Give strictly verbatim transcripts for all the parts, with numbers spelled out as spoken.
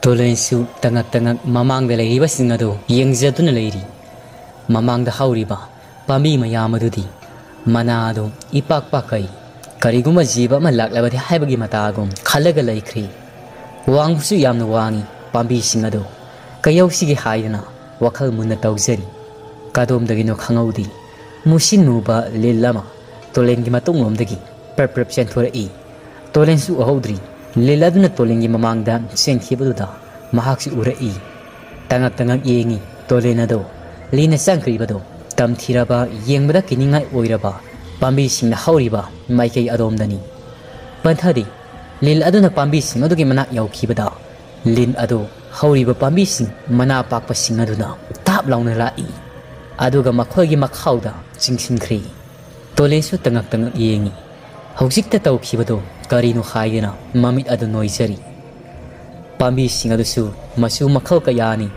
ꯇꯣꯂꯦꯟꯁꯨ ꯇꯉꯛ ꯇꯉꯛ ꯃꯃꯥꯡꯗ ꯂꯩꯔꯤꯕꯁꯤꯡ ꯑꯗꯨ ꯌꯦꯡꯖꯗꯨꯅ ꯂꯩꯔꯤ꯫ ꯃꯃꯥꯡꯗ ꯍꯧꯔꯤꯕ ꯄꯥꯝꯕꯤ ꯃꯌꯥꯝ ꯑꯗꯨꯗꯤ ꯃꯅꯥ ꯑꯗꯨ ꯏꯄꯥꯛ ꯄꯥꯛꯀꯩ꯫ ꯀꯔꯤꯒꯨꯝꯕ ꯖꯤꯕ ꯑꯃ ꯂꯥꯛꯂꯕꯗꯤ ꯍꯥꯏꯕꯒꯤ ꯃꯇꯥꯒꯨꯝ ꯈꯜꯂꯒ ꯂꯩꯈ꯭ꯔꯤ꯫ ꯋꯥꯡꯕꯁꯨ ꯌꯥꯝꯅ ꯋꯥꯡꯏ ꯄꯥꯝꯕꯤꯁꯤꯡ ꯑꯗꯨ꯫ ꯀꯩꯗꯧꯁꯤꯒꯦ ꯍꯥꯏꯗꯅ ꯋꯥꯈꯜ ꯃꯨꯟꯅ ꯇꯧꯖꯔꯤ꯫ ꯀꯗꯣꯝꯗꯒꯤꯅꯣ ꯈꯪꯍꯧꯗꯦ꯫ ꯃꯨꯁꯤꯟ ꯃꯨꯕ ꯂꯤꯜ ꯑꯃ ꯇꯣꯂꯦꯟꯒꯤ ꯃꯇꯨꯡꯂꯣꯝꯗꯒꯤ ꯄ꯭ꯔꯞ ꯄ꯭ꯔꯞ ꯆꯦꯟꯊꯣꯔꯛꯏ꯫ ꯇꯣꯂꯦꯟꯁꯨ ꯎꯍꯧꯗ꯭ꯔꯤ꯫ ꯂꯤꯜ ꯑꯗꯨꯅ ꯇꯣꯂꯦꯟꯒꯤ ꯃꯃꯥꯡꯗ ꯆꯦꯟꯈꯤꯕꯗꯨꯗ ꯃꯍꯥꯛꯁꯨ ꯎꯔꯛꯏ꯫ ꯇꯉꯛ ꯇꯉꯛ ꯌꯦꯡꯉꯤ ꯇꯣꯂꯦꯟ ꯑꯗꯣ꯫ ꯂꯤꯟꯅ ꯆꯪꯈ꯭ꯔꯤꯕꯗꯣ ꯇꯝꯊꯤꯔꯕ, ꯌꯦꯡꯕꯗ ꯀꯤꯅꯤꯡꯉꯥꯏ ꯑꯣꯏꯔꯕ ꯄꯥꯝꯕꯤꯁꯤꯡꯅ ꯍꯧꯔꯤꯕ ꯃꯥꯏꯀꯩ ꯑꯗꯣꯝꯗꯅꯤ꯫ ꯄꯟꯊꯗꯤ ꯂꯤꯟ ꯑꯗꯨꯅ ꯄꯥꯝꯕꯤꯁꯤꯡ ꯑꯗꯨꯒꯤ ꯃꯅꯥꯛ ꯌꯧꯈꯤꯕꯗ, ꯂꯤꯟ ꯑꯗꯨ ꯍꯧꯔꯤꯕ ꯄꯥꯝꯕꯤꯁꯤꯡ ꯃꯅꯥ ꯄꯥꯛꯄꯁꯤꯡ ꯑꯗꯨꯅ ꯇꯥꯞ ꯂꯥꯎꯅ ꯂꯥꯛꯏ꯫ ꯑꯗꯨꯒ ꯃꯈꯣꯏꯒꯤ ꯃꯈꯥꯎꯗ ꯆꯤꯡꯁꯤꯟꯈ꯭ꯔꯦ꯫ ꯇꯣꯂꯦꯟꯁꯨ ꯇꯉꯛ ꯇꯉꯛ ꯌꯦꯡꯉꯤ꯫ ꯍꯧꯖꯤꯛꯇ ꯇꯧꯈꯤꯕꯗꯨ ꯀꯔꯤꯅꯣ ꯍꯥꯏꯗꯅ ꯃꯃꯤꯠ ꯑꯗꯨ ꯅꯣꯏꯖꯔꯤ꯫ ꯄꯥꯝꯕꯤꯁꯤꯡ ꯑꯗꯨꯁꯨ ꯃꯆꯨ ꯃꯈꯜ ꯀꯌꯥꯅꯤ꯫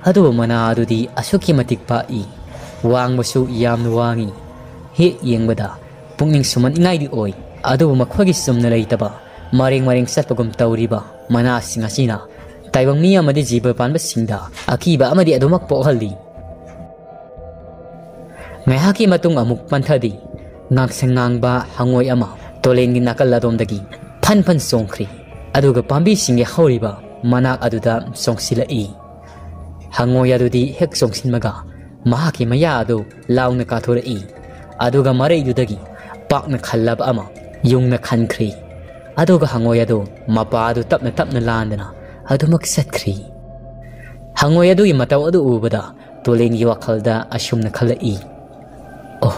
ꯑꯗꯨꯕꯨ ꯃꯅꯥ ꯑꯗꯨꯗꯤ ꯑꯁꯨꯛꯀꯤ ꯃꯇꯤꯛ ꯄꯥꯛꯏ꯫ ꯋꯥꯡꯕꯁꯨ ꯌꯥꯝꯅ ꯋꯥꯡꯏ꯫ ꯍꯦꯛ ꯌꯦꯡꯕꯗ ꯄꯨꯛꯅꯤꯡ ꯁꯨꯝꯍꯠꯅꯤꯡꯉꯥꯏꯗꯤ ꯑꯣꯏ꯫ ꯑꯗꯨꯕꯨ ꯃꯈꯣꯏꯒꯤ ꯆꯨꯝꯅ ꯂꯩꯇꯕ, ꯃꯔꯦꯡ ꯃꯔꯦꯡ ꯆꯠꯄꯒꯨꯝ ꯇꯧꯔꯤꯕ ꯃꯅꯥꯁꯤꯡ ꯑꯁꯤꯅ ꯇꯥꯏꯕꯪ ꯃꯤ ꯑꯃꯗꯤ ꯖꯤꯕ ꯄꯥꯟꯕꯁꯤꯡꯗ ꯑꯀꯤꯕ ꯑꯃꯗꯤ ꯑꯗꯨꯃꯛ ꯄꯣꯛꯍꯜꯂꯤ꯫ ꯉꯥꯏꯍꯥꯛꯀꯤ ꯃꯇꯨꯡ ꯑꯃꯨꯛ ꯄꯟꯊꯗꯤ, ꯉꯥꯡꯁꯪ ꯉꯥꯡꯕ ꯍꯉꯣꯏ ꯑꯃ ꯇꯣꯂꯦꯟꯒꯤ ꯅꯥꯀꯜ ꯑꯗꯣꯝꯗꯒꯤ ꯐꯟ ꯐꯟ ꯆꯣꯡꯈ꯭ꯔꯤ꯫ ꯑꯗꯨꯒ ꯄꯥꯝꯕꯤꯁꯤꯡꯒꯤ ꯍꯧꯔꯤꯕ ꯃꯅꯥꯛ ꯑꯗꯨꯗ ꯆꯣꯡꯁꯤꯜꯂꯛꯏ꯫ ꯍꯉꯣꯏ ꯑꯗꯨꯗꯤ ꯍꯦꯛ ꯆꯣꯡꯁꯤꯟꯕꯒ ꯃꯍꯥꯛꯀꯤ ꯃꯌꯥ ꯑꯗꯨ ꯂꯥꯎꯅ ꯀꯥꯊꯣꯔꯛꯏ꯫ ꯑꯗꯨꯒ ꯃꯔꯩꯗꯨꯗꯒꯤ ꯄꯥꯛꯅ ꯈꯜꯂꯕ ꯑꯃ ꯌꯨꯡꯅ ꯈꯟꯈ꯭ꯔꯤ꯫ ꯑꯗꯨꯒ ꯍꯉꯣꯏ ꯑꯗꯨ ꯃꯄꯥ ꯑꯗꯨ ꯇꯞꯅ ꯇꯞꯅ ꯂꯥꯟꯗꯅ ꯑꯗꯨꯃꯛ ꯆꯠꯈ꯭ꯔꯤ꯫ ꯍꯉꯣꯏ ꯑꯗꯨꯒꯤ ꯃꯇꯧ ꯑꯗꯨ ꯎꯕꯗ ꯇꯣꯂꯦꯟꯒꯤ ꯋꯥꯈꯜꯗ ꯑꯁꯨꯝꯅ ꯈꯜꯂꯛꯏ, "ꯑꯣ,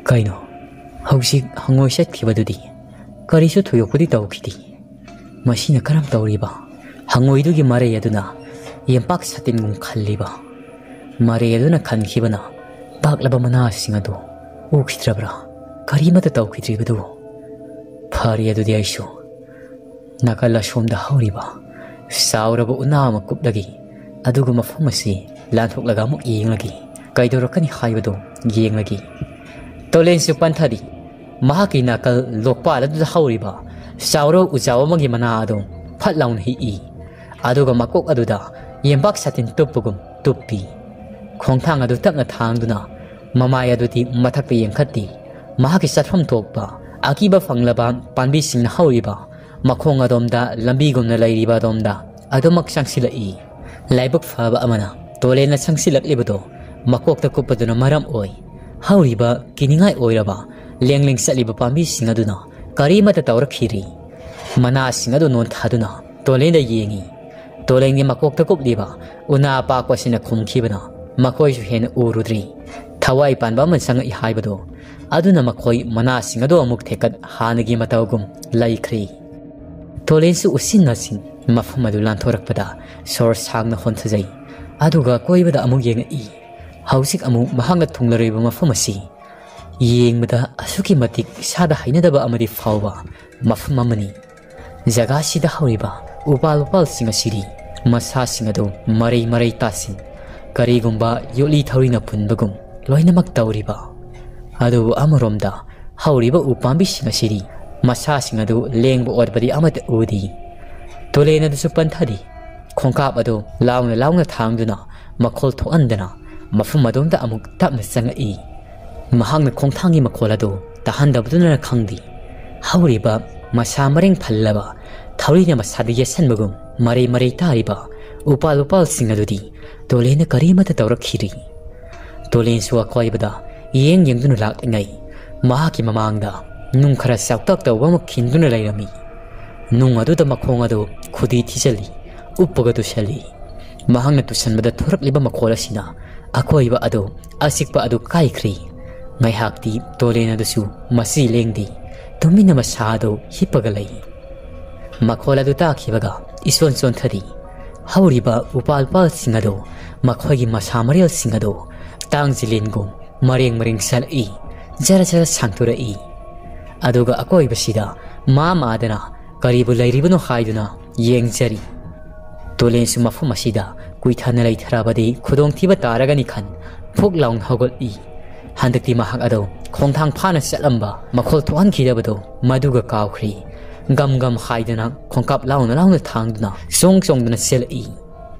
ꯀꯩꯅꯣ, ꯍꯧꯖꯤꯛ ꯍꯉꯣꯏ ꯆꯠꯈꯤꯕꯗꯨꯗꯤ ꯀꯔꯤꯁꯨ ꯊꯣꯏꯗꯣꯛꯄꯗꯤ ꯇꯧꯈꯤꯗꯦ꯫ ꯃꯁꯤꯅ ꯀꯔꯝ ꯇꯧꯔꯤꯕ?" ꯍꯉꯣꯏꯗꯨꯒꯤ ꯃꯔꯩ ꯑꯗꯨꯅ ꯌꯦꯝꯄꯥꯛ ꯁꯥꯇꯤꯟꯒꯨꯝ ꯈꯜꯂꯤꯕ꯫ ꯃꯔꯩ ꯑꯗꯨꯅ ꯈꯟꯈꯤꯕꯅ ꯄꯥꯛꯂꯕ ꯃꯅꯥꯁꯤꯡ ꯑꯗꯨ ꯎꯈꯤꯗ꯭ꯔꯕ꯭ꯔꯥ? ꯀꯔꯤꯃꯠꯇ ꯇꯧꯈꯤꯗ꯭ꯔꯤꯕꯗꯨ? ꯐꯔꯦ, ꯑꯗꯨꯗꯤ ꯑꯩꯁꯨ ꯅꯥꯀꯜ ꯑꯁꯣꯝꯗ ꯍꯧꯔꯤꯕ ꯆꯥꯎꯔꯕ ꯎꯅꯥ ꯑꯃ ꯀꯨꯞꯂꯒꯦ, ꯑꯗꯨꯒ ꯃꯐꯝ ꯑꯁꯤ ꯂꯥꯟꯊꯣꯛꯂꯒ ꯑꯃꯨꯛ ꯌꯦꯡꯂꯒꯦ꯫ ꯀꯩꯗꯧꯔꯛꯀꯅꯤ ꯍꯥꯏꯕꯗꯨ ꯌꯦꯡꯂꯒꯦ꯫ ꯇꯣꯂꯦꯟꯁꯨ ꯄꯟꯊꯔꯤ꯫ ꯃꯍꯥꯛꯀꯤ ꯅꯥꯀꯜ ꯂꯣꯛꯄꯥꯜ ꯑꯗꯨꯗ ꯍꯧꯔꯤꯕ ꯆꯥꯎꯔꯕ ꯎꯖꯥꯎ ꯑꯃꯒꯤ ꯃꯅꯥ ꯑꯗꯨ ꯐꯠ ꯂꯥꯎꯅ ꯍꯦꯛꯏ꯫ ꯑꯗꯨꯒ ꯃꯀꯣꯛ ꯑꯗꯨꯗ ꯌꯦꯝꯕꯥꯛ ꯁꯥꯇꯤꯟ ꯇꯨꯞꯄꯒꯨꯝ ꯇꯨꯞꯄꯤ꯫ ꯈꯣꯡꯊꯥꯡ ꯑꯗꯨ ꯇꯞꯅ ꯊꯥꯡꯗꯨꯅ ꯃꯃꯥꯏ ꯑꯗꯨꯗꯤ ꯃꯊꯛꯇ ꯌꯦꯡꯈꯠꯇꯤ꯫ ꯃꯍꯥꯛꯀꯤ ꯆꯠꯐꯝ ꯊꯣꯛꯄ ꯑꯀꯤꯕ ꯐꯪꯂꯕ ꯄꯥꯝꯕꯤꯁꯤꯡꯅ ꯍꯧꯔꯤꯕ ꯃꯈꯣꯡ ꯑꯗꯣꯝꯗ ꯂꯝꯕꯤꯒꯨꯝꯅ ꯂꯩꯔꯤꯕ ꯑꯗꯣꯝꯗ ꯑꯗꯨꯃꯛ ꯆꯪꯁꯤꯜꯂꯛꯏ꯫ ꯂꯥꯏꯕꯛ ꯐꯕ ꯑꯃꯅ ꯇꯣꯂꯦꯟꯅ ꯆꯪꯁꯤꯜꯂꯛꯂꯤꯕꯗꯣ ꯃꯀꯣꯛꯇ ꯀꯨꯞꯄꯗꯨꯅ ꯃꯔꯝ ꯑꯣꯏ꯫ ꯍꯧꯔꯤꯕ ꯀꯤꯅꯤꯡꯉꯥꯏ ꯑꯣꯏꯔꯕ ꯂꯦꯡ ꯂꯦꯡ ꯆꯠꯂꯤꯕ ꯄꯥꯝꯕꯤꯁꯤꯡ ꯑꯗꯨꯅ ꯀꯔꯤꯃꯠꯇ ꯇꯧꯔꯛꯈꯤꯗ꯭ꯔꯤ꯫ ꯃꯅꯥꯁꯤꯡ ꯑꯗꯨ ꯅꯣꯟꯊꯥꯗꯨꯅ ꯇꯣꯂꯦꯟꯗ ꯌꯦꯡꯏ꯫ ꯇꯣꯂꯦꯟꯒꯤ ꯃꯀꯣꯛꯇ ꯀꯨꯞꯂꯤꯕ ꯎꯅꯥ ꯑꯄꯥꯛꯄꯁꯤꯅ ꯈꯨꯝꯈꯤꯕꯅ ꯃꯈꯣꯏꯁꯨ ꯍꯦꯟꯅ ꯎꯔꯨꯗ꯭ꯔꯤ꯫ ꯊꯋꯥꯏ ꯄꯥꯟꯕ ꯑꯃ ꯆꯪꯉꯛꯏ ꯍꯥꯏꯕꯗꯨ ꯑꯗꯨꯅ ꯃꯈꯣꯏ ꯃꯅꯥꯁꯤꯡ ꯑꯗꯨ ꯑꯃꯨꯛ ꯊꯦꯛꯀꯠ ꯍꯥꯟꯅꯒꯤ ꯃꯇꯧꯒꯨꯝ ꯂꯩꯈ꯭ꯔꯤ꯫ ꯇꯣꯂꯦꯟꯁꯨ ꯎꯁꯤꯟ ꯅꯥꯁꯤꯟ ꯃꯐꯝ ꯑꯗꯨ ꯂꯥꯟꯊꯣꯔꯛꯄꯗ ꯁꯣꯔ ꯁꯥꯡꯅ ꯍꯣꯟꯊꯖꯩ꯫ ꯑꯗꯨꯒ ꯑꯀꯣꯏꯕꯗ ꯑꯃꯨꯛ ꯌꯦꯡꯉꯛꯏ꯫ ꯍꯧꯖꯤꯛ ꯑꯃꯨꯛ ꯃꯍꯥꯛꯅ ꯊꯨꯡꯂꯔꯤꯕ ꯃꯐꯝ ꯑꯁꯤ ꯌꯦꯡꯕꯗ ꯑꯁꯨꯛꯀꯤ ꯃꯇꯤꯛ ꯏꯁꯥꯗ ꯍꯩꯅꯗꯕ ꯑꯃꯗꯤ ꯐꯥꯎꯕ ꯃꯐꯝ ꯑꯃꯅꯤ꯫ ꯖꯒꯥꯁꯤꯗ ꯍꯧꯔꯤꯕ ꯎꯄꯥꯜ ꯋꯥꯄꯥꯜꯁꯤꯡ ꯑꯁꯤꯗꯤ ꯃꯁꯥꯁꯤꯡ ꯑꯗꯨ ꯃꯔꯩ ꯃꯔꯩ ꯇꯥꯁꯤꯟ, ꯀꯔꯤꯒꯨꯝꯕ ꯌꯣꯠꯂꯤ ꯊꯧꯔꯤꯅ ꯄꯨꯟꯕꯒꯨꯝ ꯂꯣꯏꯅꯃꯛ ꯇꯧꯔꯤꯕ꯫ ꯑꯗꯨꯕꯨ ꯑꯃꯔꯣꯝꯗ ꯍꯧꯔꯤꯕ ꯎꯄꯥꯝꯕꯤꯁꯤꯡ ꯑꯁꯤꯗꯤ ꯃꯁꯥꯁꯤꯡ ꯑꯗꯨ ꯂꯦꯡꯕ ꯑꯣꯠꯄꯗꯤ ꯑꯃꯠꯇ ꯎꯗꯦ꯫ ꯇꯨꯂꯦꯟ ꯑꯗꯨꯁꯨ ꯄꯟꯊꯗꯦ꯫ ꯈꯣꯡꯀꯥꯞ ꯑꯗꯨ ꯂꯥꯎꯅ ꯂꯥꯎꯅ ꯊꯥꯡꯗꯨꯅ ꯃꯈꯣꯜ ꯊꯣꯛꯍꯟꯗꯅ ꯃꯐꯝ ꯑꯗꯣꯝꯗ ꯑꯃꯨꯛ ꯇꯞꯅ ꯆꯪꯉꯛꯏ꯫ ꯃꯍꯥꯛꯅ ꯈꯣꯡꯊꯥꯡꯒꯤ ꯃꯈꯣꯜ ꯑꯗꯨ ꯇꯥꯍꯟꯗꯕꯗꯨꯅꯔ ꯈꯪꯗꯦ, ꯍꯧꯔꯤꯕ ꯃꯁꯥ ꯃꯔꯦꯡ ꯐꯜꯂꯕ ꯊꯧꯔꯤꯅ ꯃꯁꯥꯗ ꯌꯦꯠꯁꯟꯕꯒꯨꯝ ꯃꯔꯩ ꯃꯔꯩ ꯇꯥꯔꯤꯕ ꯎꯄꯥꯜ ꯋꯥꯄꯥꯜꯁꯤꯡ ꯑꯗꯨꯗꯤ ꯇꯣꯂꯦꯟꯅ ꯀꯔꯤꯃꯠꯇ ꯇꯧꯔꯛꯈꯤꯗ꯭ꯔꯤ꯫ ꯇꯣꯂꯦꯟꯁꯨ ꯑꯀꯣꯏꯕꯗ ꯌꯦꯡ ꯌꯦꯡꯗꯨꯅ ꯂꯥꯛꯂꯤꯉꯩ ꯃꯍꯥꯛꯀꯤ ꯃꯃꯥꯡꯗ ꯅꯨꯡ ꯈꯔ ꯆꯥꯎꯇꯛ ꯇꯧꯕ ꯑꯃ ꯈꯤꯟꯗꯨꯅ ꯂꯩꯔꯝꯃꯤ꯫ ꯅꯨꯡ ꯑꯗꯨꯗ ꯃꯈꯣꯡ ꯑꯗꯨ ꯈꯨꯗꯤ ꯊꯤꯖꯤꯜꯂꯤ, ꯎꯞꯄꯒ ꯇꯨꯁꯜꯂꯤ꯫ ꯃꯍꯥꯛꯅ ꯇꯨꯁꯟꯕꯗ ꯊꯣꯔꯛꯂꯤꯕ ꯃꯈꯣꯜ ꯑꯁꯤꯅ ꯑꯀꯣꯏꯕ ꯑꯗꯨ ꯑꯆꯤꯛꯄ ꯑꯗꯨ ꯀꯥꯏꯈ꯭ꯔꯤ꯫ ꯉꯥꯏꯍꯥꯛꯇꯤ ꯇꯣꯂꯦꯟ ꯑꯗꯨꯁꯨ ꯃꯁꯤ ꯂꯦꯡꯗꯦ, ꯇꯨꯃꯤꯟꯅ ꯃꯁꯥ ꯑꯗꯨ ꯍꯤꯞꯄꯒ ꯂꯩ꯫ ꯃꯈꯣꯜ ꯑꯗꯨ ꯇꯥꯈꯤꯕꯒ ꯏꯆꯣꯟ ꯆꯣꯟꯊꯔꯤ꯫ ꯍꯧꯔꯤꯕ ꯎꯄꯥꯜ ꯋꯥꯄꯥꯜꯁꯤꯡ ꯑꯗꯨ, ꯃꯈꯣꯏꯒꯤ ꯃꯁꯥ ꯃꯔꯦꯜꯁꯤꯡ ꯑꯗꯨ ꯇꯥꯡ ꯖꯤꯂꯦꯟꯒꯨꯝ ꯃꯔꯦꯡ ꯃꯔꯦꯡ ꯆꯠꯂꯛꯏ, ꯖꯔ ꯖꯔ ꯁꯥꯡꯗꯣꯔꯛꯏ꯫ ꯑꯗꯨꯒ ꯑꯀꯣꯏꯕꯁꯤꯗ ꯃꯥ ꯃꯥꯗꯅ ꯀꯔꯤꯕꯨ ꯂꯩꯔꯤꯕꯅꯣ ꯍꯥꯏꯗꯨꯅ ꯌꯦꯡꯖꯔꯤ꯫ ꯇꯣꯂꯦꯟꯁꯨ ꯃꯐꯝ ꯑꯁꯤꯗ ꯀꯨꯏꯊꯅ ꯂꯩꯊꯔꯕꯗꯤ ꯈꯨꯗꯣꯡꯊꯤꯕ ꯇꯥꯔꯒꯅꯤ ꯈꯟ ꯐꯨꯛ ꯂꯥꯎꯅ ꯍꯧꯒꯠꯂꯤ꯫ ꯍꯟꯗꯛꯇꯤ ꯃꯍꯥꯛ ꯑꯗꯨ ꯈꯣꯡꯊꯥꯡ ꯐꯥꯅ ꯆꯠꯂꯝꯕ, ꯃꯈꯣꯜ ꯊꯣꯛꯍꯟꯈꯤꯗꯕꯗꯨ ꯃꯗꯨꯒ ꯀꯥꯎꯈ꯭ꯔꯤ꯫ ꯒꯝ ꯒꯝ ꯍꯥꯏꯗꯅ ꯈꯣꯡꯀꯥꯞ ꯂꯥꯎꯅ ꯂꯥꯎꯅ ꯊꯥꯡꯗꯨꯅ ꯆꯣꯡ ꯆꯣꯡꯗꯨꯅ ꯆꯦꯜꯂꯛꯏ꯫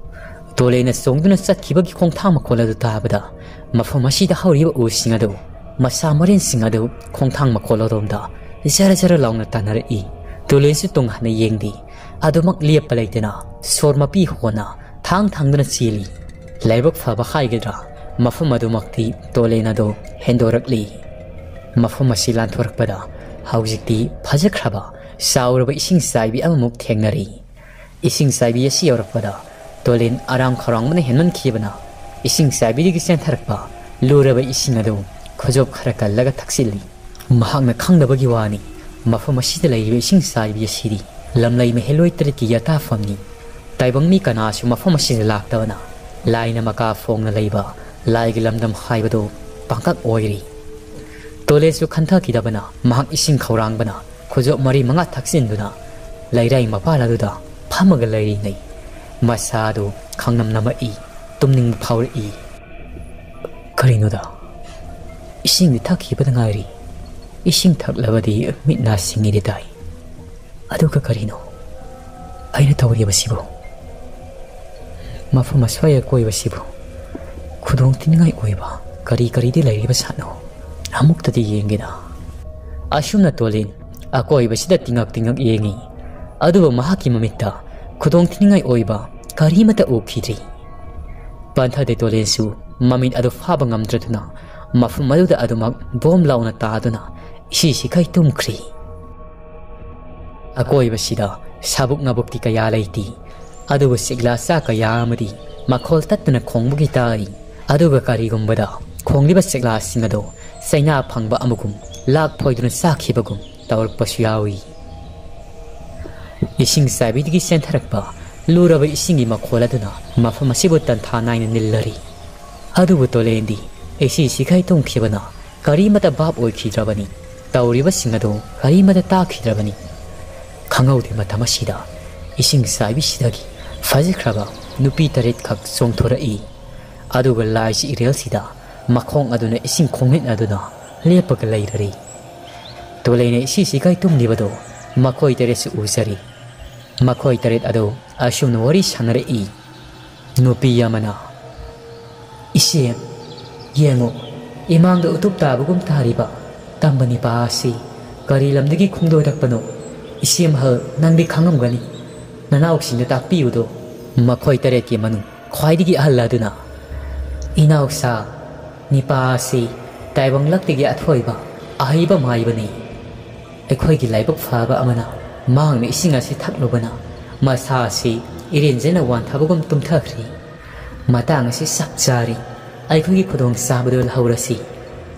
ꯇꯣꯂꯦꯅ ꯆꯣꯡꯗꯨꯅ ꯆꯠꯈꯤꯕꯒꯤ ꯈꯣꯡꯊꯥꯡ ꯃꯈꯣꯜ ꯑꯗꯨ ꯇꯥꯕꯗ, ꯃꯐꯝ ꯑꯁꯤꯗ ꯍꯧꯔꯤꯕ ꯎꯁꯤꯡ ꯑꯗꯨ, ꯃꯁꯥ ꯃꯔꯦꯟꯁꯤꯡ ꯑꯗꯨ ꯈꯣꯡꯊꯥꯡ ꯃꯈꯣꯜ ꯑꯗꯣꯝꯗ ꯖꯔ ꯖꯔ ꯂꯥꯎꯅ ꯇꯥꯟꯅꯔꯛꯏ꯫ ꯇꯣꯂꯦꯟꯁꯨ ꯇꯨꯡ ꯍꯟꯅ ꯌꯦꯡꯗꯦ꯫ ꯑꯗꯨꯃꯛ ꯂꯦꯞꯄ ꯂꯩꯇꯅ ꯁꯣꯔ ꯃꯄꯤ ꯍꯣꯟꯅ ꯊꯥꯡ ꯊꯥꯡꯗꯨꯅ ꯆꯦꯜꯂꯤ꯫ ꯂꯥꯏꯕꯛ ꯐꯕ ꯍꯥꯏꯒꯗ꯭ꯔꯥ, ꯃꯐꯝ ꯑꯗꯨꯃꯛꯇꯤ ꯇꯣꯂꯦꯟ ꯑꯗꯨ ꯍꯦꯟꯗꯣꯔꯛꯂꯤ꯫ ꯃꯐꯝ ꯑꯁꯤ ꯂꯥꯟꯊꯣꯔꯛꯄꯗ ꯍꯧꯖꯤꯛꯇꯤ ꯐꯖꯈ꯭ꯔꯕ ꯆꯥꯎꯔꯕ ꯏꯁꯤꯡ ꯆꯥꯏꯕꯤ ꯑꯃꯃꯨꯛ ꯊꯦꯡꯅꯔꯤ꯫ ꯏꯁꯤꯡ ꯆꯥꯏꯕꯤ ꯑꯁꯤ ꯌꯧꯔꯛꯄꯗ ꯇꯣꯂꯦꯟ ꯑꯔꯥꯝ ꯈꯧꯔꯥꯡꯕꯅ ꯍꯦꯟꯃꯟꯈꯤꯕꯅ ꯏꯁꯤꯡ ꯆꯥꯏꯕꯤꯗꯒꯤ ꯆꯦꯟꯊꯔꯛꯄ ꯂꯨꯔꯕ ꯏꯁꯤꯡ ꯑꯗꯨ ꯈꯨꯖꯣꯞ ꯈꯔ ꯀꯜꯂꯒ ꯊꯛꯆꯤꯜꯂꯤ꯫ ꯃꯍꯥꯛꯅ ꯈꯪꯗꯕꯒꯤ ꯋꯥꯅꯤ, ꯃꯐꯝ ꯑꯁꯤꯗ ꯂꯩꯔꯤꯕ ꯏꯁꯤꯡ ꯆꯥꯏꯕꯤ ꯑꯁꯤꯗꯤ ꯂꯝꯂꯩ ꯃꯍꯦꯜꯂꯣꯏ ꯇꯔꯦꯠꯀꯤ ꯌꯥꯇꯥꯐꯝꯅꯤ꯫ ꯇꯥꯏꯕꯪ ꯃꯤ ꯀꯅꯥꯁꯨ ꯃꯐꯝ ꯑꯁꯤꯗ ꯂꯥꯛꯇꯕꯅ ꯂꯥꯏꯅ ꯃꯀꯥ ꯐꯣꯡꯅ ꯂꯩꯕ ꯂꯥꯏꯒꯤ ꯂꯝꯗꯝ ꯍꯥꯏꯕꯗꯨ ꯄꯥꯡꯀꯛ ꯑꯣꯏꯔꯤ꯫ ꯇꯣꯂꯦꯟꯁꯨ ꯈꯟꯊꯈꯤꯗꯕꯅ ꯃꯍꯥꯛ ꯏꯁꯤꯡ ꯈꯧꯔꯥꯡꯕꯅ ꯈꯨꯖꯣꯞ ꯃꯔꯤ ꯃꯉꯥ ꯊꯛꯆꯤꯟꯗꯨꯅ ꯂꯩꯔꯥꯏ ꯃꯄꯥꯜ ꯑꯗꯨꯗ ꯐꯝꯃꯒ ꯂꯩꯔꯤꯉꯩ ꯃꯁꯥꯗꯨ ꯈꯪꯅꯝ ꯅꯝꯃꯛꯏ, ꯇꯨꯝꯅꯤꯡꯕ ꯐꯥꯎꯔꯛꯏ꯫ ꯀꯔꯤꯅꯣꯗ? ꯏꯁꯤꯡꯗꯤ ꯊꯛꯈꯤꯕꯗ ꯉꯥꯏꯔꯤ꯫ ꯏꯁꯤꯡ ꯊꯛꯂꯕꯗꯤ ꯃꯤꯠ ꯅꯥ ꯁꯤꯡꯉꯤꯗꯤ ꯇꯥꯏ꯫ ꯑꯗꯨꯒ ꯀꯔꯤꯅꯣ ꯑꯩꯅ ꯇꯧꯔꯤꯕꯁꯤꯕꯨ? ꯃꯐꯝ ꯑꯁ꯭ꯋꯥꯏ ꯑꯀꯣꯏꯕꯁꯤꯕꯨ ꯈꯨꯗꯣꯡ ꯊꯤꯅꯤꯡꯉꯥꯏ ꯑꯣꯏꯕ ꯀꯔꯤ ꯀꯔꯤꯗꯤ ꯂꯩꯔꯤꯕ ꯁꯥꯠꯅꯣ? ꯑꯃꯨꯛꯇꯗꯤ ꯌꯦꯡꯒꯦꯗ꯫ ꯑꯁꯨꯝꯅ ꯇꯣꯂꯤꯟ ꯑꯀꯣꯏꯕꯁꯤꯗ ꯇꯤꯡꯉꯛ ꯇꯤꯡꯉꯛ ꯌꯦꯡꯉꯤ꯫ ꯑꯗꯨꯕꯨ ꯃꯍꯥꯛꯀꯤ ꯃꯃꯤꯠꯇ ꯈꯨꯗꯣꯡ ꯊꯤꯅꯤꯡꯉꯥꯏ ꯑꯣꯏꯕ ꯀꯔꯤꯃꯠꯇ ꯎꯈꯤꯗ꯭ꯔꯤ꯫ ꯄꯟꯊꯗꯦ ꯇꯣꯂꯦꯟꯁꯨ ꯃꯃꯤꯠ ꯑꯗꯨ ꯐꯥꯕ ꯉꯝꯗ꯭ꯔꯗꯨꯅ ꯃꯐꯝ ꯑꯗꯨꯗ ꯑꯗꯨꯃꯛ ꯕꯣꯝ ꯂꯥꯎꯅ ꯇꯥꯗꯨꯅ ꯏꯁꯤ ꯁꯤꯈꯩ ꯇꯨꯝꯈ꯭ꯔꯤ꯫ ꯑꯀꯣꯏꯕꯁꯤꯗ ꯁꯥꯕꯨꯛ ꯅꯥꯕꯨꯛꯇꯤ ꯀꯌꯥ ꯂꯩꯇꯦ, ꯑꯗꯨꯕꯨ ꯁꯤꯛꯂꯥ ꯆꯥ ꯀꯌꯥ ꯑꯃꯗꯤ ꯃꯈꯣꯜ ꯇꯠꯇꯅ ꯈꯣꯡꯕꯒꯤ ꯇꯥꯔꯤ꯫ ꯑꯗꯨꯒ ꯀꯔꯤꯒꯨꯝꯕꯗ ꯈꯣꯡꯂꯤꯕ ꯁꯤꯛꯂꯥꯁꯤꯡ ꯑꯗꯨ ꯆꯩꯅꯥ ꯐꯪꯕ ꯑꯃꯒꯨꯝ ꯂꯥꯛ ꯐꯣꯏꯗꯨꯅ ꯆꯥꯈꯤꯕꯒꯨꯝ ꯇꯧꯔꯛꯄꯁꯨ ꯌꯥꯎꯏ꯫ ꯏꯁꯤꯡ ꯆꯥꯏꯕꯤꯗꯒꯤ ꯆꯦꯟꯊꯔꯛꯄ ꯂꯨꯔꯕ ꯏꯁꯤꯡꯒꯤ ꯃꯈꯣꯜ ꯑꯗꯨꯅ ꯃꯐꯝ ꯑꯁꯤꯕꯨ ꯇꯟꯊꯥ ꯅꯥꯏꯅ ꯅꯤꯜꯂꯔꯤ꯫ ꯑꯗꯨꯕꯨ ꯇꯣꯂꯦꯟꯗꯤ ꯏꯁꯤ ꯁꯤꯈꯥꯏ ꯇꯨꯝꯈꯤꯕꯅ ꯀꯔꯤꯃꯠꯇ ꯚꯥꯞ ꯑꯣꯏꯈꯤꯗ꯭ꯔꯕꯅꯤ꯫ ꯇꯧꯔꯤꯕꯁꯤꯡ ꯑꯗꯨ ꯀꯔꯤꯃꯠꯇ ꯇꯥꯈꯤꯗ꯭ꯔꯕꯅꯤ꯫ ꯈꯪꯍꯧꯗꯦ ꯃꯇꯝ ꯑꯁꯤꯗ ꯏꯁꯤꯡ ꯆꯥꯏꯕꯤꯁꯤꯗꯒꯤ ꯐꯖꯈ꯭ꯔꯕ ꯅꯨꯄꯤ ꯇꯔꯦꯠꯈꯛ ꯆꯣꯡꯊꯣꯔꯛꯏ꯫ ꯑꯗꯨꯒ ꯂꯥꯏꯁꯤ ꯏꯔꯦꯜꯁꯤꯗ ꯃꯈꯣꯡ ꯑꯗꯨꯅ ꯏꯁꯤꯡ ꯈꯣꯡꯅꯤꯠ ꯑꯗꯨꯗ ꯂꯦꯞꯄꯒ ꯂꯩꯔꯔꯤ꯫ ꯇꯣꯂꯦꯟꯅ ꯏꯁꯤ ꯁꯤꯈꯥꯏ ꯇꯨꯝꯂꯤꯕꯗꯨ ꯃꯈꯣꯏ ꯇꯔꯦꯠꯁꯨ ꯎꯖꯔꯤ꯫ ꯃꯈꯣꯏ ꯇꯔꯦꯠ ꯑꯗꯨ ꯑꯁꯨꯝꯅ ꯋꯥꯔꯤ ꯁꯥꯟꯅꯔꯛꯏ꯫ ꯅꯨꯄꯤ ꯑꯃꯅ, "ꯏꯆꯦ, ꯌꯦꯡꯉꯨ, ꯏꯃꯥꯡꯗ ꯎꯇꯨꯞ ꯇꯥꯕꯒꯨꯝ ꯇꯥꯔꯤꯕ ꯇꯝꯕ ꯅꯤꯄꯥ ꯑꯁꯤ ꯀꯔꯤ ꯂꯝꯗꯒꯤ ꯈꯣꯡꯗꯣꯔꯛꯄꯅꯣ? ꯏꯆꯦ ꯃꯍꯜ, ꯅꯪꯗꯤ ꯈꯪꯉꯝꯒꯅꯤ꯫ ꯅꯅꯥꯎꯁꯤꯡꯗ ꯇꯥꯛꯄꯤꯌꯨꯗꯣ꯫" ꯃꯈꯣꯏ ꯇꯔꯦꯠꯀꯤ ꯃꯅꯨꯡ ꯈ꯭ꯋꯥꯏꯗꯒꯤ ꯑꯍꯜ ꯑꯗꯨꯅ, "ꯏꯅꯥꯎꯁꯥ, ꯅꯤꯄꯥ ꯑꯁꯤ ꯇꯥꯏꯕꯪꯂꯛꯇꯒꯤ ꯑꯊꯣꯏꯕ ꯑꯍꯩꯕ ꯃꯥꯏꯕꯅꯤ꯫ ꯑꯩꯈꯣꯏꯒꯤ ꯂꯥꯏꯕꯛ ꯐꯕ ꯑꯃꯅ ꯃꯍꯥꯛꯅ ꯏꯁꯤꯡ ꯑꯁꯤ ꯊꯛꯂꯨꯕꯅ ꯃꯁꯥ ꯑꯁꯤ ꯏꯔꯦꯟꯖꯅ ꯋꯥꯟꯊꯕꯒꯨꯝ ꯇꯨꯝꯊꯈ꯭ꯔꯦ꯫ ꯃꯇꯥꯡ ꯑꯁꯤ ꯆꯞ ꯆꯥꯔꯤ꯫ ꯑꯩꯈꯣꯏꯒꯤ ꯈꯨꯗꯣꯡꯆꯥꯕꯗꯨ ꯂꯧꯍꯧꯔꯁꯤ꯫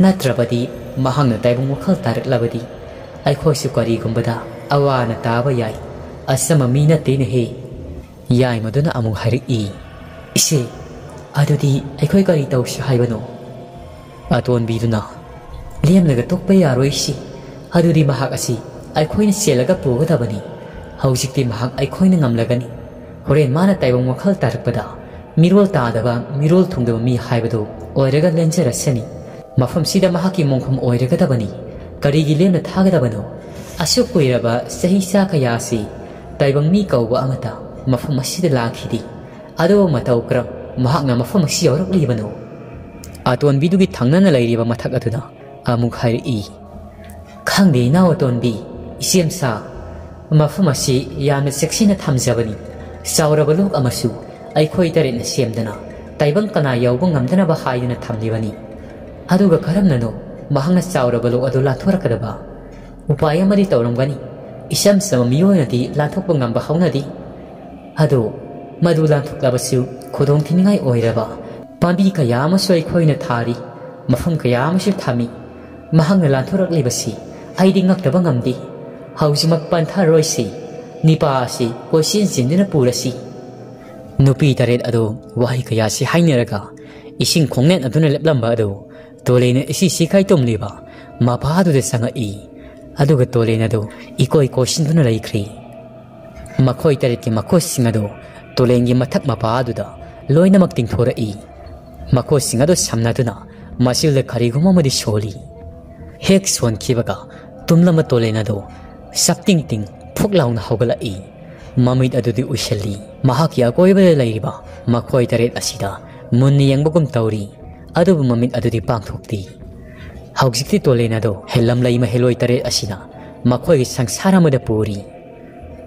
ꯅꯠꯇ꯭ꯔꯕꯗꯤ ꯃꯍꯥꯛꯅ ꯇꯥꯏꯕꯪ ꯋꯥꯈꯜ ꯇꯥꯔꯛꯂꯕꯗꯤ ꯑꯩꯈꯣꯏꯁꯨ ꯀꯔꯤꯒꯨꯝꯕꯗ ꯑꯋꯥ ꯑꯅꯥ ꯇꯥꯕ ꯌꯥꯏ꯫ ꯑꯆꯝꯕ ꯃꯤ ꯅꯠꯇꯦꯅꯦꯍꯦ꯫" ꯌꯥꯏꯃꯗꯨꯅ ꯑꯃꯨꯛ ꯍꯥꯏꯔꯛꯏ, "ꯏꯆꯦ, ꯑꯗꯨꯗꯤ ꯑꯩꯈꯣꯏ ꯀꯔꯤ ꯇꯧꯁꯤ ꯍꯥꯏꯕꯅꯣ?" ꯑꯇꯣꯟꯕꯤꯗꯨꯅ, "ꯂꯦꯝꯂꯒ ꯇꯣꯛꯄ ꯌꯥꯔꯣꯏ ꯏꯆꯦ꯫ ꯑꯗꯨꯗꯤ ꯃꯍꯥꯛ ꯑꯁꯤ ꯑꯩꯈꯣꯏꯅ ꯆꯦꯜꯂꯒ ꯄꯨꯒꯗꯕꯅꯤ꯫ ꯍꯧꯖꯤꯛꯇꯤ ꯃꯍꯥꯛ ꯑꯩꯈꯣꯏꯅ ꯉꯝꯂꯒꯅꯤ꯫ ꯍꯣꯔꯦꯟ ꯃꯥꯅ ꯇꯥꯏꯕꯪ ꯋꯥꯈꯜ ꯇꯥꯔꯛꯄꯗ ꯃꯤꯔꯣꯜ ꯇꯥꯗꯕ, ꯃꯤꯔꯣꯜ ꯊꯨꯡꯗꯕ ꯃꯤ ꯍꯥꯏꯕꯗꯨ ꯑꯣꯏꯔꯒ ꯂꯦꯟꯖꯔꯁꯅꯤ꯫ ꯃꯐꯝꯁꯤꯗ ꯃꯍꯥꯛꯀꯤ ꯃꯣꯡꯐꯝ ꯑꯣꯏꯔꯒꯗꯕꯅꯤ꯫ ꯀꯔꯤꯒꯤ ꯂꯦꯝꯅ ꯊꯥꯒꯗꯕꯅꯣ? ꯑꯁꯨꯛ ꯀꯨꯏꯔꯕ ꯆꯍꯤ ꯆꯥ ꯀꯌꯥꯁꯤ ꯇꯥꯏꯕꯪ ꯃꯤ ꯀꯧꯕ ꯑꯃꯠꯇ ꯃꯐꯝ ꯑꯁꯤꯗ ꯂꯥꯛꯈꯤꯗꯦ꯫ ꯑꯗꯨꯕꯨ ꯃꯇꯧ ꯀꯔꯝ ꯃꯍꯥꯛꯅ ꯃꯐꯝ ꯑꯁꯤ ꯌꯧꯔꯛꯂꯤꯕꯅꯣ?" ꯑꯇꯣꯟꯕꯤꯗꯨꯒꯤ ꯊꯪꯅꯅ ꯂꯩꯔꯤꯕ ꯃꯊꯛ ꯑꯗꯨꯅ ꯑꯃꯨꯛ ꯍꯥꯏꯔꯛꯏ, "ꯈꯪꯗꯦ ꯏꯅꯥꯎ ꯑꯇꯣꯟꯕꯤ, ꯏꯆꯦꯝꯆꯥ, ꯃꯐꯝ ꯑꯁꯤ ꯌꯥꯝꯅ ꯆꯦꯛꯁꯤꯟꯅ ꯊꯝꯖꯕꯅꯤ꯫ ꯆꯥꯎꯔꯕ ꯂꯣꯛ ꯑꯃꯁꯨ ꯑꯩꯈꯣꯏ ꯇꯔꯦꯠꯅ ꯁꯦꯝꯗꯅ ꯇꯥꯏꯕꯪ ꯀꯅꯥ ꯌꯧꯕ ꯉꯝꯗꯅꯕ ꯍꯥꯏꯗꯨꯅ ꯊꯝꯂꯤꯕꯅꯤ꯫ ꯑꯗꯨꯒ ꯀꯔꯝꯅꯅꯣ ꯃꯍꯥꯛꯅ ꯆꯥꯎꯔꯕ ꯂꯣꯛ ꯑꯗꯨ ꯂꯥꯟꯊꯣꯔꯛꯀꯗꯕ? ꯎꯄꯥꯏ ꯑꯃꯗꯤ ꯇꯧꯔꯝꯒꯅꯤ꯫ ꯏꯆꯝ ꯆꯝꯕ ꯃꯤꯑꯣꯏꯅꯗꯤ ꯂꯥꯟꯊꯣꯛꯄ ꯉꯝꯕ ꯍꯧꯅꯗꯦ꯫ ꯑꯗꯨ ꯃꯗꯨ ꯂꯥꯟꯊꯣꯛꯂꯕꯁꯨ ꯈꯨꯗꯣꯡ ꯊꯤꯅꯤꯡꯉꯥꯏ ꯑꯣꯏꯔꯕ ꯄꯥꯝꯕꯤ ꯀꯌꯥ ꯑꯃꯁꯨ ꯑꯩꯈꯣꯏꯅ ꯊꯥꯔꯤ, ꯃꯐꯝ ꯀꯌꯥ ꯑꯃꯁꯨ ꯊꯝꯃꯤ꯫ ꯃꯍꯥꯛꯅ ꯂꯥꯟꯊꯣꯔꯛꯂꯤꯕꯁꯤ ꯑꯩꯗꯤ ꯉꯛꯇꯕ ꯉꯝꯗꯦ꯫ ꯍꯧꯖꯤꯛꯃꯛ ꯄꯟꯊꯔꯣꯏꯁꯤ꯫ ꯅꯤꯄꯥ ꯑꯁꯤ ꯀꯣꯏꯆꯦꯟ ꯆꯦꯟꯗꯨꯅ ꯄꯨꯔꯁꯤ꯫" ꯅꯨꯄꯤ ꯇꯔꯦꯠ ꯑꯗꯨ ꯋꯥꯍꯩ ꯀꯌꯥꯁꯤ ꯍꯥꯏꯅꯔꯒ ꯏꯁꯤꯡ ꯈꯣꯡꯅꯦꯠ ꯑꯗꯨꯅ ꯂꯦꯞꯂꯝꯕ ꯑꯗꯨ ꯇꯣꯂꯦꯅ ꯏꯁꯤ ꯁꯤꯈꯥꯏ ꯇꯨꯝꯂꯤꯕ ꯃꯄꯥꯗꯨꯗ ꯆꯪꯉꯛꯏ꯫ ꯑꯗꯨꯒ ꯇꯣꯂꯦꯟ ꯑꯗꯨ ꯏꯀꯣꯏ ꯀꯣꯏꯁꯤꯟꯗꯨꯅ ꯂꯩꯈ꯭ꯔꯤ꯫ ꯃꯈꯣꯏ ꯇꯔꯦꯠꯀꯤ ꯃꯈꯨꯠꯁꯤꯡ ꯑꯗꯨ ꯇꯨꯔꯦꯟꯒꯤ ꯃꯊꯛ ꯃꯄꯥ ꯑꯗꯨꯗ ꯂꯣꯏꯅꯃꯛ ꯇꯤꯡꯊꯣꯔꯛꯏ꯫ ꯃꯈꯨꯠꯁꯤꯡ ꯑꯗꯨ ꯁꯝꯅꯗꯨꯅ ꯃꯁꯤꯗ ꯀꯔꯤꯒꯨꯝꯕ ꯑꯃꯗꯤ ꯁꯣꯜꯂꯤ꯫ ꯍꯦꯛ ꯁꯣꯟꯈꯤꯕꯒ ꯇꯨꯝꯂꯝꯕ ꯇꯣꯔꯦꯟ ꯑꯗꯨ ꯁꯞꯇꯤꯡ ꯇꯤꯡ ꯐꯨꯛ ꯂꯥꯎꯅ ꯍꯧꯒꯠꯂꯛꯏ꯫ ꯃꯃꯤꯠ ꯑꯗꯨꯗꯤ ꯎꯏꯁꯤꯜꯂꯤ꯫ ꯃꯍꯥꯛꯀꯤ ꯑꯀꯣꯏꯕꯗ ꯂꯩꯔꯤꯕ ꯃꯈꯣꯏ ꯇꯔꯦꯠ ꯑꯁꯤꯗ ꯃꯨꯟꯅ ꯌꯦꯡꯕꯒꯨꯝ ꯇꯧꯔꯤ꯫ ꯑꯗꯨꯕꯨ ꯃꯃꯤꯠ ꯑꯗꯨꯗꯤ ꯄꯥꯡꯊꯣꯛꯇꯦ꯫ ꯍꯧꯖꯤꯛꯇꯤ ꯇꯣꯂꯦꯟ ꯑꯗꯨ ꯍꯦꯜꯂꯝꯂꯩ ꯃꯍꯦꯂꯣꯏ ꯇꯔꯦꯠ ꯑꯁꯤꯅ ꯃꯈꯣꯏꯒꯤ ꯁꯪꯁꯥꯔ ꯑꯃꯗ ꯄꯨꯔꯤ꯫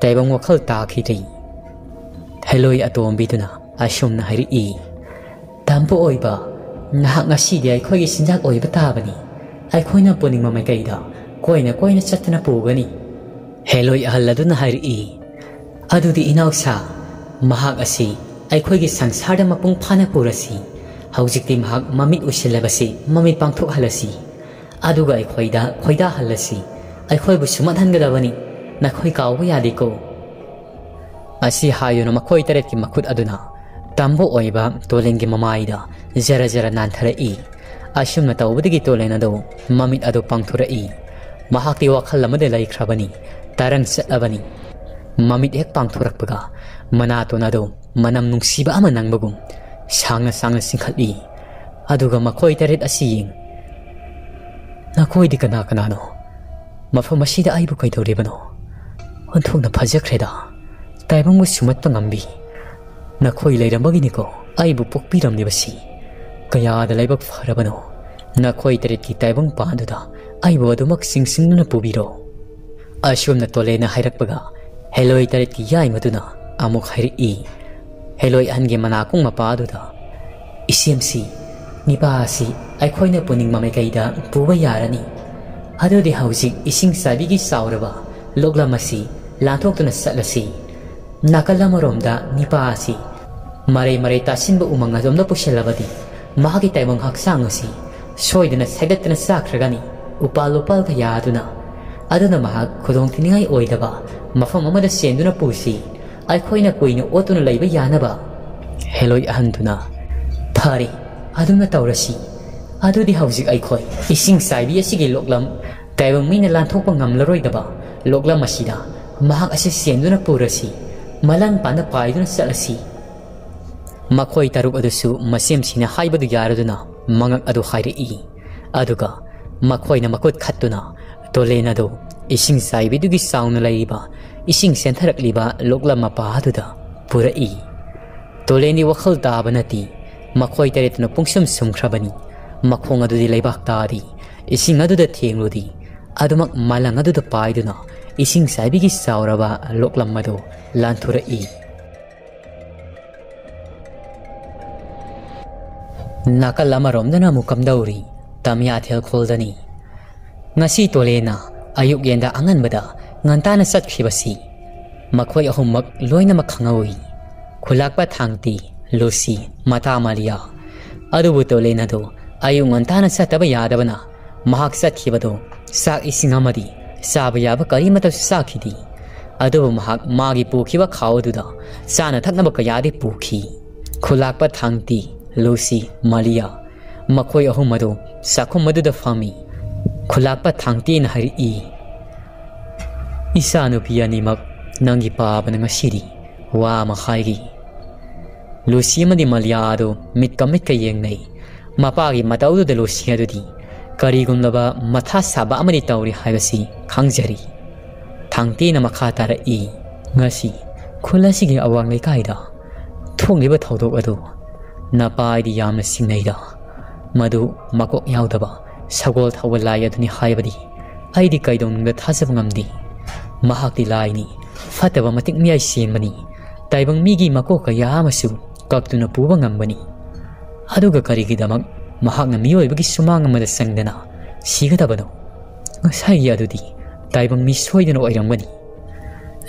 ꯇꯥꯏꯕꯪ ꯋꯥꯈꯜ ꯇꯥꯈꯤꯗ꯭ꯔꯤ꯫ ꯍꯦꯂꯣꯏ ꯑꯇꯣꯝꯕꯤꯗꯨꯅ ꯑꯁꯨꯝꯅ ꯍꯥꯏꯔꯛꯏ, "ꯇꯝꯕ ꯑꯣꯏꯕ, ꯅꯍꯥꯛ ꯉꯁꯤꯗꯤ ꯑꯩꯈꯣꯏꯒꯤ ꯆꯤꯟꯖꯥꯛ ꯑꯣꯏꯕ ꯇꯥꯕꯅꯤ꯫ ꯑꯩꯈꯣꯏꯅ ꯄꯨꯅꯤꯡꯕ ꯃꯥꯏꯀꯩꯗ ꯀꯣꯏꯅ ꯀꯣꯏꯅ ꯆꯠꯇꯨꯅ ꯄꯨꯒꯅꯤ꯫" ꯍꯦꯂꯣꯏ ꯑꯍꯜ ꯑꯗꯨꯅ ꯍꯥꯏꯔꯛꯏ, "ꯑꯗꯨꯗꯤ ꯏꯅꯥꯎꯁꯥ, ꯃꯍꯥꯛ ꯑꯁꯤ ꯑꯩꯈꯣꯏꯒꯤ ꯁꯪꯁꯥꯔꯗ ꯃꯄꯨꯡ ꯐꯥꯅ ꯄꯨꯔꯁꯤ꯫ ꯍꯧꯖꯤꯛꯇꯤ ꯃꯍꯥꯛ ꯃꯃꯤꯠ ꯎꯏꯁꯤꯜꯂꯕꯁꯤ ꯃꯃꯤꯠ ꯄꯥꯡꯊꯣꯛꯍꯜꯂꯁꯤ꯫ ꯑꯗꯨꯒ ꯑꯩꯈꯣꯏꯗ ꯈꯣꯏꯗꯥꯍꯜꯂꯁꯤ꯫ ꯑꯩꯈꯣꯏꯕꯨ ꯁꯨꯝꯍꯠꯍꯟꯒꯗꯕꯅꯤ꯫ ꯅꯈꯣꯏ ꯀꯥꯎꯕ ꯌꯥꯗꯦꯀꯣ꯫" ꯑꯁꯤ ꯍꯥꯏꯗꯨꯅ ꯃꯈꯣꯏ ꯇꯔꯦꯠꯀꯤ ꯃꯈꯨꯠ ꯑꯗꯨꯅ ꯇꯝꯕ ꯑꯣꯏꯕ ꯇꯣꯂꯦꯟꯒꯤ ꯃꯃꯥꯏꯗ ꯖꯔ ꯖꯔ ꯅꯥꯟꯊꯔꯛꯏ꯫ ꯑꯁꯨꯝꯅ ꯇꯧꯕꯗꯒꯤ ꯇꯣꯂꯦꯟ ꯑꯗꯨ ꯃꯃꯤꯠ ꯑꯗꯨ ꯄꯥꯡꯊꯣꯔꯛꯏ꯫ ꯃꯍꯥꯛꯇꯤ ꯋꯥꯈꯜ ꯑꯃꯗ ꯂꯩꯈ꯭ꯔꯕꯅꯤ, ꯇꯔꯪ ꯆꯠꯂꯕꯅꯤ꯫ ꯃꯃꯤꯠ ꯍꯦꯛ ꯄꯥꯡꯊꯣꯔꯛꯄꯒ ꯃꯅꯥꯇꯣꯟ ꯑꯗꯨ ꯃꯅꯝ ꯅꯨꯡꯁꯤꯕ ꯑꯃ ꯅꯪꯕꯒꯨꯝ ꯁꯥꯡꯅ ꯁꯥꯡꯅ ꯆꯤꯡꯈꯠꯂꯤ꯫ ꯑꯗꯨꯒ ꯃꯈꯣꯏ ꯇꯔꯦꯠ ꯑꯁꯤ ꯌꯦꯡ, "ꯅꯈꯣꯏꯗꯤ ꯀꯅꯥ ꯀꯅꯥꯅꯣ? ꯃꯐꯝ ꯑꯁꯤꯗ ꯑꯩꯕꯨ ꯀꯩꯗꯧꯔꯤꯕꯅꯣ? ꯑꯣꯟꯊꯣꯛꯅ ꯐꯖꯈ꯭ꯔꯦꯗ꯫ ꯇꯥꯏꯕꯪꯕꯨ ꯁꯨꯝꯍꯠꯄ ꯉꯝꯕꯤ꯫ ꯅꯈꯣꯏ ꯂꯩꯔꯝꯕꯒꯤꯅꯤꯀꯣ ꯑꯩꯕꯨ ꯄꯣꯛꯄꯤꯔꯝꯂꯤꯕꯁꯤ꯫ ꯀꯌꯥꯗ ꯂꯥꯏꯕꯛ ꯐꯔꯕꯅꯣ꯫ ꯅꯈꯣꯏ ꯇꯔꯦꯠꯀꯤ ꯇꯥꯏꯕꯪ ꯄꯥꯟꯗꯨꯗ ꯑꯩꯕꯨ ꯑꯗꯨꯃꯛ ꯆꯤꯡꯁꯤꯟꯗꯨꯅ ꯄꯨꯕꯤꯔꯣ꯫" ꯑꯁꯨꯝꯅ ꯇꯣꯂꯦꯟꯅ ꯍꯥꯏꯔꯛꯄꯒ ꯍꯦꯂꯣꯏ ꯇꯔꯦꯠꯀꯤ ꯌꯥꯏꯃꯗꯨꯅ ꯑꯃꯨꯛ ꯍꯥꯏꯔꯛꯏ꯫ ꯍꯦꯂꯣꯏ ꯑꯍꯟꯒꯤ ꯃꯅꯥꯀꯣꯡ ꯃꯄꯥꯗꯨꯗ, "ꯏꯆꯦꯝꯁꯤ, ꯅꯤꯄꯥ ꯑꯁꯤ ꯑꯩꯈꯣꯏꯅ ꯄꯨꯅꯤꯡꯕ ꯃꯥꯏꯀꯩꯗ ꯄꯨꯕ ꯌꯥꯔꯅꯤ꯫ ꯑꯗꯨꯗꯤ ꯍꯧꯖꯤꯛ ꯏꯁꯤꯡ ꯆꯥꯏꯕꯤꯒꯤ ꯆꯥꯎꯔꯕ ꯂꯣꯛꯂꯝ ꯑꯁꯤ ꯂꯥꯟꯊꯣꯛꯇꯨꯅ ꯆꯠꯂꯁꯤ꯫" ꯅꯥꯀꯜ ꯑꯃꯔꯣꯝꯗ ꯅꯤꯄꯥ ꯑꯁꯤ ꯃꯔꯩ ꯃꯔꯩ ꯇꯥꯁꯤꯟꯕ ꯎꯃꯪ ꯑꯗꯣꯝꯗ ꯄꯨꯁꯤꯜꯂꯕꯗꯤ ꯃꯍꯥꯛꯀꯤ ꯇꯥꯏꯕꯪ ꯍꯛꯆꯥꯡ ꯑꯁꯤ ꯁꯣꯏꯗꯅ ꯁꯥꯏꯗꯠꯇꯅ ꯆꯥꯈ꯭ꯔꯒꯅꯤ, ꯎꯄꯥꯜ ꯎꯄꯥꯜ ꯀꯌꯥꯗꯨꯅ꯫ ꯑꯗꯨꯅ ꯃꯍꯥꯛ ꯈꯨꯗꯣꯡ ꯊꯤꯅꯤꯡꯉꯥꯏ ꯑꯣꯏꯗꯕ ꯃꯐꯝ ꯑꯃꯗ ꯆꯦꯟꯗꯨꯅ ꯄꯨꯁꯤ, ꯑꯩꯈꯣꯏꯅ ꯀꯨꯏꯅ ꯑꯣꯠꯇꯨꯅ ꯂꯩꯕ ꯌꯥꯅꯕ꯫ ꯍꯦꯂꯣꯏ ꯑꯍꯟꯗꯨꯅ, "ꯐꯔꯦ, ꯑꯗꯨꯝꯅ ꯇꯧꯔꯁꯤ꯫ ꯑꯗꯨꯗꯤ ꯍꯧꯖꯤꯛ ꯑꯩꯈꯣꯏ ꯏꯁꯤꯡ ꯆꯥꯏꯕꯤ ꯑꯁꯤꯒꯤ ꯂꯣꯛꯂꯝ, ꯇꯥꯏꯕꯪ ꯃꯤꯅ ꯂꯥꯟꯊꯣꯛꯄ ꯉꯝꯂꯔꯣꯏꯗꯕ ꯂꯣꯛꯂꯝ ꯑꯁꯤꯗ ꯃꯍꯥꯛ ꯑꯁꯤ ꯆꯦꯟꯗꯨꯅ ꯄꯨꯔꯁꯤ, ꯃꯂꯪ ꯄꯥꯟꯗ ꯄꯥꯏꯗꯨꯅ ꯆꯠꯂꯁꯤ꯫" ꯃꯈꯣꯏ ꯇꯔꯨꯛ ꯑꯗꯨꯁꯨ ꯃꯁꯦꯝꯁꯤꯅ ꯍꯥꯏꯕꯗꯨ ꯌꯥꯔꯗꯨꯅ ꯃꯉꯛ ꯑꯗꯨ ꯍꯥꯏꯔꯛꯏ꯫ ꯑꯗꯨꯒ ꯃꯈꯣꯏꯅ ꯃꯈꯨꯠ ꯈꯠꯇꯨꯅ ꯇꯣꯂꯦꯟ ꯑꯗꯨ ꯏꯁꯤꯡ ꯆꯥꯏꯕꯤꯗꯨꯒꯤ ꯆꯥꯎꯅ ꯂꯩꯔꯤꯕ ꯏꯁꯤꯡ ꯆꯦꯟꯊꯔꯛꯂꯤꯕ ꯂꯣꯛꯂꯝ ꯃꯄꯥ ꯑꯗꯨꯗ ꯄꯨꯔꯛꯏ꯫ ꯇꯣꯂꯦꯟꯗꯤ ꯋꯥꯈꯜ ꯇꯥꯕ ꯅꯠꯇꯦ꯫ ꯃꯈꯣꯏ ꯇꯔꯦꯠꯇꯨꯅ ꯄꯨꯡꯁꯨꯝ ꯁꯨꯝꯈ꯭ꯔꯕꯅꯤ꯫ ꯃꯈꯣꯡ ꯑꯗꯨꯗꯤ ꯂꯩꯕꯥꯛ ꯇꯥꯔꯤ꯫ ꯏꯁꯤꯡ ꯑꯗꯨꯗ ꯊꯦꯡꯂꯨꯗꯤ꯫ ꯑꯗꯨꯃꯛ ꯃꯂꯪ ꯑꯗꯨꯗ ꯄꯥꯏꯗꯨꯅ ꯏꯁꯤꯡ ꯆꯥꯏꯕꯤꯒꯤ ꯆꯥꯎꯔꯕ ꯂꯣꯛꯂꯝ ꯑꯗꯨ ꯂꯥꯟꯊꯣꯔꯛꯏ꯫ ꯅꯥꯀꯜ ꯑꯃꯔꯣꯝꯗꯅ ꯑꯃꯨꯛ ꯀꯝꯗꯧꯔꯤ? ꯇꯝꯌꯥꯊꯦꯜ ꯈꯣꯜꯗꯅꯤ꯫ ꯉꯁꯤ ꯇꯣꯂꯦꯅ ꯑꯌꯨꯛ ꯌꯦꯟꯗ ꯑꯉꯟꯕꯗ ꯉꯟꯇꯥꯅ ꯆꯠꯈꯤꯕꯁꯤ ꯃꯈꯣꯏ ꯑꯍꯨꯝꯃꯛ ꯂꯣꯏꯅꯃꯛ ꯈꯪꯍꯧꯏ꯫ ꯈꯨꯂꯥꯛꯄ ꯊꯥꯡꯇꯤ, ꯂꯨꯁꯤ, ꯃꯇꯥ ꯃꯥꯂꯤꯌꯥ꯫ ꯑꯗꯨꯕꯨ ꯇꯣꯂꯦꯟ ꯑꯗꯨ ꯑꯌꯨꯛ ꯉꯟꯇꯥꯅ ꯆꯠꯇꯕ ꯌꯥꯗꯕꯅ ꯃꯍꯥꯛ ꯆꯠꯈꯤꯕꯗꯨ ꯆꯥꯛ ꯏꯁꯤꯡ ꯑꯃꯗꯤ ꯆꯥꯕ ꯌꯥꯕ ꯀꯔꯤꯃꯠꯇꯁꯨ ꯆꯥꯈꯤꯗꯦ꯫ ꯑꯗꯨꯕꯨ ꯃꯍꯥꯛ ꯃꯥꯒꯤ ꯄꯨꯈꯤꯕ ꯈꯥꯎ ꯑꯗꯨꯗ ꯆꯥꯅ ꯊꯛꯅꯕ ꯀꯌꯥꯗꯤ ꯄꯨꯈꯤ꯫ ꯈꯨꯂꯥꯛꯄ ꯊꯥꯡꯇꯤ, ꯂꯨꯁꯤ, ꯃꯥꯂꯤꯌꯥ, ꯃꯈꯣꯏ ꯑꯍꯨꯝ ꯑꯗꯨ ꯆꯥꯛꯈꯨꯝ ꯑꯗꯨꯗ ꯐꯝꯃꯤ꯫ ꯈꯨꯂꯥꯛꯄ ꯊꯥꯡꯇꯤꯅ ꯍꯥꯏꯔꯛꯏ, "ꯏꯆꯥꯅꯨꯄꯤ ꯑꯅꯤꯃꯛ ꯅꯪꯒꯤ ꯄꯥꯕꯅ ꯉꯁꯤꯗꯤ ꯋꯥ ꯑꯃ ꯍꯥꯏꯔꯤ꯫" ꯂꯨꯁꯤ ꯑꯃꯗꯤ ꯃꯥꯂꯤꯌꯥ ꯑꯗꯨ ꯃꯤꯠꯀ ꯃꯤꯠꯀ ꯌꯦꯡꯅꯩ꯫ ꯃꯄꯥꯒꯤ ꯃꯇꯧꯗꯨꯗ ꯂꯨꯁꯤ ꯑꯗꯨꯗꯤ ꯀꯔꯤꯒꯨꯝꯂꯕ ꯃꯊꯥ ꯁꯥꯕ ꯑꯃꯗꯤ ꯇꯧꯔꯤ ꯍꯥꯏꯕꯁꯤ ꯈꯪꯖꯔꯤ꯫ ꯊꯥꯡꯇꯤꯅ ꯃꯈꯥ ꯇꯥꯔꯛꯏ, "ꯉꯁꯤ ꯈꯨꯜ ꯑꯁꯤꯒꯤ ꯑꯋꯥꯡ ꯂꯩꯀꯥꯏꯗ ꯊꯣꯛꯂꯤꯕ ꯊꯧꯗꯣꯛ ꯑꯗꯨ ꯅꯄꯥꯏꯗꯤ ꯌꯥꯝꯅ ꯆꯤꯡꯅꯩꯗ꯫ ꯃꯗꯨ ꯃꯀꯣꯛ ꯌꯥꯎꯗꯕ ꯁꯒꯣꯜ ꯊꯧꯕ ꯂꯥꯏ ꯑꯗꯨꯅꯤ ꯍꯥꯏꯕꯗꯤ ꯑꯩꯗꯤ ꯀꯩꯗꯧꯅꯨꯡꯗ ꯊꯥꯖꯕ ꯉꯝꯗꯦ꯫ ꯃꯍꯥꯛꯇꯤ ꯂꯥꯏꯅꯤ, ꯐꯠꯇꯕ ꯃꯇꯤꯛ ꯃꯌꯥꯏ ꯆꯦꯟꯕꯅꯤ, ꯇꯥꯏꯕꯪ ꯃꯤꯒꯤ ꯃꯀꯣꯛ ꯀꯌꯥ ꯑꯃꯁꯨ ꯀꯛꯇꯨꯅ ꯄꯨꯕ ꯉꯝꯕꯅꯤ꯫ ꯑꯗꯨꯒ ꯀꯔꯤꯒꯤꯗꯃꯛ ꯃꯍꯥꯛꯅ ꯃꯤꯑꯣꯏꯕꯒꯤ ꯁꯨꯃꯥꯡ ꯑꯃꯗ ꯆꯪꯗꯅ ꯁꯤꯒꯗꯕꯅꯣ? ꯉꯁꯥꯏꯒꯤ ꯑꯗꯨꯗꯤ ꯇꯥꯏꯕꯪ ꯃꯤ ꯁꯣꯏꯗꯅ ꯑꯣꯏꯔꯝꯒꯅꯤ꯫"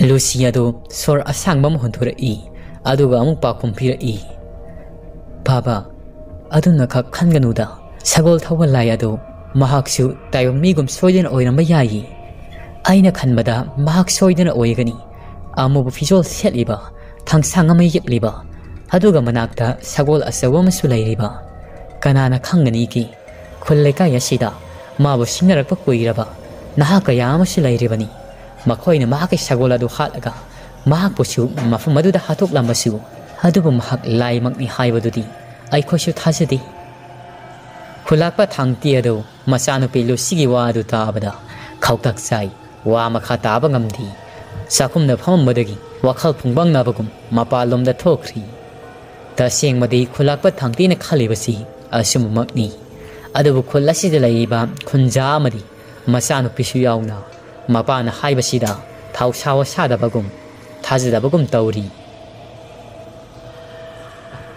ꯂꯨꯁꯤ ꯑꯗꯨ ꯁꯣꯔ ꯑꯁꯥꯡꯕ ꯑꯃ ꯍꯣꯟꯊꯣꯔꯛꯏ, ꯑꯗꯨꯒ ꯑꯃꯨꯛ ꯄꯥꯎꯈꯨꯝ ꯄꯤꯔꯛꯏ, "ꯕꯥꯕꯥ, ꯑꯗꯨꯝꯅ ꯈꯛ ꯈꯟꯒꯅꯨꯗ꯫ ꯁꯒꯣꯜ ꯊꯧꯕ ꯂꯥꯏ ꯑꯗꯨ ꯃꯍꯥꯛꯁꯨ ꯇꯥꯏꯕꯪ ꯃꯤꯒꯨꯝ ꯁꯣꯏꯗꯅ ꯑꯣꯏꯔꯝꯕ ꯌꯥꯏꯌꯦ꯫ ꯑꯩꯅ ꯈꯟꯕꯗ ꯃꯍꯥꯛ ꯁꯣꯏꯗꯅ ꯑꯣꯏꯒꯅꯤ꯫ ꯑꯃꯨꯕ ꯐꯤꯖꯣꯜ ꯁꯦꯠꯂꯤꯕ, ꯊꯥꯡꯁꯥꯡ ꯑꯃ ꯌꯦꯞꯂꯤꯕ, ꯑꯗꯨꯒ ꯃꯅꯥꯛꯇ ꯁꯒꯣꯜ ꯑꯆꯧꯕ ꯑꯃꯁꯨ ꯂꯩꯔꯤꯕ꯫ ꯀꯅꯥꯅ ꯈꯪꯒꯅꯤꯒꯦ? ꯈꯨꯜ ꯂꯩꯀꯥꯏ ꯑꯁꯤꯗ ꯃꯥꯕꯨ ꯁꯤꯡꯅꯔꯛꯄ ꯀꯨꯏꯔꯕ ꯅꯍꯥ ꯀꯌꯥ ꯑꯃꯁꯨ ꯂꯩꯔꯤꯕꯅꯤ꯫ ꯃꯈꯣꯏꯅ ꯃꯍꯥꯛꯀꯤ ꯁꯒꯣꯜ ꯑꯗꯨ ꯍꯥꯠꯂꯒ ꯃꯍꯥꯛꯄꯨꯁꯨ ꯃꯐꯝ ꯑꯗꯨꯗ ꯍꯥꯠꯇꯣꯛꯂꯝꯕꯁꯨ, ꯑꯗꯨꯕꯨ ꯃꯍꯥꯛ ꯂꯥꯏꯃꯛꯅꯤ ꯍꯥꯏꯕꯗꯨꯗꯤ ꯑꯩꯈꯣꯏꯁꯨ ꯊꯥꯖꯗꯦ꯫" ꯈꯨꯂꯥꯛꯄ ꯊꯥꯡꯇꯤ ꯑꯗꯨ ꯃꯆꯥꯅꯨꯄꯤ ꯂꯨꯁꯤꯒꯤ ꯋꯥ ꯑꯗꯨ ꯇꯥꯕꯗ ꯈꯧꯇꯛ ꯆꯥꯏ꯫ ꯋꯥ ꯃꯈꯥ ꯇꯥꯕ ꯉꯝꯗꯦ꯫ ꯆꯥꯛꯈꯨꯝꯗ ꯐꯝꯃꯝꯕꯗꯒꯤ ꯋꯥꯈꯜ ꯐꯨꯡꯕꯪꯅꯕꯒꯨꯝ ꯃꯄꯥꯟꯂꯣꯝꯗ ꯊꯣꯛꯈ꯭ꯔꯤ꯫ ꯇꯁꯦꯡꯕꯗꯤ ꯈꯨꯜꯂꯥꯛꯄ ꯊꯥꯡꯇꯤꯅ ꯈꯜꯂꯤꯕꯁꯤ ꯑꯆꯨꯝꯕꯃꯛꯅꯤ꯫ ꯑꯗꯨꯕꯨ ꯈꯨꯜ ꯑꯁꯤꯗ ꯂꯩꯔꯤꯕ ꯈꯨꯟꯖꯥ ꯑꯃꯗꯤ ꯃꯆꯥꯅꯨꯄꯤꯁꯨ ꯌꯥꯎꯅ ꯃꯄꯥꯅ ꯍꯥꯏꯕꯁꯤꯗ ꯊꯧꯁꯥ ꯋꯥꯁꯥꯗꯕꯒꯨꯝ, ꯊꯥꯖꯗꯕꯒꯨꯝ ꯇꯧꯔꯤ꯫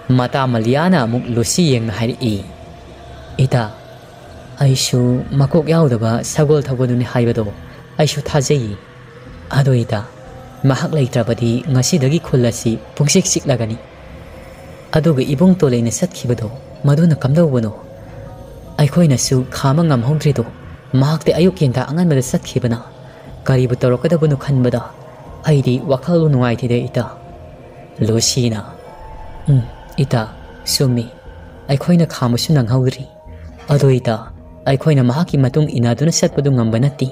ꯃꯇꯥ ꯃꯂꯤꯌꯥꯅ ꯑꯃꯨꯛ ꯂꯨꯁꯤ ꯌꯦꯡꯅ ꯍꯥꯏꯔꯛꯏ, "ꯏꯇꯥ, ꯑꯩꯁꯨ ꯃꯀꯣꯛ ꯌꯥꯎꯗꯕ ꯁꯒꯣꯜ ꯊꯧꯕꯗꯨꯅꯤ ꯍꯥꯏꯕꯗꯣ ꯑꯩꯁꯨ ꯊꯥꯖꯩꯌꯦ꯫ ꯑꯗꯣ ꯏꯇꯥ, ꯃꯍꯥꯛ ꯂꯩꯇ꯭ꯔꯕꯗꯤ ꯉꯁꯤꯗꯒꯤ ꯈꯨꯜ ꯑꯁꯤ ꯄꯨꯡꯆꯤꯛ ꯆꯤꯛꯂꯒꯅꯤ꯫ ꯑꯗꯨꯒ ꯏꯕꯨꯡ ꯇꯣꯂꯩꯅ ꯆꯠꯈꯤꯕꯗꯣ, ꯃꯗꯨꯅ ꯀꯝꯗꯧꯕꯅꯣ? ꯑꯩꯈꯣꯏꯅꯁꯨ ꯈꯥꯝꯕ ꯉꯝꯍꯧꯗ꯭ꯔꯤꯗꯣ, ꯃꯍꯥꯛꯇꯤ ꯑꯌꯨꯛ ꯌꯦꯟꯗꯥ ꯑꯉꯟꯕꯗ ꯆꯠꯈꯤꯕꯅ꯫ ꯀꯔꯤꯕꯨ ꯇꯧꯔꯛꯀꯗꯕꯅꯣ ꯈꯟꯕꯗ ꯑꯩꯗꯤ ꯋꯥꯈꯜ ꯅꯨꯡꯉꯥꯏꯇꯦꯗ ꯏꯇꯥ꯫" ꯂꯨꯁꯤꯅ, "ꯎꯝ, ꯏꯇꯥ, ꯆꯨꯝꯃꯤ꯫ ꯑꯩꯈꯣꯏꯅ ꯈꯥꯝꯕꯁꯨ ꯅꯪꯍꯧꯗ꯭ꯔꯤ꯫ ꯑꯗꯣ ꯏꯇꯥ, ꯑꯩꯈꯣꯏꯅ ꯃꯍꯥꯛꯀꯤ ꯃꯇꯨꯡ ꯏꯟꯅꯗꯨꯅ ꯆꯠꯄꯗꯨ ꯉꯝꯕ ꯅꯠꯇꯦ꯫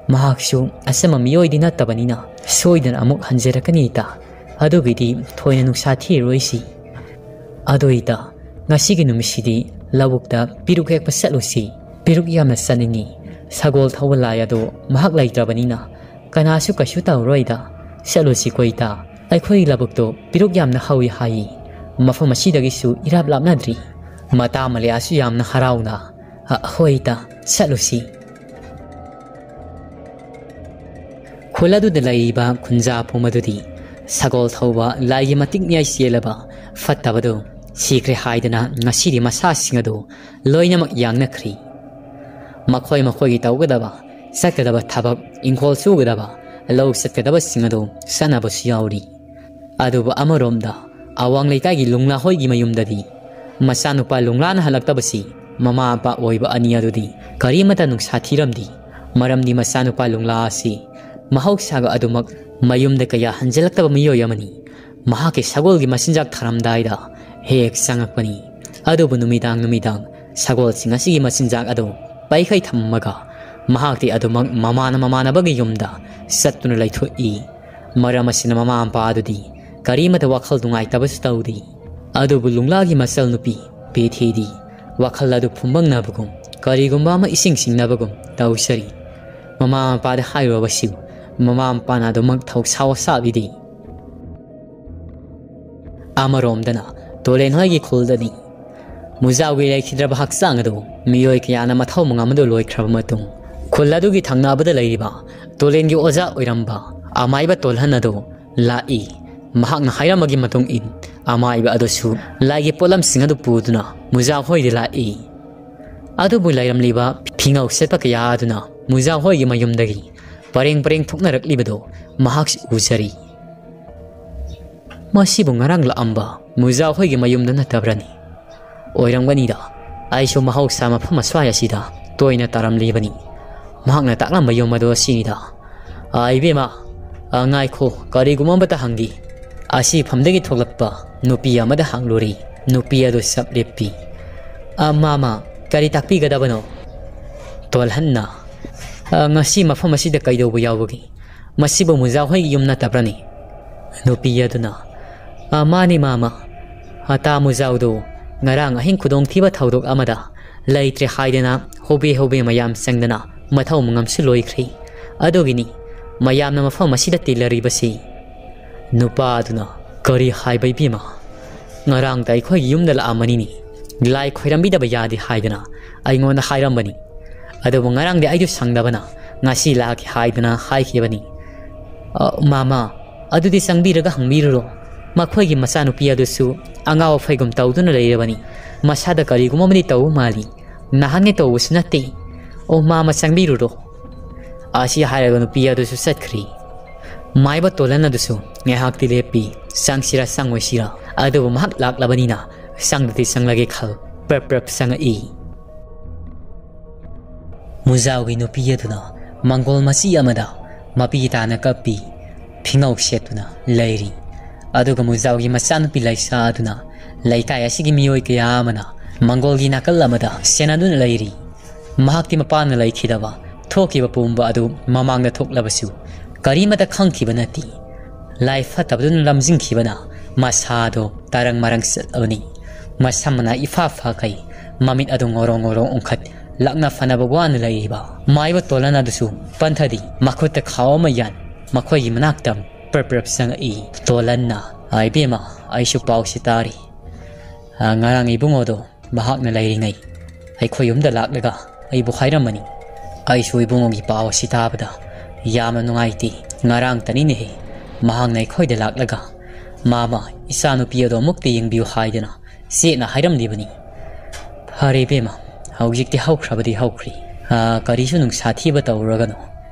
ꯃꯍꯥꯛꯁꯨ ꯑꯆꯝꯕ ꯃꯤꯑꯣꯏꯗꯤ ꯅꯠꯇꯕꯅꯤꯅ ꯁꯣꯏꯗꯅ ꯑꯃꯨꯛ ꯍꯟꯖꯔꯛꯀꯅꯤ ꯏꯇꯥ꯫ ꯑꯗꯨꯒꯤꯗꯤ ꯊꯣꯏꯅ ꯅꯨꯡꯁꯥ ꯊꯤꯔꯔꯣꯏꯁꯤ꯫ ꯑꯗꯣ ꯏꯇꯥ, ꯉꯁꯤꯒꯤ ꯅꯨꯃꯤꯠꯁꯤꯗꯤ ꯂꯧꯕꯨꯛꯇ ꯄꯤꯔꯨꯛ ꯍꯦꯛꯄ ꯆꯠꯂꯨꯁꯤ꯫ ꯄꯤꯔꯨꯛ ꯌꯥꯝꯅ ꯆꯥꯅꯤꯡꯉꯤ꯫ ꯁꯒꯣꯜ ꯊꯧꯕ ꯂꯥꯏ ꯑꯗꯣ ꯃꯍꯥꯛ ꯂꯩꯇ꯭ꯔꯕꯅꯤꯅ ꯀꯅꯥꯁꯨ ꯀꯩꯁꯨ ꯇꯧꯔꯣꯏꯗ꯫ ꯆꯠꯂꯨꯁꯤꯀꯣ ꯏꯇꯥ꯫ ꯑꯩꯈꯣꯏꯒꯤ ꯂꯧꯕꯨꯛꯇꯣ ꯄꯤꯔꯨꯛ ꯌꯥꯝꯅ ꯍꯧꯏ ꯍꯥꯏꯌꯦ꯫ ꯃꯐꯝ ꯑꯁꯤꯗꯒꯤꯁꯨ ꯏꯔꯥꯞ ꯂꯥꯞꯅꯗ꯭ꯔꯤ꯫" ꯃꯇꯥ ꯃꯂꯤꯌꯥꯁꯨ ꯌꯥꯝꯅ ꯍꯔꯥꯎꯅ, "ꯑ, ꯍꯣꯏ ꯏꯇꯥ, ꯆꯠꯂꯨꯁꯤ꯫" ꯈꯨꯜ ꯑꯗꯨꯗ ꯂꯩꯔꯤꯕ ꯈꯨꯟꯖꯥ ꯄꯨꯝ ꯑꯗꯨꯗꯤ ꯁꯒꯣꯜ ꯊꯧꯕ ꯂꯥꯏꯒꯤ ꯃꯇꯤꯛ ꯃꯌꯥꯏ ꯆꯦꯜꯂꯕ ꯐꯠꯇꯕꯗꯨ ꯁꯤꯈ꯭ꯔꯦ ꯍꯥꯏꯗꯅ ꯉꯁꯤꯗꯤ ꯃꯁꯥꯁꯤꯡ ꯑꯗꯨ ꯂꯣꯏꯅꯃꯛ ꯌꯥꯡꯅꯈ꯭ꯔꯤ꯫ ꯃꯈꯣꯏ ꯃꯈꯣꯏꯒꯤ ꯇꯧꯒꯗꯕ, ꯆꯠꯀꯗꯕ ꯊꯕꯛ, ꯏꯪꯈꯣꯜ ꯁꯨꯒꯗꯕ, ꯂꯧ ꯆꯠꯀꯗꯕꯁꯤꯡ ꯑꯗꯨ ꯆꯠꯅꯕꯁꯨ ꯌꯥꯎꯔꯤ꯫ ꯑꯗꯨꯕꯨ ꯑꯃꯔꯣꯝꯗ ꯑꯋꯥꯡ ꯂꯩꯀꯥꯏꯒꯤ ꯂꯨꯡꯂꯥ ꯍꯣꯏꯒꯤ ꯃꯌꯨꯝꯗꯗꯤ ꯃꯆꯥꯅꯨꯄꯥ ꯂꯨꯡꯂꯥꯅ ꯍꯜꯂꯛꯇꯕꯁꯤ ꯃꯃꯥ ꯃꯄꯥ ꯑꯣꯏꯕ ꯑꯅꯤ ꯑꯗꯨꯗꯤ ꯀꯔꯤꯃꯠꯇ ꯅꯨꯡꯁꯥ ꯊꯤꯔꯝꯗꯦ꯫ ꯃꯔꯝꯗꯤ ꯃꯆꯥꯅꯨꯄꯥ ꯂꯨꯡꯂꯥ ꯑꯁꯤ ꯃꯍꯧꯁꯥꯒ ꯑꯗꯨꯃꯛ ꯃꯌꯨꯝꯗ ꯀꯌꯥ ꯍꯟꯖꯤꯜꯂꯛꯇꯕ ꯃꯤꯑꯣꯏ ꯑꯃꯅꯤ꯫ ꯃꯍꯥꯛꯀꯤ ꯁꯒꯣꯜꯒꯤ ꯃꯆꯤꯟꯖꯥꯛ ꯊꯥꯔꯝꯗꯥꯏꯗ ꯍꯦꯛ ꯆꯪꯉꯛꯄꯅꯤ꯫ ꯑꯗꯨꯕꯨ ꯅꯨꯃꯤꯗꯥꯡ ꯅꯨꯃꯤꯗꯥꯡ ꯁꯒꯣꯜꯁꯤꯡ ꯑꯁꯤꯒꯤ ꯃꯆꯤꯟꯖꯥꯛ ꯑꯗꯨ ꯄꯩꯈꯩ ꯊꯝꯃꯒ ꯃꯍꯥꯛꯇꯤ ꯑꯗꯨꯃꯛ ꯃꯃꯥꯅ ꯃꯃꯥꯟꯅꯕꯒꯤ ꯌꯨꯝꯗ ꯆꯠꯇꯨꯅ ꯂꯩꯊꯣꯛꯏ꯫ ꯃꯔꯝ ꯑꯁꯤꯅ ꯃꯃꯥ ꯃꯄꯥ ꯑꯗꯨꯗꯤ ꯀꯔꯤꯃꯠꯇ ꯋꯥꯈꯜ ꯅꯨꯡꯉꯥꯏꯇꯕꯁꯨ ꯇꯧꯗꯦ꯫ ꯑꯗꯨꯕꯨ ꯂꯨꯡꯂꯥꯒꯤ ꯃꯆꯜ ꯅꯨꯄꯤ ꯄꯦꯊꯤꯗꯤ ꯋꯥꯈꯜ ꯑꯗꯨ ꯐꯨꯝꯕꯪꯅꯕꯒꯨꯝ, ꯀꯔꯤꯒꯨꯝꯕ ꯑꯃ ꯏꯁꯤꯡ ꯁꯤꯡꯅꯕꯒꯨꯝ ꯇꯧꯖꯔꯤ꯫ ꯃꯃꯥ ꯃꯄꯥꯗ ꯍꯥꯏꯔꯨꯔꯕꯁꯨ ꯃꯃꯥ ꯃꯄꯥꯅ ꯑꯗꯨꯃꯛ ꯊꯧꯁꯥ ꯋꯥꯁꯥꯕꯤꯗꯦ꯫ ꯑꯃꯔꯣꯝꯗꯅ ꯇꯣꯂꯦꯟ ꯍꯣꯏꯒꯤ ꯈꯨꯜꯗꯅꯤ꯫ ꯃꯨꯖꯥꯎꯒꯤ ꯂꯩꯈꯤꯗ꯭ꯔꯕ ꯍꯛꯆꯥꯡ ꯑꯗꯨ ꯃꯤꯑꯣꯏ ꯀꯌꯥꯅ ꯃꯊꯧ ꯃꯉꯝ ꯑꯗꯨ ꯂꯣꯏꯈ꯭ꯔꯕ ꯃꯇꯨꯡ, ꯈꯨꯜ ꯑꯗꯨꯒꯤ ꯊꯪꯅꯕꯗ ꯂꯩꯔꯤꯕ ꯇꯣꯂꯦꯟꯒꯤ ꯑꯣꯖꯥ ꯑꯣꯏꯔꯝꯕ ꯑꯃꯥꯏꯕ ꯇꯣꯜꯍꯟ ꯑꯗꯨ ꯂꯥꯛꯏ꯫ ꯃꯍꯥꯛꯅ ꯍꯥꯏꯔꯝꯕꯒꯤ ꯃꯇꯨꯡ ꯏꯟ ꯑꯃꯥꯏꯕ ꯑꯗꯨꯁꯨ ꯂꯥꯏꯒꯤ ꯄꯣꯠꯂꯝꯁꯤꯡ ꯑꯗꯨ ꯄꯨꯗꯨꯅ ꯃꯨꯖꯥꯎ ꯍꯣꯏꯗ ꯂꯥꯛꯏ꯫ ꯑꯗꯨꯕꯨ ꯂꯩꯔꯝꯂꯤꯕ ꯐꯤꯉꯧ ꯁꯦꯠꯄ ꯀꯌꯥ ꯑꯗꯨꯅ ꯃꯨꯖꯥꯎ ꯍꯣꯏꯒꯤ ꯃꯌꯨꯝꯗꯒꯤ ꯄꯔꯦꯡ ꯄꯔꯦꯡ ꯊꯣꯛꯅꯔꯛꯂꯤꯕꯗꯨ ꯃꯍꯥꯛꯁꯨ ꯎꯖꯔꯤ꯫ ꯃꯁꯤꯕꯨ ꯉꯔꯥꯡ ꯂꯥꯛꯑꯝꯕ ꯃꯨꯖꯥꯎ ꯍꯣꯏꯒꯤ ꯃꯌꯨꯝꯗ ꯅꯠꯇꯕ꯭ꯔꯅꯤ? ꯑꯣꯏꯔꯝꯒꯅꯤꯗ꯫ ꯑꯩꯁꯨ ꯃꯍꯧꯁꯥ ꯃꯐꯝ ꯑꯁ꯭ꯋꯥꯏ ꯑꯁꯤꯗ ꯇꯣꯏꯅ ꯇꯥꯔꯝꯂꯤꯕꯅꯤ꯫ ꯃꯍꯥꯛꯅ ꯇꯥꯛꯂꯝꯕ ꯌꯨꯝ ꯑꯗꯨ ꯑꯁꯤꯅꯤꯗ꯫ "ꯑꯥ, ꯏꯕꯦꯝꯃ, ꯑꯥ, ꯉꯥꯏꯈꯣ, ꯀꯔꯤꯒꯨꯝꯕ ꯑꯃꯇ ꯍꯪꯒꯦ꯫" ꯑꯁꯤ ꯐꯝꯗꯒꯤ ꯊꯣꯛꯂꯛꯄ ꯅꯨꯄꯤ ꯑꯃꯗ ꯍꯪꯂꯨꯔꯤ꯫ ꯅꯨꯄꯤ ꯑꯗꯨ ꯆꯞ ꯂꯦꯞꯄꯤ꯫ "ꯑꯥ, ꯃꯥꯃ, ꯀꯔꯤ ꯇꯥꯛꯄꯤꯒꯗꯕꯅꯣ?" ꯇꯣꯜꯍꯟꯅ, "ꯑꯥ, ꯉꯁꯤ ꯃꯐꯝ ꯑꯁꯤꯗ ꯀꯩꯗꯧꯕ ꯌꯥꯎꯕꯒꯦ? ꯃꯁꯤꯕꯨ ꯃꯨꯖꯥ ꯍꯣꯏꯒꯤ ꯌꯨꯝ ꯅꯠꯇꯕ꯭ꯔꯅꯤ?" ꯅꯨꯄꯤ ꯑꯗꯨꯅ, "ꯑꯥ, ꯃꯥꯅꯤ ꯃꯥꯃ꯫ ꯑꯇꯥ ꯃꯨꯖꯥꯎꯗꯨ ꯉꯔꯥꯡ ꯑꯍꯤꯡ ꯈꯨꯗꯣꯡꯊꯤꯕ ꯊꯧꯗꯣꯛ ꯑꯃꯗ ꯂꯩꯇ꯭ꯔꯦ ꯍꯥꯏꯗꯅ ꯍꯣꯕꯦ ꯍꯣꯕꯦ ꯃꯌꯥꯝ ꯆꯪꯗꯅ ꯃꯊꯧ ꯃꯉꯝꯁꯨ ꯂꯣꯏꯈ꯭ꯔꯦ꯫ ꯑꯗꯨꯒꯤꯅꯤ ꯃꯌꯥꯝꯅ ꯃꯐꯝ ꯑꯁꯤꯗ ꯇꯤꯜꯂꯔꯤꯕꯁꯤ꯫" ꯅꯨꯄꯥ ꯑꯗꯨꯅ, "ꯀꯔꯤ ꯍꯥꯏꯕ ꯏꯕꯦꯝꯃ? ꯉꯔꯥꯡꯗ ꯑꯩꯈꯣꯏꯒꯤ ꯌꯨꯝꯗ ꯂꯥꯛꯑꯝꯕꯅꯤꯅꯦ꯫ ꯂꯥꯏ ꯈꯣꯏꯔꯝꯕꯤꯗꯕ ꯌꯥꯗꯦ ꯍꯥꯏꯗꯅ ꯑꯩꯉꯣꯟꯗ ꯍꯥꯏꯔꯝꯕꯅꯤ꯫ ꯑꯗꯨꯕꯨ ꯉꯔꯥꯡꯗꯤ ꯑꯩꯗꯨ ꯁꯪꯗꯕꯅ ꯉꯁꯤ ꯂꯥꯛꯀꯦ ꯍꯥꯏꯗꯅ ꯍꯥꯏꯈꯤꯕꯅꯤ꯫" "ꯑ, ꯃꯥꯃ, ꯑꯗꯨꯗꯤ ꯆꯪꯕꯤꯔꯒ ꯍꯪꯕꯤꯔꯨꯔꯣ꯫ ꯃꯈꯣꯏꯒꯤ ꯃꯆꯥꯅꯨꯄꯤ ꯑꯗꯨꯁꯨ ꯑꯉꯥꯎ ꯑꯐꯩꯒꯨꯝ ꯇꯧꯗꯨꯅ ꯂꯩꯔꯕꯅꯤ꯫ ꯃꯁꯥꯗ ꯀꯔꯤꯒꯨꯝꯕ ꯑꯃꯗꯤ ꯇꯧꯕ ꯃꯥꯜꯂꯤ꯫ ꯅꯍꯥꯟꯉꯩ ꯇꯧꯕꯁꯨ ꯅꯠꯇꯦ꯫ ꯑꯣ ꯃꯥꯃ, ꯆꯪꯕꯤꯔꯨꯔꯣ꯫" ꯑꯁꯤ ꯍꯥꯏꯔꯒ ꯅꯨꯄꯤ ꯑꯗꯨꯁꯨ ꯆꯠꯈ꯭ꯔꯤ꯫ ꯃꯥꯏꯕ ꯇꯣꯂꯟ ꯑꯗꯨꯁꯨ ꯉꯥꯏꯍꯥꯛꯇꯤ ꯂꯦꯞꯄꯤ꯫ ꯆꯪꯁꯤꯔꯥ ꯆꯪꯉꯣꯏꯁꯤꯔꯥ? ꯑꯗꯨꯕꯨ ꯃꯍꯥꯛ ꯂꯥꯛꯂꯕꯅꯤꯅ ꯆꯪꯗꯗꯤ ꯆꯪꯂꯒꯦ ꯈꯜ ꯄ꯭ꯔꯞ ꯄ꯭ꯔꯞ ꯆꯪꯉꯛꯏ꯫ ꯃꯨꯖꯥꯎꯒꯤ ꯅꯨꯄꯤ ꯑꯗꯨꯅ ꯃꯪꯒꯣꯜ ꯃꯆꯤ ꯑꯃꯗ ꯃꯄꯤ ꯇꯥꯅ ꯀꯞꯄꯤ꯫ ꯐꯤꯉꯧ ꯁꯦꯠꯇꯨꯅ ꯂꯩꯔꯤ꯫ ꯑꯗꯨꯒ ꯃꯨꯖꯥꯎꯒꯤ ꯃꯆꯥꯅꯨꯄꯤ ꯂꯩꯁꯥ ꯑꯗꯨꯅ ꯂꯩꯀꯥꯏ ꯑꯁꯤꯒꯤ ꯃꯤꯑꯣꯏ ꯀꯌꯥ ꯑꯃꯅ ꯃꯪꯒꯣꯜꯒꯤ ꯅꯥꯀꯜ ꯑꯃꯗ ꯁꯦꯟꯅꯗꯨꯅ ꯂꯩꯔꯤ꯫ ꯃꯍꯥꯛꯇꯤ ꯃꯄꯥꯟꯗ ꯂꯩꯈꯤꯗꯕ ꯊꯣꯛꯈꯤꯕ ꯄꯨꯝꯕ ꯑꯗꯨ ꯃꯃꯥꯡꯗ ꯊꯣꯛꯂꯕꯁꯨ ꯀꯔꯤꯃꯠꯇ ꯈꯪꯈꯤꯕ ꯅꯠꯇꯦ꯫ ꯂꯥꯏ ꯐꯠꯇꯕꯗꯨꯅ ꯂꯝꯖꯤꯡꯈꯤꯕꯅ ꯃꯁꯥꯗꯣ ꯇꯔꯪ ꯃꯔꯪ ꯆꯠꯂꯕꯅꯤ꯫ ꯃꯁꯝ ꯃꯅꯥ ꯏꯐꯥ ꯐꯥꯈꯩ, ꯃꯃꯤꯠ ꯑꯗꯨ ꯉꯧꯔꯣ ꯉꯧꯔꯣ ꯎꯪꯈꯠ ꯂꯥꯛꯅ ꯐꯅꯕ ꯋꯥꯅ ꯂꯩꯔꯤꯕ ꯃꯥꯏꯕ ꯇꯣꯂꯟ ꯑꯗꯨꯁꯨ ꯄꯟꯊꯗꯤ ꯃꯈꯨꯠꯇ ꯈꯥꯎ ꯑꯃ ꯌꯥꯟ ꯃꯈꯣꯏꯒꯤ ꯃꯅꯥꯛꯇ ꯄ꯭ꯔꯞ ꯄ꯭ꯔꯞ ꯆꯪꯉꯛꯏ꯫ ꯇꯣꯂꯟꯅ, "ꯑ, ꯏꯕꯦꯝꯃ, ꯑꯩꯁꯨ ꯄꯥꯎꯁꯤ ꯇꯥꯔꯤ꯫ ꯑ, ꯉꯔꯥꯡ ꯏꯕꯨꯡꯉꯣꯗꯣ ꯃꯍꯥꯛꯅ ꯂꯩꯔꯤꯉꯩ ꯑꯩꯈꯣꯏ ꯌꯨꯝꯗ ꯂꯥꯛꯂꯒ ꯑꯩꯕꯨ ꯍꯥꯏꯔꯝꯕꯅꯤ꯫ ꯑꯩꯁꯨ ꯏꯕꯨꯡꯉꯣꯒꯤ ꯄꯥꯎ ꯑꯁꯤ ꯇꯥꯕꯗ ꯌꯥꯝꯅ ꯅꯨꯡꯉꯥꯏꯇꯦ꯫ ꯉꯔꯥꯡꯇꯅꯤꯅꯦꯍꯦ ꯃꯍꯥꯛꯅ ꯑꯩꯈꯣꯏꯗ ꯂꯥꯛꯂꯒ, 'ꯃꯥꯃ, ꯏꯆꯥꯅꯨꯄꯤ ꯑꯗꯣ ꯑꯃꯨꯛꯇ ꯌꯦꯡꯕꯤꯌꯨ' ꯍꯥꯏꯗꯅ ꯆꯦꯠꯅ ꯍꯥꯏꯔꯝꯂꯤꯕꯅꯤ꯫ ꯐꯔꯦ ꯏꯕꯦꯝꯃ, ꯍꯧꯖꯤꯛꯇꯤ ꯍꯧꯈ꯭ꯔꯕꯗꯤ ꯍꯧꯈ꯭ꯔꯦ꯫ ꯑꯥ, ꯀꯔꯤꯁꯨ ꯅꯨꯡꯁꯥ ꯊꯤꯕ ꯇꯧꯔꯨꯔꯒꯅꯨ꯫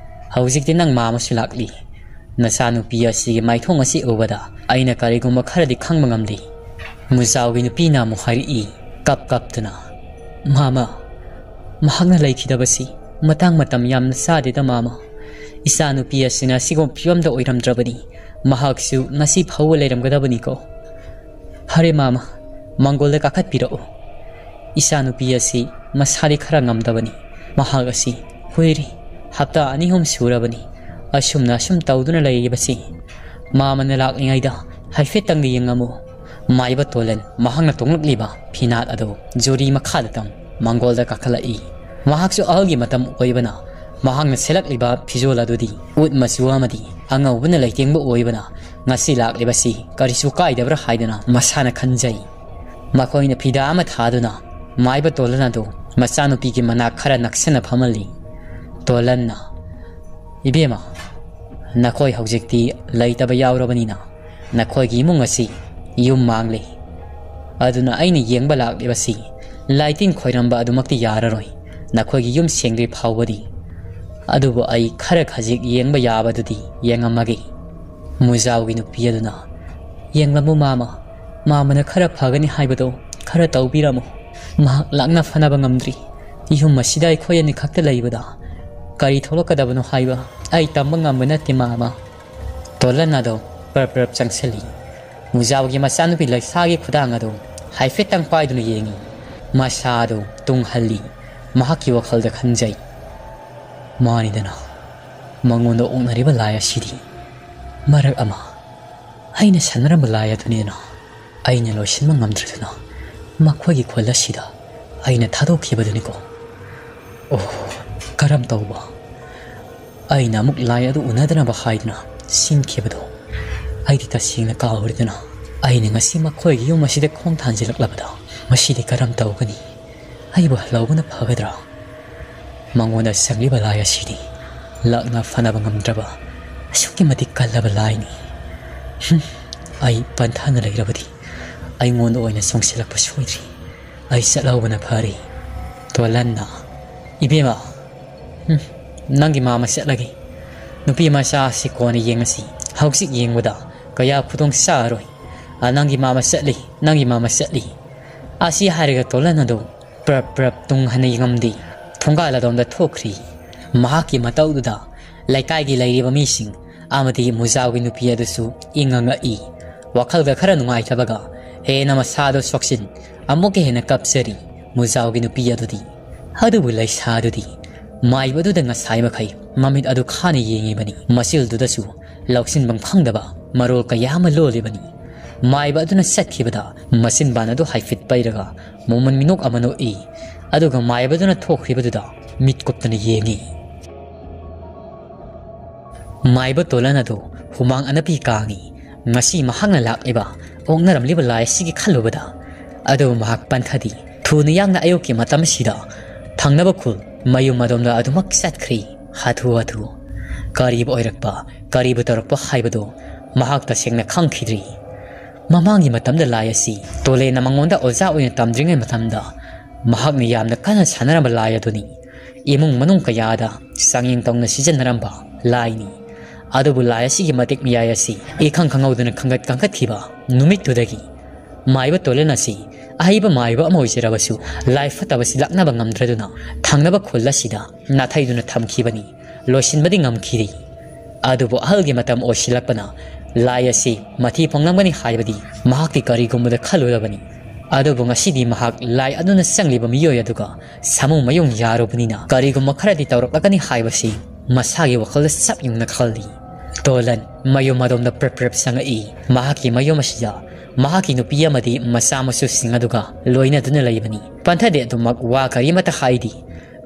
ꯍꯧꯖꯤꯛꯇꯤ ꯅꯪ ꯃꯥꯃꯁꯨ ꯂꯥꯛꯂꯤ꯫ ꯅꯆꯥꯅꯨꯄꯤ ꯑꯁꯤꯒꯤ ꯃꯥꯏꯊꯣꯡ ꯑꯁꯤ ꯎꯕꯗ ꯑꯩꯅ ꯀꯔꯤꯒꯨꯝꯕ ꯈꯔꯗꯤ ꯈꯪꯕ ꯉꯝꯂꯤ꯫" ꯃꯨꯖꯥꯎꯒꯤ ꯅꯨꯄꯤꯅ ꯑꯃꯨꯛ ꯍꯥꯏꯔꯛꯏ, ꯀꯞ ꯀꯞꯇꯨꯅ, "ꯃꯥꯃ, ꯃꯍꯥꯛꯅ ꯂꯩꯈꯤꯗꯕꯁꯤ ꯃꯇꯥꯡ ꯃꯇꯝ ꯌꯥꯝꯅ ꯆꯥꯗꯦꯗ, ꯃꯥꯃ꯫ ꯏꯆꯥꯅꯨꯄꯤ ꯑꯁꯤꯅ ꯑꯁꯤꯒꯨꯝꯕ ꯐꯤꯕꯝꯗ ꯑꯣꯏꯔꯝꯗ꯭ꯔꯕꯅꯤ꯫ ꯃꯍꯥꯛꯁꯨ ꯉꯁꯤ ꯐꯥꯎꯕ ꯂꯩꯔꯝꯒꯗꯕꯅꯤꯀꯣ꯫ ꯐꯔꯦ, ꯃꯥꯃ, ꯃꯪꯒꯣꯜꯗ ꯀꯥꯈꯠꯄꯤꯔꯛꯎ꯫ ꯏꯆꯥꯅꯨꯄꯤ ꯑꯁꯤ ꯃꯁꯥꯗꯤ ꯈꯔ ꯉꯝꯗꯕꯅꯤ꯫ ꯃꯍꯥꯛ ꯑꯁꯤ ꯀꯨꯏꯔꯦ, ꯍꯞꯇꯥ ꯑꯅꯤ ꯑꯍꯨꯝ ꯁꯨꯔꯕꯅꯤ ꯑꯁꯨꯝꯅ ꯑꯁꯨꯝ ꯇꯧꯗꯨꯅ ꯂꯩꯔꯤꯕꯁꯤ꯫ ꯃꯥꯃꯅ ꯂꯥꯛꯂꯤꯉꯩꯗ ꯍꯥꯏꯐꯦꯠꯇꯪꯗꯤ ꯌꯦꯡꯉꯝꯃꯨ꯫" ꯃꯥꯏꯕ ꯇꯣꯂꯟ ꯃꯍꯥꯛꯅ ꯇꯣꯡꯂꯛꯂꯤꯕ ꯐꯤꯅꯥꯠ ꯑꯗꯨ ꯖꯨꯔꯤ ꯃꯈꯥꯗ ꯇꯝ ꯃꯪꯒꯣꯜꯗ ꯀꯥꯈꯠꯂꯛꯏ꯫ ꯃꯍꯥꯛꯁꯨ ꯑꯍꯜꯒꯤ ꯃꯇꯝ ꯑꯣꯏꯕꯅ ꯃꯍꯥꯛꯅ ꯁꯦꯠꯂꯛꯂꯤꯕ ꯐꯤꯖꯣꯜ ꯑꯗꯨꯗꯤ ꯎꯠ ꯃꯆꯨ ꯑꯃꯗꯤ ꯑꯉꯧꯕꯅ ꯂꯩꯇꯦꯡꯕ ꯑꯣꯏꯕꯅ ꯉꯁꯤ ꯂꯥꯛꯂꯤꯕꯁꯤ ꯀꯔꯤꯁꯨ ꯀꯥꯏꯗꯕ꯭ꯔꯥ ꯍꯥꯏꯗꯅ ꯃꯁꯥꯅ ꯈꯟꯖꯩ꯫ ꯃꯈꯣꯏꯅ ꯐꯤꯗꯥ ꯑꯃ ꯊꯥꯗꯨꯅ ꯃꯥꯏꯕ ꯇꯣꯂꯟ ꯑꯗꯨ ꯃꯆꯥꯅꯨꯄꯤꯒꯤ ꯃꯅꯥꯛ ꯈꯔ ꯅꯛꯁꯟꯅ ꯐꯝꯍꯜꯂꯤ꯫ ꯇꯣꯂꯟꯅ, "ꯏꯕꯦꯝꯃ, ꯅꯈꯣꯏ ꯍꯧꯖꯤꯛꯇꯤ ꯂꯩꯇꯕ ꯌꯥꯎꯔꯕꯅꯤꯅ ꯅꯈꯣꯏꯒꯤ ꯏꯃꯨꯡ ꯑꯁꯤ ꯌꯨꯝ ꯃꯥꯡꯂꯦ꯫ ꯑꯗꯨꯅ ꯑꯩꯅ ꯌꯦꯡꯕ ꯂꯥꯛꯂꯤꯕꯁꯤ ꯂꯥꯏꯇꯤꯟ ꯈꯣꯏꯔꯝꯕ ꯑꯗꯨꯃꯛꯇꯤ ꯌꯥꯔꯔꯣꯏ, ꯅꯈꯣꯏꯒꯤ ꯌꯨꯝ ꯁꯦꯡꯗ꯭ꯔꯤ ꯐꯥꯎꯕꯗꯤ꯫ ꯑꯗꯨꯕꯨ ꯑꯩ ꯈꯔ ꯈꯖꯤꯛ ꯌꯦꯡꯕ ꯌꯥꯕꯗꯨꯗꯤ ꯌꯦꯡꯉꯝꯃꯒꯦ꯫" ꯃꯨꯖꯥꯎꯒꯤ ꯅꯨꯄꯤ ꯑꯗꯨꯅ, "ꯌꯦꯡꯂꯝꯃꯨ ꯃꯥꯃ, ꯃꯥꯃꯅ ꯈꯔ ꯐꯒꯅꯤ ꯍꯥꯏꯕꯗꯣ ꯈꯔ ꯇꯧꯕꯤꯔꯝꯃꯨ꯫ ꯃꯍꯥꯛ ꯂꯥꯛꯅ ꯐꯅꯕ ꯉꯝꯗ꯭ꯔꯤ꯫ ꯌꯨꯝ ꯑꯁꯤꯗ ꯑꯩꯈꯣꯏ ꯑꯅꯤꯈꯛꯇ ꯂꯩꯕꯗ ꯀꯔꯤ ꯊꯣꯛꯂꯛꯀꯗꯕꯅꯣ ꯍꯥꯏꯕ ꯑꯩ ꯇꯝꯕ ꯉꯝꯕ ꯅꯠꯇꯦ, ꯃꯥꯃ꯫" ꯇꯣꯂꯟ ꯑꯗꯣ ꯄ꯭ꯔꯞ ꯄ꯭ꯔꯞ ꯆꯪꯁꯤꯜꯂꯤ꯫ ꯃꯨꯖꯥꯎꯒꯤ ꯃꯆꯥꯅꯨꯄꯤ ꯂꯩꯁꯥꯒꯤ ꯈꯨꯗꯥꯡ ꯑꯗꯨ ꯍꯥꯏꯐꯦꯠꯇꯪ ꯄꯥꯏꯗꯨꯅ ꯌꯦꯡꯉꯤ꯫ ꯃꯁꯥ ꯑꯗꯨ ꯇꯨꯡꯍꯜꯂꯤ꯫ ꯃꯍꯥꯛꯀꯤ ꯋꯥꯈꯜꯗ ꯈꯟꯖꯩ, "ꯃꯥꯅꯤꯗꯅ, ꯃꯉꯣꯟꯗ ꯑꯣꯛꯅꯔꯤꯕ ꯂꯥꯏ ꯑꯁꯤꯗꯤ ꯃꯔꯛ ꯑꯃ ꯑꯩꯅ ꯁꯥꯟꯅꯔꯝꯕ ꯂꯥꯏ ꯑꯗꯨꯅꯤꯗꯅ꯫ ꯑꯩꯅ ꯂꯣꯏꯁꯤꯟꯕ ꯉꯝꯗ꯭ꯔꯗꯨꯅ ꯃꯈꯣꯏꯒꯤ ꯈꯨꯜ ꯑꯁꯤꯗ ꯑꯩꯅ ꯊꯥꯗꯣꯛꯈꯤꯕꯗꯨꯅꯤꯀꯣ꯫ ꯑꯣ, ꯀꯔꯝ ꯇꯧꯕ? ꯑꯩꯅ ꯑꯃꯨꯛ ꯂꯥꯏ ꯑꯗꯨ ꯎꯅꯗꯅꯕ ꯍꯥꯏꯗꯨꯅ ꯁꯤꯟꯈꯤꯕꯗꯣ ꯑꯩꯗꯤ ꯇꯁꯦꯡꯅ ꯀꯥꯎꯔꯦꯗꯅ꯫ ꯑꯩꯅ ꯉꯁꯤ ꯃꯈꯣꯏꯒꯤ ꯌꯨꯝ ꯑꯁꯤꯗ ꯈꯣꯡ ꯊꯥꯡꯖꯤꯜꯂꯛꯂꯕꯗ ꯃꯁꯤꯗꯤ ꯀꯔꯝ ꯇꯧꯒꯅꯤ? ꯑꯩꯕꯨ ꯍꯜꯍꯧꯕꯅ ꯐꯒꯗ꯭ꯔꯥ? ꯃꯉꯣꯟꯗ ꯆꯪꯂꯤꯕ ꯂꯥꯏ ꯑꯁꯤꯗꯤ ꯂꯥꯛꯅ ꯐꯅꯕ ꯉꯝꯗ꯭ꯔꯕ ꯑꯁꯨꯛꯀꯤ ꯃꯇꯤꯛ ꯀꯜꯂꯕ ꯂꯥꯏꯅꯤ꯫ ꯍꯨꯝ, ꯑꯩ ꯄꯟꯊꯥꯅ ꯂꯩꯔꯕꯗꯤ ꯑꯩꯉꯣꯟꯗ ꯑꯣꯏꯅ ꯆꯣꯡꯁꯤꯜꯂꯛꯄ ꯁꯣꯏꯗ꯭ꯔꯤ꯫ ꯑꯩ ꯆꯠꯍꯧꯕꯅ ꯐꯔꯤ꯫ ꯇꯣꯂꯟꯅ, "ꯏꯕꯦꯝꯃ, ꯍꯨꯝ, ꯅꯪꯒꯤ ꯃꯥꯃ ꯆꯠꯂꯒꯦ꯫ ꯅꯨꯄꯤ ꯃꯆꯥ ꯑꯁꯤ ꯀꯣꯟꯅ ꯌꯦꯡꯉꯁꯤ꯫ ꯍꯧꯖꯤꯛ ꯌꯦꯡꯕꯗ ꯀꯌꯥ ꯈꯨꯗꯣꯡ ꯆꯥꯔꯣꯏ꯫ ꯑ, ꯅꯪꯒꯤ ꯃꯥꯃ ꯆꯠꯂꯤ, ꯅꯪꯒꯤ ꯃꯥꯃ ꯆꯠꯂꯤ"꯫ ꯑꯁꯤ ꯍꯥꯏꯔꯒ ꯇꯣꯂꯟ ꯑꯗꯨ ꯄ꯭ꯔꯞ ꯄ꯭ꯔꯞ ꯇꯨꯡ ꯍꯟꯅ ꯌꯦꯡꯉꯝꯗꯦ꯫ ꯊꯣꯡꯒꯥꯜ ꯑꯗꯣꯝꯗ ꯊꯣꯛꯈ꯭ꯔꯤ꯫ ꯃꯍꯥꯛꯀꯤ ꯃꯇꯧꯗꯨꯗ ꯂꯩꯀꯥꯏꯒꯤ ꯂꯩꯔꯤꯕ ꯃꯤꯁꯤꯡ ꯑꯃꯗꯤ ꯃꯨꯖꯥꯎꯒꯤ ꯅꯨꯄꯤ ꯑꯗꯨꯁꯨ ꯏꯪꯉ ꯉꯛꯏ꯫ ꯋꯥꯈꯜꯒ ꯈꯔ ꯅꯨꯡꯉꯥꯏꯇꯕꯒ ꯍꯦꯟꯅ ꯃꯁꯥꯗꯣ ꯁꯣꯛꯆꯤꯟ ꯑꯃꯨꯛꯀ ꯍꯦꯟꯅ ꯀꯞꯆꯔꯤ ꯃꯨꯖꯥꯎꯒꯤ ꯅꯨꯄꯤ ꯑꯗꯨꯗꯤ꯫ ꯑꯗꯨꯕꯨ ꯂꯩꯁꯥꯗꯨꯗꯤ ꯃꯥꯏꯕꯗꯨꯗ ꯉꯁꯥꯏ ꯃꯈꯩ ꯃꯃꯤꯠ ꯑꯗꯨ ꯈꯥꯅ ꯌꯦꯡꯉꯤꯕꯅꯤ꯫ ꯃꯆꯤꯜꯗꯨꯗꯁꯨ ꯂꯧꯁꯤꯟꯐꯝ ꯈꯪꯗꯕ ꯃꯔꯣꯜ ꯀꯌꯥ ꯑꯃ ꯂꯣꯜꯂꯤꯕꯅꯤ꯫ ꯃꯥꯏꯕ ꯑꯗꯨꯅ ꯆꯠꯈꯤꯕꯗ ꯃꯆꯤꯟꯕꯥꯟ ꯑꯗꯨ ꯍꯥꯏꯐꯦꯠ ꯄꯩꯔꯒ ꯃꯣꯃꯟ ꯃꯤꯅꯣꯛ ꯑꯃ ꯅꯣꯛꯏ꯫ ꯑꯗꯨꯒ ꯃꯥꯏꯕꯗꯨꯅ ꯊꯣꯛꯈ꯭ꯔꯤꯕꯗꯨꯗ ꯃꯤꯠ ꯀꯨꯞꯇꯅ ꯌꯦꯡꯉꯤ꯫ ꯃꯥꯏꯕ ꯇꯣꯂꯟ ꯑꯗꯨ ꯍꯨꯃꯥꯡ ꯑꯅꯞꯄꯤ ꯀꯥꯡꯉꯤ꯫ ꯉꯁꯤ ꯃꯍꯥꯛꯅ ꯂꯥꯛꯂꯤꯕ ꯑꯣꯛꯅꯔꯝꯂꯤꯕ ꯂꯥꯏ ꯑꯁꯤꯒꯤ ꯈꯜꯂꯨꯕꯗ꯫ ꯑꯗꯨꯕꯨ ꯃꯍꯥꯛ ꯄꯟꯊꯗꯤ꯫ ꯊꯨꯅ ꯌꯥꯡꯅ ꯑꯌꯨꯛꯀꯤ ꯃꯇꯝꯁꯤꯗ ꯊꯪꯅꯕ ꯈꯨꯜ ꯃꯌꯨꯝ ꯑꯗꯣꯝꯗ ꯑꯗꯨꯃꯛ ꯆꯠꯈ꯭ꯔꯤ꯫ ꯍꯥꯊꯨ ꯍꯥꯊꯨ꯫ ꯀꯔꯤꯕꯨ ꯑꯣꯏꯔꯛꯄ, ꯀꯔꯤꯕꯨ ꯇꯧꯔꯛꯄ ꯍꯥꯏꯕꯗꯨ ꯃꯍꯥꯛ ꯇꯁꯦꯡꯅ ꯈꯪꯈꯤꯗ꯭ꯔꯤ꯫ ꯃꯃꯥꯡꯒꯤ ꯃꯇꯝꯗ ꯂꯥꯏ ꯑꯁꯤ ꯇꯣꯂꯦꯟꯅ ꯃꯉꯣꯟꯗ ꯑꯣꯖꯥ ꯑꯣꯏꯅ ꯇꯝꯗ꯭ꯔꯤꯉꯩ ꯃꯇꯝꯗ ꯃꯍꯥꯛꯅ ꯌꯥꯝꯅ ꯀꯟꯅ ꯁꯥꯟꯅꯔꯝꯕ ꯂꯥꯏ ꯑꯗꯨꯅꯤ꯫ ꯏꯃꯨꯡ ꯃꯅꯨꯡ ꯀꯌꯥꯗ ꯆꯥꯡꯌꯦꯡ ꯇꯧꯅ ꯁꯤꯖꯤꯟꯅꯔꯝꯕ ꯂꯥꯏꯅꯤ꯫ ꯑꯗꯨꯕꯨ ꯂꯥꯏ ꯑꯁꯤꯒꯤ ꯃꯇꯤꯛ ꯃꯌꯥꯏ ꯑꯁꯤ ꯏꯈꯪ ꯈꯪꯍꯧꯗꯅ ꯈꯪꯒꯠ ꯀꯥꯡꯈꯠꯈꯤꯕ ꯅꯨꯃꯤꯠꯇꯨꯗꯒꯤ ꯃꯥꯏꯕ ꯇꯣꯂꯦꯟ ꯑꯁꯤ ꯑꯍꯩꯕ ꯃꯥꯏꯕ ꯑꯃ ꯑꯣꯏꯖꯔꯕꯁꯨ ꯂꯥꯏ ꯐꯠꯇꯕꯁꯤ ꯂꯥꯛꯅꯕ ꯉꯝꯗ꯭ꯔꯗꯨꯅ ꯊꯪꯅꯕ ꯈꯨꯜ ꯑꯁꯤꯗ ꯅꯥꯊꯩꯗꯨꯅ ꯊꯝꯈꯤꯕꯅꯤ꯫ ꯂꯣꯏꯁꯤꯟꯕꯗꯤ ꯉꯝꯈꯤꯗꯦ꯫ ꯑꯗꯨꯕꯨ ꯑꯍꯜꯒꯤ ꯃꯇꯝ ꯑꯣꯏꯁꯤꯜꯂꯛꯄꯅ ꯂꯥꯏ ꯑꯁꯤ ꯃꯊꯤ ꯐꯣꯡꯂꯝꯒꯅꯤ ꯍꯥꯏꯕꯗꯤ ꯃꯍꯥꯛꯇꯤ ꯀꯔꯤꯒꯨꯝꯕꯗ ꯈꯜꯂꯨꯔꯕꯅꯤ꯫ ꯑꯗꯨꯕꯨ ꯉꯁꯤꯗꯤ ꯃꯍꯥꯛ ꯂꯥꯏ ꯑꯗꯨꯅ ꯆꯪꯂꯤꯕ ꯃꯤꯑꯣꯏ ꯑꯗꯨꯒ ꯁꯥꯃꯨ ꯃꯌꯨꯡ ꯌꯥꯔꯨꯕꯅꯤꯅ ꯀꯔꯤꯒꯨꯝꯕ ꯈꯔꯗꯤ ꯇꯧꯔꯛꯂꯒꯅꯤ ꯍꯥꯏꯕꯁꯤ ꯃꯁꯥꯒꯤ ꯋꯥꯈꯜꯗ ꯆꯞ ꯌꯨꯡꯅ ꯈꯜꯂꯤ꯫ ꯇꯣꯂꯟ ꯃꯌꯨꯝ ꯑꯗꯣꯝꯗ ꯄ꯭ꯔꯞ ꯄ꯭ꯔꯞ ꯆꯪꯉꯛꯏ꯫ ꯃꯍꯥꯛꯀꯤ ꯃꯌꯨꯝ ꯑꯁꯤꯗ ꯃꯍꯥꯛꯀꯤ ꯅꯨꯄꯤ ꯑꯃꯗꯤ ꯃꯆꯥ ꯃꯁꯨꯁꯤꯡ ꯑꯗꯨꯒ ꯂꯣꯏꯅꯗꯨꯅ ꯂꯩꯕꯅꯤ꯫ ꯄꯟꯊꯗꯤ ꯑꯗꯨꯃꯛ ꯋꯥ ꯀꯔꯤꯃꯠꯇ ꯍꯥꯏꯗꯦ꯫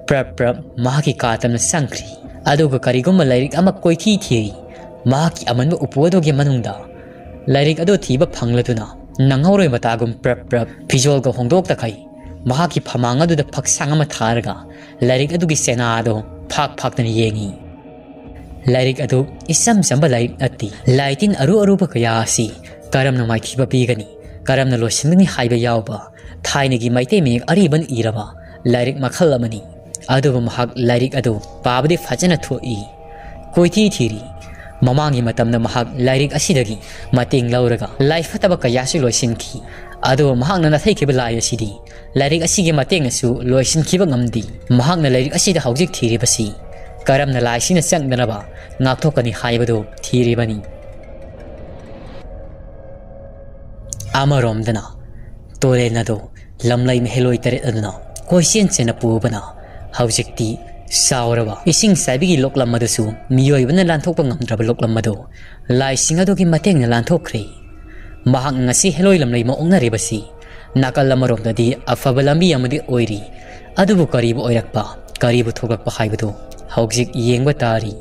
ꯄ꯭ꯔꯞ ꯄ꯭ꯔꯞ ꯃꯍꯥꯛꯀꯤ ꯀꯥ ꯇꯝꯅ ꯆꯪꯈ꯭ꯔꯤ꯫ ꯑꯗꯨꯒ ꯀꯔꯤꯒꯨꯝꯕ ꯂꯥꯏꯔꯤꯛ ꯑꯃ ꯀꯣꯏꯊꯤ ꯊꯤꯔꯤ꯫ ꯃꯍꯥꯛꯀꯤ ꯑꯃꯟꯕ ꯎꯄꯨ ꯑꯗꯨꯒꯤ ꯃꯅꯨꯡꯗ ꯂꯥꯏꯔꯤꯛ ꯑꯗꯨ ꯊꯤꯕ ꯐꯪꯂꯗꯨꯅ ꯅꯪꯍꯧꯔꯣꯏ ꯃꯇꯥꯒꯨꯝ ꯄ꯭ꯔꯞ ꯄ꯭ꯔꯞ ꯐꯤꯖꯣꯜꯒ ꯍꯣꯡꯗꯣꯛꯇꯈꯩ ꯃꯍꯥꯛꯀꯤ ꯐꯃꯥꯡ ꯑꯗꯨꯗ ꯐꯛꯁꯥꯡ ꯑꯃ ꯊꯥꯔꯒ ꯂꯥꯏꯔꯤꯛ ꯑꯗꯨꯒꯤ ꯆꯦꯅꯥ ꯑꯗꯨ ꯐꯥꯛ ꯐꯥꯛꯇꯅ ꯌꯦꯡꯉꯤ꯫ ꯂꯥꯏꯔꯤꯛ ꯑꯗꯨ ꯏꯆꯝ ꯆꯝꯕ ꯂꯥꯏꯔꯤꯛ ꯅꯠꯇꯦ꯫ ꯂꯥꯏꯇꯤꯟ ꯑꯔꯨ ꯑꯔꯨꯕ ꯀꯌꯥ ꯑꯁꯤ ꯀꯔꯝꯅ ꯃꯥꯏꯊꯤꯕ ꯄꯤꯒꯅꯤ, ꯀꯔꯝꯅ ꯂꯣꯏꯁꯤꯟꯒꯅꯤ ꯍꯥꯏꯕ ꯌꯥꯎꯕ ꯊꯥꯏꯅꯒꯤ ꯃꯩꯇꯩ ꯃꯌꯦꯛ ꯑꯔꯤꯕꯅ ꯏꯔꯕ ꯂꯥꯏꯔꯤꯛ ꯃꯈꯜ ꯑꯃꯅꯤ꯫ ꯑꯗꯨꯕꯨ ꯃꯍꯥꯛ ꯂꯥꯏꯔꯤꯛ ꯑꯗꯨ ꯄꯥꯕꯗꯤ ꯐꯖꯅ ꯊꯣꯛꯏ꯫ ꯀꯣꯏꯊꯤ ꯊꯤꯔꯤ꯫ ꯃꯃꯥꯡꯒꯤ ꯃꯇꯝꯗ ꯃꯍꯥꯛ ꯂꯥꯏꯔꯤꯛ ꯑꯁꯤꯗꯒꯤ ꯃꯇꯦꯡ ꯂꯧꯔꯒ ꯂꯥꯏ ꯐꯠꯇꯕ ꯀꯌꯥꯁꯨ ꯂꯣꯏꯁꯤꯟꯈꯤ꯫ ꯑꯗꯨꯕꯨ ꯃꯍꯥꯛꯅ ꯅꯥꯊꯩꯈꯤꯕ ꯂꯥꯏ ꯑꯁꯤꯗꯤ ꯂꯥꯏꯔꯤꯛ ꯑꯁꯤꯒꯤ ꯃꯇꯦꯡꯅꯁꯨ ꯂꯣꯏꯁꯤꯟꯈꯤꯕ ꯉꯝꯗꯦ꯫ ꯃꯍꯥꯛꯅ ꯂꯥꯏꯔꯤꯛ ꯑꯁꯤꯗ ꯍꯧꯖꯤꯛ ꯊꯤꯔꯤꯕꯁꯤ ꯀꯔꯝꯅ ꯂꯥꯏꯁꯤꯅ ꯆꯪꯗꯅꯕ ꯉꯥꯛꯊꯣꯛꯀꯅꯤ ꯍꯥꯏꯕꯗꯨ ꯊꯤꯔꯤꯕꯅꯤ꯫ ꯑꯃꯔꯣꯝꯗꯅ ꯇꯨꯔꯦꯜ ꯑꯗꯨ ꯂꯝꯂꯩ ꯃꯍꯩꯂꯣꯏ ꯇꯔꯦꯠ ꯑꯗꯨꯅ ꯀꯣꯏꯆꯦꯟ ꯆꯦꯟꯅ ꯄꯨꯕꯅ ꯍꯧꯖꯤꯛꯇꯤ ꯆꯥꯎꯔꯕ ꯏꯁꯤꯡ ꯆꯥꯏꯕꯤꯒꯤ ꯂꯣꯛꯂꯝ ꯑꯗꯨꯁꯨ ꯃꯤꯑꯣꯏꯕꯅ ꯂꯥꯟꯊꯣꯛꯄ ꯉꯝꯗ꯭ꯔꯕ ꯂꯣꯛꯂꯝ ꯑꯗꯨ ꯂꯥꯏꯁꯤꯡ ꯑꯗꯨꯒꯤ ꯃꯇꯦꯡꯅ ꯂꯥꯟꯊꯣꯛꯈ꯭ꯔꯦ꯫ ꯃꯍꯥꯛꯅ ꯉꯁꯤ ꯍꯦꯂꯣꯏ ꯂꯝꯂꯩ ꯃꯥ ꯑꯣꯛꯅꯔꯤꯕꯁꯤ ꯅꯥꯀꯜ ꯑꯃꯔꯣꯝꯗꯗꯤ ꯑꯐꯕ ꯂꯝꯕꯤ ꯑꯃꯗꯤ ꯑꯣꯏꯔꯤ꯫ ꯑꯗꯨꯕꯨ ꯀꯔꯤꯕꯨ ꯑꯣꯏꯔꯛꯄ, ꯀꯔꯤꯕꯨ ꯊꯣꯛꯂꯛꯄ ꯍꯥꯏꯕꯗꯨ ꯍꯧꯖꯤꯛ ꯌꯦꯡꯕ ꯇꯥꯔꯤ꯫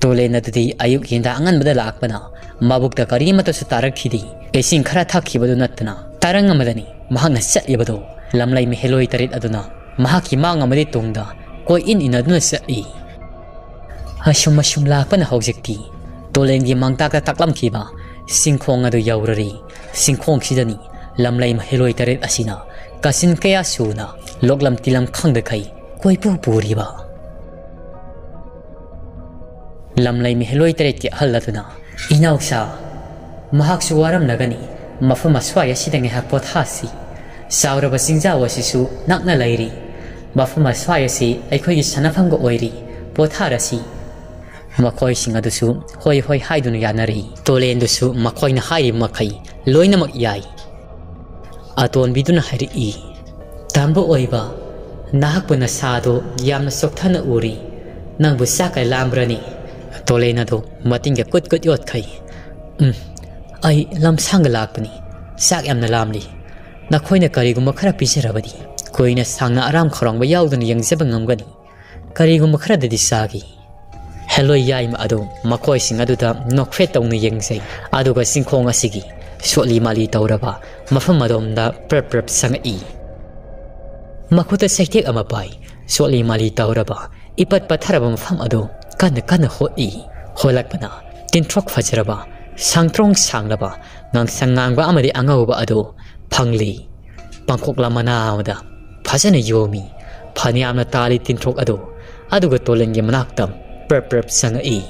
ꯇꯨꯔꯦꯜ ꯑꯗꯨꯗꯤ ꯑꯌꯨꯛ ꯌꯦꯟꯗꯥ ꯑꯉꯟꯕꯗ ꯂꯥꯛꯄꯅ ꯃꯕꯨꯛꯇ ꯀꯔꯤꯃꯠꯇꯁꯨ ꯇꯥꯔꯛꯈꯤꯗꯦ꯫ ꯏꯁꯤꯡ ꯈꯔ ꯊꯛꯈꯤꯕꯗꯨ ꯅꯠꯇꯅ ꯇꯔꯪ ꯑꯃꯗꯅꯤ ꯃꯍꯥꯛꯅ ꯆꯠꯂꯤꯕꯗꯨ꯫ ꯂꯝꯂꯩ ꯃꯍꯩꯂꯣꯏ ꯇꯔꯦꯠ ꯑꯗꯨꯅ ꯃꯍꯥꯛꯀꯤ ꯃꯥꯡ ꯑꯃꯗꯤ ꯇꯨꯡꯗ ꯀꯣꯏ ꯏꯟ ꯏꯟꯅꯗꯨꯅ ꯆꯠꯂꯤ꯫ ꯑꯁꯨꯝ ꯑꯁꯨꯝ ꯂꯥꯛꯄꯅ ꯍꯧꯖꯤꯛꯇꯤ ꯇꯨꯔꯦꯜꯒꯤ ꯃꯥꯡꯇꯥꯛꯇ ꯇꯥꯛꯂꯝꯈꯤꯕ ꯆꯤꯡꯈꯣꯡ ꯑꯗꯨ ꯌꯧꯔꯔꯦ꯫ ꯆꯤꯡꯈꯣꯡꯁꯤꯗꯅꯤ ꯂꯝꯂꯩ ꯃꯍꯩꯂꯣꯏ ꯇꯔꯦꯠ ꯑꯁꯤꯅ ꯀꯥꯆꯤꯟ ꯀꯌꯥ ꯁꯨꯅ ꯂꯣꯛꯂꯝ ꯇꯤꯂꯝ ꯈꯪꯗꯈꯩ ꯀꯣꯏꯄꯨ ꯄꯨꯔꯤꯕ꯫ ꯂꯝꯂꯩ ꯃꯍꯩꯂꯣꯏ ꯇꯔꯦꯠꯀꯤ ꯑꯍꯜ ꯑꯗꯨꯅ, "ꯏꯅꯥꯎꯆꯥ, ꯃꯍꯥꯛꯁꯨ ꯋꯥꯔꯝꯂꯒꯅꯤ꯫ ꯃꯐꯝ ꯑꯁ꯭ꯋꯥꯏ ꯑꯁꯤꯗ ꯉꯥꯏꯍꯥꯛ ꯄꯣꯊꯥꯁꯤ꯫ ꯆꯥꯎꯔꯕ ꯆꯤꯡꯖꯥꯎ ꯑꯁꯤꯁꯨ ꯅꯛꯅ ꯂꯩꯔꯤ꯫ ꯃꯐꯝ ꯑꯁ꯭ꯋꯥꯏ ꯑꯁꯤ ꯑꯩꯈꯣꯏꯒꯤ ꯁꯥꯟꯅꯐꯝꯒ ꯑꯣꯏꯔꯤ꯫ ꯄꯣꯊꯥꯔꯁꯤ꯫" ꯃꯈꯣꯏꯁꯤꯡ ꯑꯗꯨꯁꯨ ꯍꯣꯏ ꯍꯣꯏ ꯍꯥꯏꯗꯨꯅ ꯌꯥꯅꯔꯤ꯫ ꯇꯨꯔꯦꯜꯗꯨꯁꯨ ꯃꯈꯣꯏꯅ ꯍꯥꯏꯔꯤꯕ ꯃꯈꯩ ꯂꯣꯏꯅꯃꯛ ꯌꯥꯏ꯫ ꯑꯇꯣꯟꯕꯤꯗꯨꯅ ꯍꯥꯏꯔꯛꯏ, "ꯇꯥꯝꯕ ꯑꯣꯏꯕ, ꯅꯍꯥꯛꯄꯨ ꯅꯁꯥꯗꯣ ꯌꯥꯝꯅ ꯆꯣꯛꯊꯅ ꯎꯔꯤ꯫ ꯅꯪꯕꯨ ꯆꯥꯛꯀ ꯂꯥꯝꯕ꯭ꯔꯅꯤ?" ꯇꯨꯔꯦꯜ ꯑꯗꯨ ꯃꯇꯤꯟꯒ ꯀꯨꯠ ꯀꯨꯠ ꯌꯣꯠꯈꯩ, "ꯎꯝ, ꯑꯩ ꯂꯝꯁꯥꯡꯒ ꯂꯥꯛꯄꯅꯤ꯫ ꯆꯥꯛ ꯌꯥꯝꯅ ꯂꯥꯝꯂꯤ꯫ ꯅꯈꯣꯏꯅ ꯀꯔꯤꯒꯨꯝꯕ ꯈꯔ ꯄꯤꯖꯔꯕꯗꯤ ꯀꯨꯏꯅ ꯁꯥꯡꯅ ꯑꯔꯥꯝ ꯈꯧꯔꯥꯡꯕ ꯌꯥꯎꯗꯅ ꯌꯦꯡꯖꯕ ꯉꯝꯒꯅꯤ꯫ ꯀꯔꯤꯒꯨꯝꯕ ꯈꯔꯗꯗꯤ ꯆꯥꯈꯤ꯫ ꯍꯦꯂꯣꯏ ꯌꯥꯏꯃ ꯑꯗꯨ ꯃꯈꯣꯏꯁꯤꯡ ꯑꯗꯨꯗ ꯅꯣꯛꯐꯦꯠ ꯇꯧꯅ ꯌꯦꯡꯖꯩ, ꯑꯗꯨꯒ ꯆꯤꯡꯈꯣꯡ ꯑꯁꯤꯒꯤ ꯁꯣꯠꯂꯤ ꯃꯥꯂꯤ ꯇꯧꯔꯕ ꯃꯐꯝ ꯑꯗꯣꯝꯗ ꯄ꯭ꯔꯞ ꯄ꯭ꯔꯞ ꯆꯪꯉꯛꯏ꯫ ꯃꯈꯨꯠꯇ ꯆꯩꯇꯦꯛ ꯑꯃ ꯄꯥꯏ, ꯁꯣꯠꯂꯤ ꯃꯥꯂꯤ ꯇꯧꯔꯕ ꯏꯄꯠ ꯄꯠꯊꯔꯕ ꯃꯐꯝ ꯑꯗꯨ ꯀꯟꯅ ꯀꯟꯅ ꯍꯣꯠꯂꯤ꯫ ꯍꯣꯠꯂꯛꯄꯅ ꯇꯤꯟꯊ꯭ꯔꯣꯛ ꯐꯖꯔꯕ, ꯁꯥꯡꯇ꯭ꯔꯣꯡ ꯁꯥꯡꯂꯕ, ꯉꯥꯡꯁꯪ ꯉꯥꯡꯕ ꯑꯃꯗꯤ ꯑꯉꯧꯕ ꯑꯗꯨ ꯐꯪꯂꯤ꯫ ꯄꯥꯡꯈꯣꯛꯂꯥ ꯃꯅꯥ ꯑꯃꯗ ꯐꯖꯅ ꯌꯣꯝꯃꯤ꯫ ꯐꯅꯌꯥꯝꯅ ꯇꯥꯜꯂꯤ ꯇꯤꯟꯊ꯭ꯔꯣꯛ ꯑꯗꯨ, ꯑꯗꯨꯒ ꯇꯣꯂꯦꯟꯒꯤ ꯃꯅꯥꯛꯇ ꯄ꯭ꯔꯞ ꯄ꯭ꯔꯞ ꯆꯪꯉꯛꯏ꯫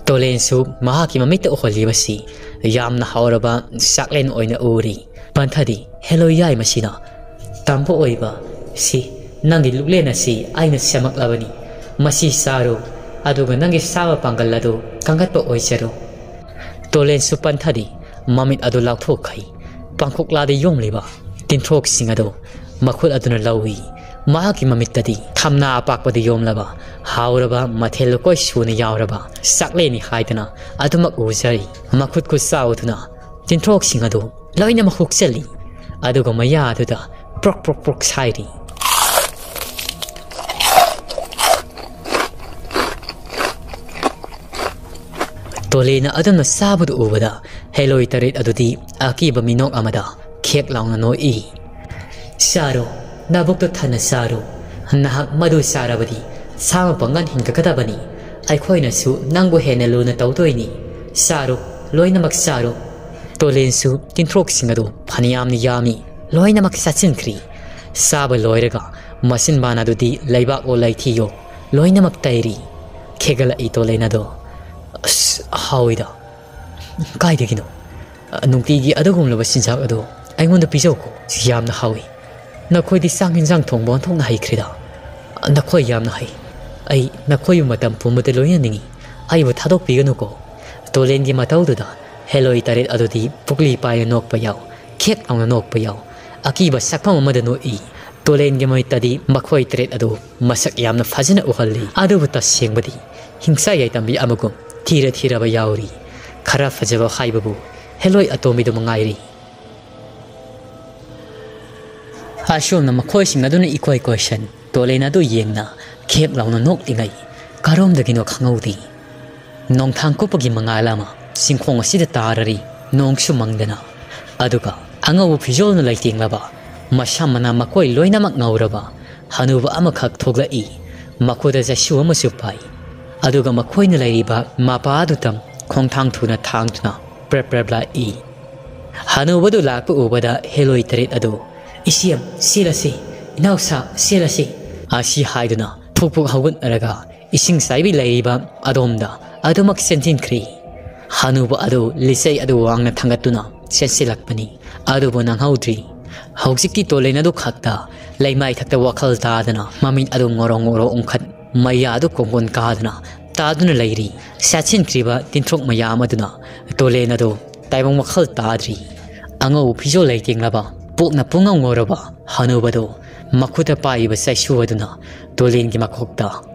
ꯇꯣꯂꯦꯟꯁꯨ ꯃꯍꯥꯛꯀꯤ ꯃꯃꯤꯠꯇ ꯎꯍꯜꯂꯤꯕꯁꯤ ꯌꯥꯝꯅ ꯍꯥꯎꯔꯕ ꯆꯥꯛꯂꯦꯟ ꯑꯣꯏꯅ ꯎꯔꯤ꯫ ꯄꯟꯊꯗꯤ ꯍꯦꯂꯣꯏ ꯌꯥꯏꯃꯁꯤꯅ, "ꯇꯝꯕ ꯑꯣꯏꯕ, ꯁꯤ ꯅꯪꯒꯤ ꯂꯨꯛꯂꯦꯟ ꯑꯁꯤ ꯑꯩꯅ ꯁꯦꯝꯃꯛꯂꯕꯅꯤ꯫ ꯃꯁꯤ ꯆꯥꯔꯨ, ꯑꯗꯨꯒ ꯅꯪꯒꯤ ꯆꯥꯕ ꯄꯥꯡꯒꯜ ꯑꯗꯨ ꯀꯟꯈꯠꯄ ꯑꯣꯏꯖꯔꯨ꯫" ꯇꯣꯂꯦꯟꯁꯨ ꯄꯟꯊꯗꯤ ꯃꯃꯤꯠ ꯑꯗꯨ ꯂꯥꯎꯊꯣꯛꯈꯩ ꯄꯥꯡꯈꯣꯛꯂꯥꯗ ꯌꯣꯝꯂꯤꯕ ꯇꯤꯟꯊ꯭ꯔꯣꯛꯁꯤꯡ ꯑꯗꯨ ꯃꯈꯨꯠ ꯑꯗꯨꯅ ꯂꯧꯏ꯫ ꯃꯍꯥꯛꯀꯤ ꯃꯃꯤꯠꯇꯗꯤ ꯊꯝꯅꯥ ꯑꯄꯥꯛꯄꯗ ꯌꯣꯝꯂꯕ ꯍꯥꯎꯔꯕ ꯃꯊꯦꯜ ꯂꯨꯀꯣꯏ ꯁꯨꯅ ꯌꯥꯎꯔꯕ ꯆꯥꯛꯂꯦꯟꯅꯤ ꯍꯥꯏꯗꯅ ꯑꯗꯨꯃꯛ ꯎꯖꯔꯤ꯫ ꯃꯈꯨꯠ ꯈꯨꯠꯁꯥ ꯑꯗꯨꯅ ꯇꯤꯟꯊ꯭ꯔꯣꯛꯁꯤꯡ ꯑꯗꯨ ꯂꯣꯏꯅꯃꯛ ꯍꯨꯛꯆꯜꯂꯤ, ꯑꯗꯨꯒ ꯃꯌꯥ ꯑꯗꯨꯗ ꯄ꯭ꯔꯣꯛ ꯄ꯭ꯔꯣꯛ ꯄ꯭ꯔꯣꯛ ꯁꯥꯏꯔꯤ꯫ ꯇꯣꯂꯦꯅ ꯑꯗꯨꯝꯅ ꯆꯥꯕꯗꯨ ꯎꯕꯗ ꯍꯦꯂꯣꯏ ꯇꯔꯦꯠ ꯑꯗꯨꯗꯤ ꯑꯀꯤꯕ ꯃꯤꯅꯣꯛ ꯑꯃꯗ ꯈꯦꯛ ꯂꯥꯎꯅ ꯅꯣꯛꯏ꯫ "ꯆꯥꯔꯣ, ꯅꯕꯨꯛꯇꯨ ꯊꯟꯅ ꯆꯥꯔꯣ꯫ ꯅꯍꯥꯛ ꯃꯗꯨ ꯆꯥꯔꯕꯗꯤ ꯁꯥ ꯃꯄꯥꯡꯒꯜ ꯍꯦꯟꯒꯠꯀꯗꯕꯅꯤ꯫ ꯑꯩꯈꯣꯏꯅꯁꯨ ꯅꯪꯕꯨ ꯍꯦꯟꯅ ꯂꯨꯅ ꯇꯧꯗꯣꯏꯅꯤ꯫ ꯆꯥꯔꯣ, ꯂꯣꯏꯅꯃꯛ ꯆꯥꯔꯣ꯫" ꯇꯣꯂꯦꯟꯁꯨ ꯇꯤꯟꯊ꯭ꯔꯣꯛꯁꯤꯡ ꯑꯗꯨ ꯐꯅꯌꯥꯝꯅ ꯌꯥꯝꯃꯤ, ꯂꯣꯏꯅꯃꯛ ꯆꯥꯁꯤꯟꯈ꯭ꯔꯤ꯫ ꯆꯥꯕ ꯂꯣꯏꯔꯒ ꯃꯆꯤꯟꯕꯥꯟ ꯑꯗꯨꯗꯤ ꯂꯩꯕꯥꯛꯂꯣ ꯂꯩꯊꯤꯌꯣ ꯂꯣꯏꯅꯃꯛ ꯇꯩꯔꯤ꯫ ꯈꯦꯒꯠꯂꯛꯏ ꯇꯣꯂꯦꯟ ꯑꯗꯣ꯫ "ꯑꯁ, ꯍꯥꯎꯏꯗ꯫ ꯀꯥꯏꯗꯒꯤꯅꯣ? ꯅꯨꯡꯇꯤꯒꯤ ꯑꯗꯨꯒꯨꯝꯂꯕ ꯆꯤꯟꯖꯥꯛ ꯑꯗꯣ ꯑꯩꯉꯣꯟꯗ ꯄꯤꯖꯧꯀꯣ꯫ ꯌꯥꯝꯅ ꯍꯥꯎꯏ꯫ ꯅꯈꯣꯏꯗꯤ ꯆꯥꯛ ꯌꯦꯟꯁꯥꯡ ꯊꯣꯡꯕ ꯑꯣꯟꯊꯣꯛꯅ ꯍꯩꯈ꯭ꯔꯦꯗ꯫ ꯅꯈꯣꯏ ꯌꯥꯝꯅ ꯍꯩ꯫ ꯑꯩ ꯅꯈꯣꯏꯕꯨ ꯃꯇꯝ ꯄꯨꯝꯕꯗ ꯂꯣꯏꯅꯅꯤꯡꯏ꯫ ꯑꯩꯕꯨ ꯊꯥꯗꯣꯛꯄꯤꯒꯅꯨꯀꯣ꯫" ꯇꯣꯂꯦꯟꯒꯤ ꯃꯇꯧꯗꯨꯗ ꯍꯦꯂꯣꯏ ꯇꯔꯦꯠ ꯑꯗꯨꯗꯤ ꯄꯨꯛꯂꯤ ꯄꯥꯏꯔ ꯅꯣꯛꯄ ꯌꯥꯎ, ꯈꯦꯛ ꯂꯥꯎꯅ ꯅꯣꯛꯄ ꯌꯥꯎ, ꯑꯀꯤꯕ ꯁꯛꯐꯝ ꯑꯃꯗ ꯅꯣꯛꯏ꯫ ꯇꯣꯂꯦꯟꯒꯤ ꯃꯃꯤꯠꯇꯗꯤ ꯃꯈꯣꯏ ꯇꯔꯦꯠ ꯑꯗꯨ ꯃꯁꯛ ꯌꯥꯝꯅ ꯐꯖꯅ ꯎꯍꯜꯂꯤ꯫ ꯑꯗꯨꯕꯨ ꯇꯁꯦꯡꯕꯗꯤ ꯍꯤꯡꯆꯥ ꯌꯥꯏꯇꯝꯕꯤ ꯑꯃꯒꯨꯝ ꯊꯤꯔ ꯊꯤꯔꯕ ꯌꯥꯎꯔꯤ꯫ ꯈꯔ ꯐꯖꯕ ꯍꯥꯏꯕꯕꯨ ꯍꯦꯂꯣꯏ ꯑꯇꯣꯝꯕꯤꯗꯨ ꯃꯉꯥꯏꯔꯤ꯫ ꯑꯁꯣꯝꯅ ꯃꯈꯣꯏꯁꯤꯡ ꯑꯗꯨꯅ ꯏꯀꯣꯏ ꯀꯣꯏꯁꯟ ꯇꯣꯂꯦꯟ ꯑꯗꯨ ꯌꯦꯡꯅ ꯈꯦꯞ ꯂꯥꯎꯅ ꯅꯣꯛꯂꯤꯉꯩ, ꯀꯔꯣꯝꯗꯒꯤꯅꯣ ꯈꯪꯍꯧꯗꯦ, ꯅꯣꯡꯊꯥꯡ ꯀꯨꯞꯄꯒꯤ ꯃꯉꯥꯜ ꯑꯃ ꯆꯤꯡꯈꯣꯡ ꯑꯁꯤꯗ ꯇꯥꯔꯔꯤ꯫ ꯅꯣꯡꯁꯨ ꯃꯪꯗꯅ, ꯑꯗꯨꯒ ꯑꯉꯧꯕ ꯐꯤꯖꯣꯜꯅ ꯂꯩꯇꯦꯡꯂꯕ, ꯃꯁꯝ ꯃꯅꯥ ꯃꯀꯣꯏ ꯂꯣꯏꯅꯃꯛ ꯉꯧꯔꯕ ꯍꯅꯨꯕ ꯑꯃꯈꯛ ꯊꯣꯛꯂꯛꯏ꯫ ꯃꯈꯨꯠꯇ ꯆꯩꯁꯨ ꯑꯃꯁꯨ ꯄꯥꯏ꯫ ꯑꯗꯨꯒ ꯃꯈꯣꯏꯅ ꯂꯩꯔꯤꯕ ꯃꯄꯥ ꯑꯗꯨꯗ ꯈꯣꯡꯊꯥꯡ ꯊꯨꯅ ꯊꯥꯡꯗꯨꯅ ꯄ꯭ꯔꯦꯞ ꯄ꯭ꯔꯦꯞ ꯂꯥꯛꯏ꯫ ꯍꯅꯨꯕꯗꯨ ꯂꯥꯛꯄ ꯎꯕꯗ ꯍꯦꯂꯣꯏ ꯇꯔꯦꯠ ꯑꯗꯨ, "ꯏꯆꯦ, ꯁꯤꯂꯁꯤ, ꯏꯅꯥꯎꯁꯥ, ꯁꯤꯂꯁꯤ" ꯑꯁꯤ ꯍꯥꯏꯗꯨꯅ ꯐꯨꯛ ꯐꯨꯛ ꯍꯧꯒꯠꯅꯔꯒ ꯏꯁꯤꯡ ꯆꯥꯏꯕꯤ ꯂꯩꯔꯤꯕ ꯑꯗꯣꯝꯗ ꯑꯗꯨꯃꯛ ꯆꯦꯟꯁꯤꯟꯈ꯭ꯔꯤ꯫ ꯍꯅꯨꯕ ꯑꯗꯨ ꯂꯤꯆꯩ ꯑꯗꯨ ꯋꯥꯡꯅ ꯊꯥꯡꯒꯠꯇꯨꯅ ꯆꯦꯟꯁꯤꯜꯂꯛꯄꯅꯤ꯫ ꯑꯗꯨꯕꯨ ꯅꯪꯍꯧꯗ꯭ꯔꯤ꯫ ꯍꯧꯖꯤꯛꯇꯤ ꯇꯣꯂꯦꯟ ꯑꯗꯨ ꯈꯛꯇ ꯂꯩꯃꯥꯏ ꯊꯛꯇ ꯋꯥꯈꯜ ꯇꯥꯗꯅ ꯃꯃꯤꯠ ꯑꯗꯨ ꯉꯣꯔꯣ ꯉꯣꯔꯣ ꯎꯪꯈꯠ, ꯃꯌꯥ ꯑꯗꯨ ꯀꯣꯡꯒꯣꯟ ꯀꯥꯗꯨꯅ ꯇꯥꯗꯨꯅ ꯂꯩꯔꯤ꯫ ꯆꯥꯁꯤꯟꯈ꯭ꯔꯤꯕ ꯇꯤꯟꯊ꯭ꯔꯣꯛ ꯃꯌꯥꯝ ꯑꯗꯨꯅ ꯇꯣꯂꯦꯟ ꯑꯗꯨ ꯇꯥꯏꯕꯪ ꯋꯥꯈꯜ ꯇꯥꯗ꯭ꯔꯤ꯫ ꯑꯉꯧꯕ ꯐꯤꯖꯣꯜ ꯂꯩꯇꯦꯡꯂꯕ, ꯄꯣꯛꯅ ꯄꯨꯡꯉꯧ ꯉꯧꯔꯕ ꯍꯅꯨꯕꯗꯨ ꯃꯈꯨꯠꯇ ꯄꯥꯏꯔꯤꯕ ꯆꯩꯁꯨ ꯑꯗꯨꯅ ꯇꯣꯂꯦꯟꯒꯤ ꯃꯀꯣꯛꯇ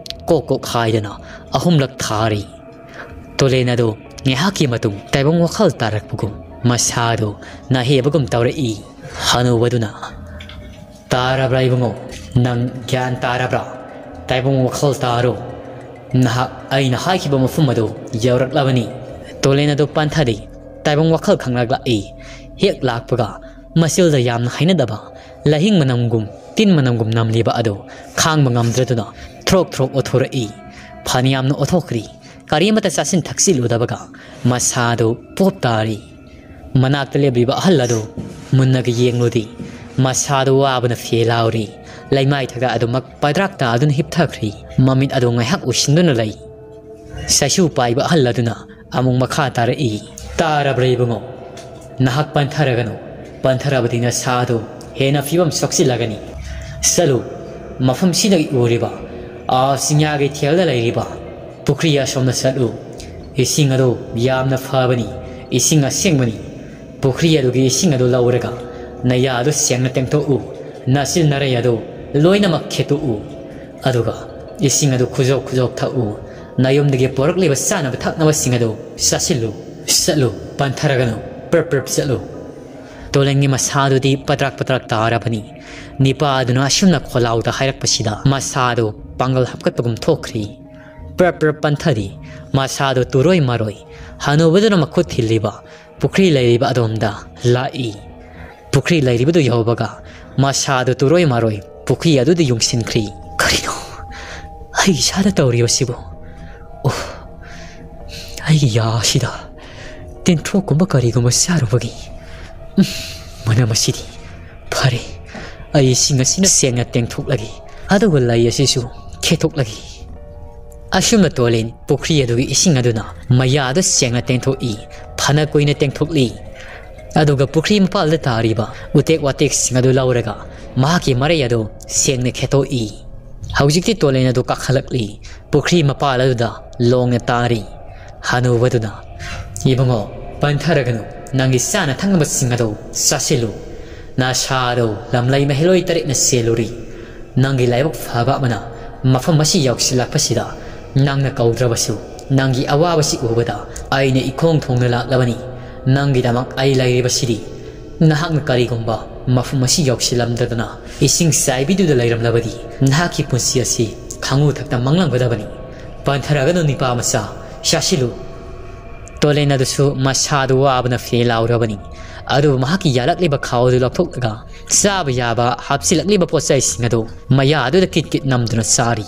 ꯀꯣꯛ ꯀꯣꯛ ꯍꯥꯏꯗꯅ ꯑꯍꯨꯝꯂꯛ ꯊꯥꯔꯤ꯫ ꯇꯣꯂꯦꯟ ꯑꯗꯨ ꯉꯥꯏꯍꯥꯛꯀꯤ ꯃꯇꯨꯡ ꯇꯥꯏꯕꯪ ꯋꯥꯈꯜ ꯇꯥꯔꯛꯄꯒꯨꯝ ꯃꯁꯥꯗꯨ ꯅꯥꯍꯦꯕꯒꯨꯝ ꯇꯧꯔꯛꯏ꯫ ꯍꯅꯨꯕꯗꯨꯅ, "ꯇꯥꯔꯕ꯭ꯔꯥ ꯏꯕꯨꯡꯉꯣ? ꯅꯪ ꯒ꯭ꯌꯥꯟ ꯇꯥꯔꯕ꯭ꯔꯥ? ꯇꯥꯏꯕꯪ ꯋꯥꯈꯜ ꯇꯥꯔꯣ꯫ ꯅꯍꯥꯛ ꯑꯩꯅ ꯍꯥꯏꯈꯤꯕ ꯃꯐꯝ ꯑꯗꯨ ꯌꯧꯔꯛꯂꯕꯅꯤ꯫" ꯇꯣꯂꯦꯟ ꯑꯗꯨ ꯄꯟꯊꯔꯤ꯫ ꯇꯥꯏꯕꯪ ꯋꯥꯈꯜ ꯈꯪꯂꯛꯂꯛꯏ꯫ ꯍꯦꯛ ꯂꯥꯛꯄꯒ ꯃꯆꯤꯜꯗ ꯌꯥꯝꯅ ꯍꯩꯅꯗꯕ ꯂꯍꯤꯡ ꯃꯅꯝꯒꯨꯝ ꯇꯤꯟ ꯃꯅꯝꯒꯨꯝ ꯅꯝꯂꯤꯕ ꯑꯗꯨ ꯈꯥꯡꯕ ꯉꯝꯗ꯭ꯔꯗꯨꯅ ꯊ꯭ꯔꯣꯛ ꯊ꯭ꯔꯣꯛ ꯑꯣꯊꯣꯔꯛꯏ꯫ ꯐꯅꯌꯥꯝꯅ ꯑꯣꯊꯣꯛꯈ꯭ꯔꯤ꯫ ꯀꯔꯤꯃꯠꯇ ꯆꯥꯁꯤꯟ ꯊꯛꯆꯤꯜꯂꯨꯗꯕꯒ ꯃꯁꯥꯗꯨ ꯄꯣꯞ ꯇꯥꯔꯤ꯫ ꯃꯅꯥꯛꯇ ꯂꯦꯞꯂꯤꯕ ꯑꯍꯜ ꯑꯗꯨ ꯃꯨꯟꯅꯒ ꯌꯦꯡꯂꯨꯗꯦ꯫ ꯃꯁꯥꯗꯨ ꯋꯥꯕꯅ ꯐꯦ ꯂꯥꯎꯔꯤ꯫ ꯂꯩꯃꯥꯏ ꯊꯛꯇ ꯑꯗꯨꯃꯛ ꯄꯗ꯭ꯔꯥꯛ ꯇꯥꯗꯨꯅ ꯍꯤꯞꯊꯈ꯭ꯔꯤ꯫ ꯃꯃꯤꯠ ꯑꯗꯨ ꯉꯥꯏꯍꯥꯛ ꯎꯏꯁꯤꯟꯗꯨꯅ ꯂꯩ꯫ ꯆꯩꯁꯨ ꯄꯥꯏꯕ ꯑꯍꯜ ꯑꯗꯨꯅ ꯑꯃꯨꯛ ꯃꯈꯥ ꯇꯥꯔꯛꯏ, "ꯇꯥꯔꯕ꯭ꯔꯥ ꯏꯕꯨꯡꯉꯣ? ꯅꯍꯥꯛ ꯄꯟꯊꯔꯒꯅꯨ꯫ ꯄꯟꯊꯔꯕꯗꯤ ꯅꯁꯥꯗꯨ ꯍꯦꯟꯅ ꯐꯤꯕꯝ ꯁꯣꯛꯆꯤꯜꯂꯒꯅꯤ꯫ ꯆꯠꯂꯨ, ꯃꯐꯝꯁꯤꯗꯒꯤ ꯎꯔꯤꯕ ꯑꯥ ꯆꯤꯡꯌꯥꯒꯤ ꯊꯦꯜꯗ ꯂꯩꯔꯤꯕ ꯄꯨꯈ꯭ꯔꯤ ꯑꯁꯣꯝꯗ ꯆꯠꯂꯨ꯫ ꯏꯁꯤꯡ ꯑꯗꯨ ꯌꯥꯝꯅ ꯐꯕꯅꯤ, ꯏꯁꯤꯡ ꯑꯁꯦꯡꯕꯅꯤ꯫ ꯄꯨꯈ꯭ꯔꯤ ꯑꯗꯨꯒꯤ ꯏꯁꯤꯡ ꯑꯗꯨ ꯂꯧꯔꯒ ꯅꯌꯥ ꯑꯗꯨ ꯁꯦꯡꯅ ꯇꯦꯡꯊꯣꯛꯎ, ꯅꯆꯤꯜ ꯅꯔꯩ ꯑꯗꯨ ꯂꯣꯏꯅꯃꯛ ꯈꯦꯠꯇꯣꯛꯎ꯫ ꯑꯗꯨꯒ ꯏꯁꯤꯡ ꯑꯗꯨ ꯈꯨꯖꯣꯛ ꯈꯨꯖꯣꯛ ꯊꯛꯎ꯫ ꯅꯌꯨꯝꯗꯒꯤ ꯄꯨꯔꯛꯂꯤꯕ ꯆꯥꯅꯕ ꯊꯛꯅꯕꯁꯤꯡ ꯑꯗꯨ ꯆꯥꯁꯤꯜꯂꯨ꯫ ꯆꯠꯂꯨ, ꯄꯟꯊꯔꯒꯅꯨ, ꯄ꯭ꯔꯞ ꯄ꯭ꯔꯞ ꯆꯠꯂꯨ꯫" ꯇꯣꯂꯦꯟꯒꯤ ꯃꯁꯥꯗꯨꯗꯤ ꯄꯗ꯭ꯔꯛ ꯄꯗ꯭ꯔꯛ ꯇꯥꯔꯕꯅꯤ꯫ ꯅꯤꯄꯥ ꯑꯗꯨꯅ ꯑꯁꯨꯝꯅ ꯈꯣꯜꯂꯥꯎꯗ ꯍꯥꯏꯔꯛꯄꯁꯤꯗ ꯃꯁꯥꯗꯨ ꯄꯥꯡꯒꯜ ꯍꯥꯞꯀꯠꯄꯒꯨꯝ ꯊꯣꯛꯈ꯭ꯔꯤ꯫ ꯄ꯭ꯔꯞ ꯄ꯭ꯔꯞ ꯄꯟꯊꯔꯤ꯫ ꯃꯁꯥꯗꯨ ꯇꯨꯔꯣꯏ ꯃꯥꯔꯣꯏ꯫ ꯍꯅꯨꯕꯗꯨꯅ ꯃꯈꯨꯠ ꯊꯤꯜꯂꯤꯕ ꯄꯨꯈ꯭ꯔꯤ ꯂꯩꯔꯤꯕ ꯑꯗꯣꯝꯗ ꯂꯥꯛꯏ꯫ ꯄꯨꯈ꯭ꯔꯤ ꯂꯩꯔꯤꯕꯗꯨ ꯌꯧꯕꯒ ꯃꯁꯥꯗꯨ ꯇꯨꯔꯣꯏ ꯃꯥꯔꯣꯏ ꯄꯨꯈ꯭ꯔꯤ ꯑꯗꯨꯗ ꯌꯨꯡꯁꯤꯟꯈ꯭ꯔꯤ꯫ ꯀꯔꯤꯅꯣ ꯑꯩ ꯏꯁꯥꯗ ꯇꯧꯔꯤꯕꯁꯤꯕꯨ? ꯑꯣ, ꯑꯩꯒꯤ ꯌꯥ ꯑꯁꯤꯗ ꯇꯦꯟꯊ꯭ꯔꯣꯛꯀꯨꯝꯕ ꯀꯔꯤꯒꯨꯝꯕ ꯆꯥꯔꯨꯕꯒꯤ, ꯎꯝ, ꯃꯅꯝ ꯑꯁꯤꯗꯤ꯫ ꯐꯔꯦ, ꯑꯩ ꯏꯁꯤꯡ ꯑꯁꯤꯅ ꯁꯦꯡꯅ ꯇꯦꯡꯊꯣꯛꯂꯒꯦ, ꯑꯗꯨꯒ ꯂꯩ ꯑꯁꯤꯁꯨ ꯈꯦꯠꯇꯣꯛꯂꯒꯦ꯫ ꯑꯁꯨꯝꯅ ꯇꯣꯂꯦꯟ ꯄꯨꯈ꯭ꯔꯤ ꯑꯗꯨꯒꯤ ꯏꯁꯤꯡ ꯑꯗꯨꯅ ꯃꯌꯥꯗꯨ ꯁꯦꯡꯅ ꯇꯦꯡꯊꯣꯛꯏ꯫ ꯐꯅ ꯀꯨꯏꯅ ꯇꯦꯡꯊꯣꯛꯂꯤ꯫ ꯑꯗꯨꯒ ꯄꯨꯈ꯭ꯔꯤ ꯃꯄꯥꯜꯗ ꯇꯥꯔꯤꯕ ꯎꯇꯦꯛ ꯋꯥꯇꯦꯛꯁꯤꯡ ꯑꯗꯨ ꯂꯧꯔꯒ ꯃꯍꯥꯛꯀꯤ ꯃꯔꯩ ꯑꯗꯨ ꯁꯦꯡꯅ ꯈꯦꯠꯇꯣꯛꯏ꯫ ꯍꯧꯖꯤꯛꯇꯤ ꯇꯣꯂꯦꯟ ꯑꯗꯨ ꯀꯥꯈꯠꯂꯛꯂꯤ꯫ ꯄꯨꯈ꯭ꯔꯤ ꯃꯄꯥꯜ ꯑꯗꯨꯗ ꯂꯣꯡꯅ ꯇꯥꯔꯤ꯫ ꯍꯅꯨꯕꯗꯨꯅ, "ꯏꯕꯨꯡꯉꯣ, ꯄꯟꯊꯔꯒꯅꯨ, ꯅꯪꯒꯤ ꯆꯥꯅ ꯊꯛꯅꯕꯁꯤꯡ ꯑꯗꯨ ꯆꯥꯁꯤꯜꯂꯨ꯫ ꯅꯁꯥ ꯑꯗꯨ ꯂꯝꯂꯩ ꯃꯍꯩꯂꯣꯏ ꯇꯔꯦꯠꯅ ꯁꯦꯜꯂꯨꯔꯤ꯫ ꯅꯪꯒꯤ ꯂꯥꯏꯕꯛ ꯐꯕ ꯑꯃꯅ ꯃꯐꯝ ꯑꯁꯤ ꯌꯧꯁꯤꯜꯂꯛꯄꯁꯤꯗ ꯅꯪꯅ ꯀꯧꯗ꯭ꯔꯕꯁꯨ ꯅꯪꯒꯤ ꯑꯋꯥꯕꯁꯤ ꯎꯕꯗ ꯑꯩꯅ ꯏꯈꯣꯡ ꯊꯣꯡꯅ ꯂꯥꯛꯂꯕꯅꯤ꯫ ꯅꯪꯒꯤꯗꯃꯛ ꯑꯩ ꯂꯩꯔꯤꯕꯁꯤꯗꯤ꯫ ꯅꯍꯥꯛꯅ ꯀꯔꯤꯒꯨꯝꯕ ꯃꯐꯝ ꯑꯁꯤ ꯌꯧꯁꯤꯜꯂꯝꯗꯗꯅ ꯏꯁꯤꯡ ꯆꯥꯏꯕꯤꯗꯨꯗ ꯂꯩꯔꯝꯂꯕꯗꯤ ꯅꯍꯥꯛꯀꯤ ꯄꯨꯟꯁꯤ ꯑꯁꯤ ꯈꯥꯉꯨ ꯊꯛꯇ ꯃꯥꯡꯂꯝꯒꯗꯕꯅꯤ꯫ ꯄꯟꯊꯔꯒꯅꯨ ꯅꯤꯄꯥ ꯃꯆꯥ, ꯆꯥꯁꯤꯜꯂꯨ꯫" ꯇꯣꯂꯦꯟ ꯑꯗꯨꯁꯨ ꯃꯁꯥꯗꯨ ꯋꯥꯕꯅ ꯐꯦ ꯂꯥꯎꯔꯕꯅꯤ꯫ ꯑꯗꯨꯕꯨ ꯃꯍꯥꯛꯀꯤ ꯌꯥꯜꯂꯛꯂꯤꯕ ꯈꯥꯎ ꯑꯗꯨ ꯂꯧꯊꯣꯛꯂꯒ ꯆꯥꯕ ꯌꯥꯕ ꯍꯥꯞꯆꯤꯜꯂꯛꯂꯤꯕ ꯄꯣꯠꯆꯩꯁꯤꯡ ꯑꯗꯨ ꯃꯌꯥ ꯑꯗꯨꯗ ꯀꯤꯠ ꯀꯤꯠ ꯅꯝꯗꯨꯅ ꯆꯥꯔꯤ꯫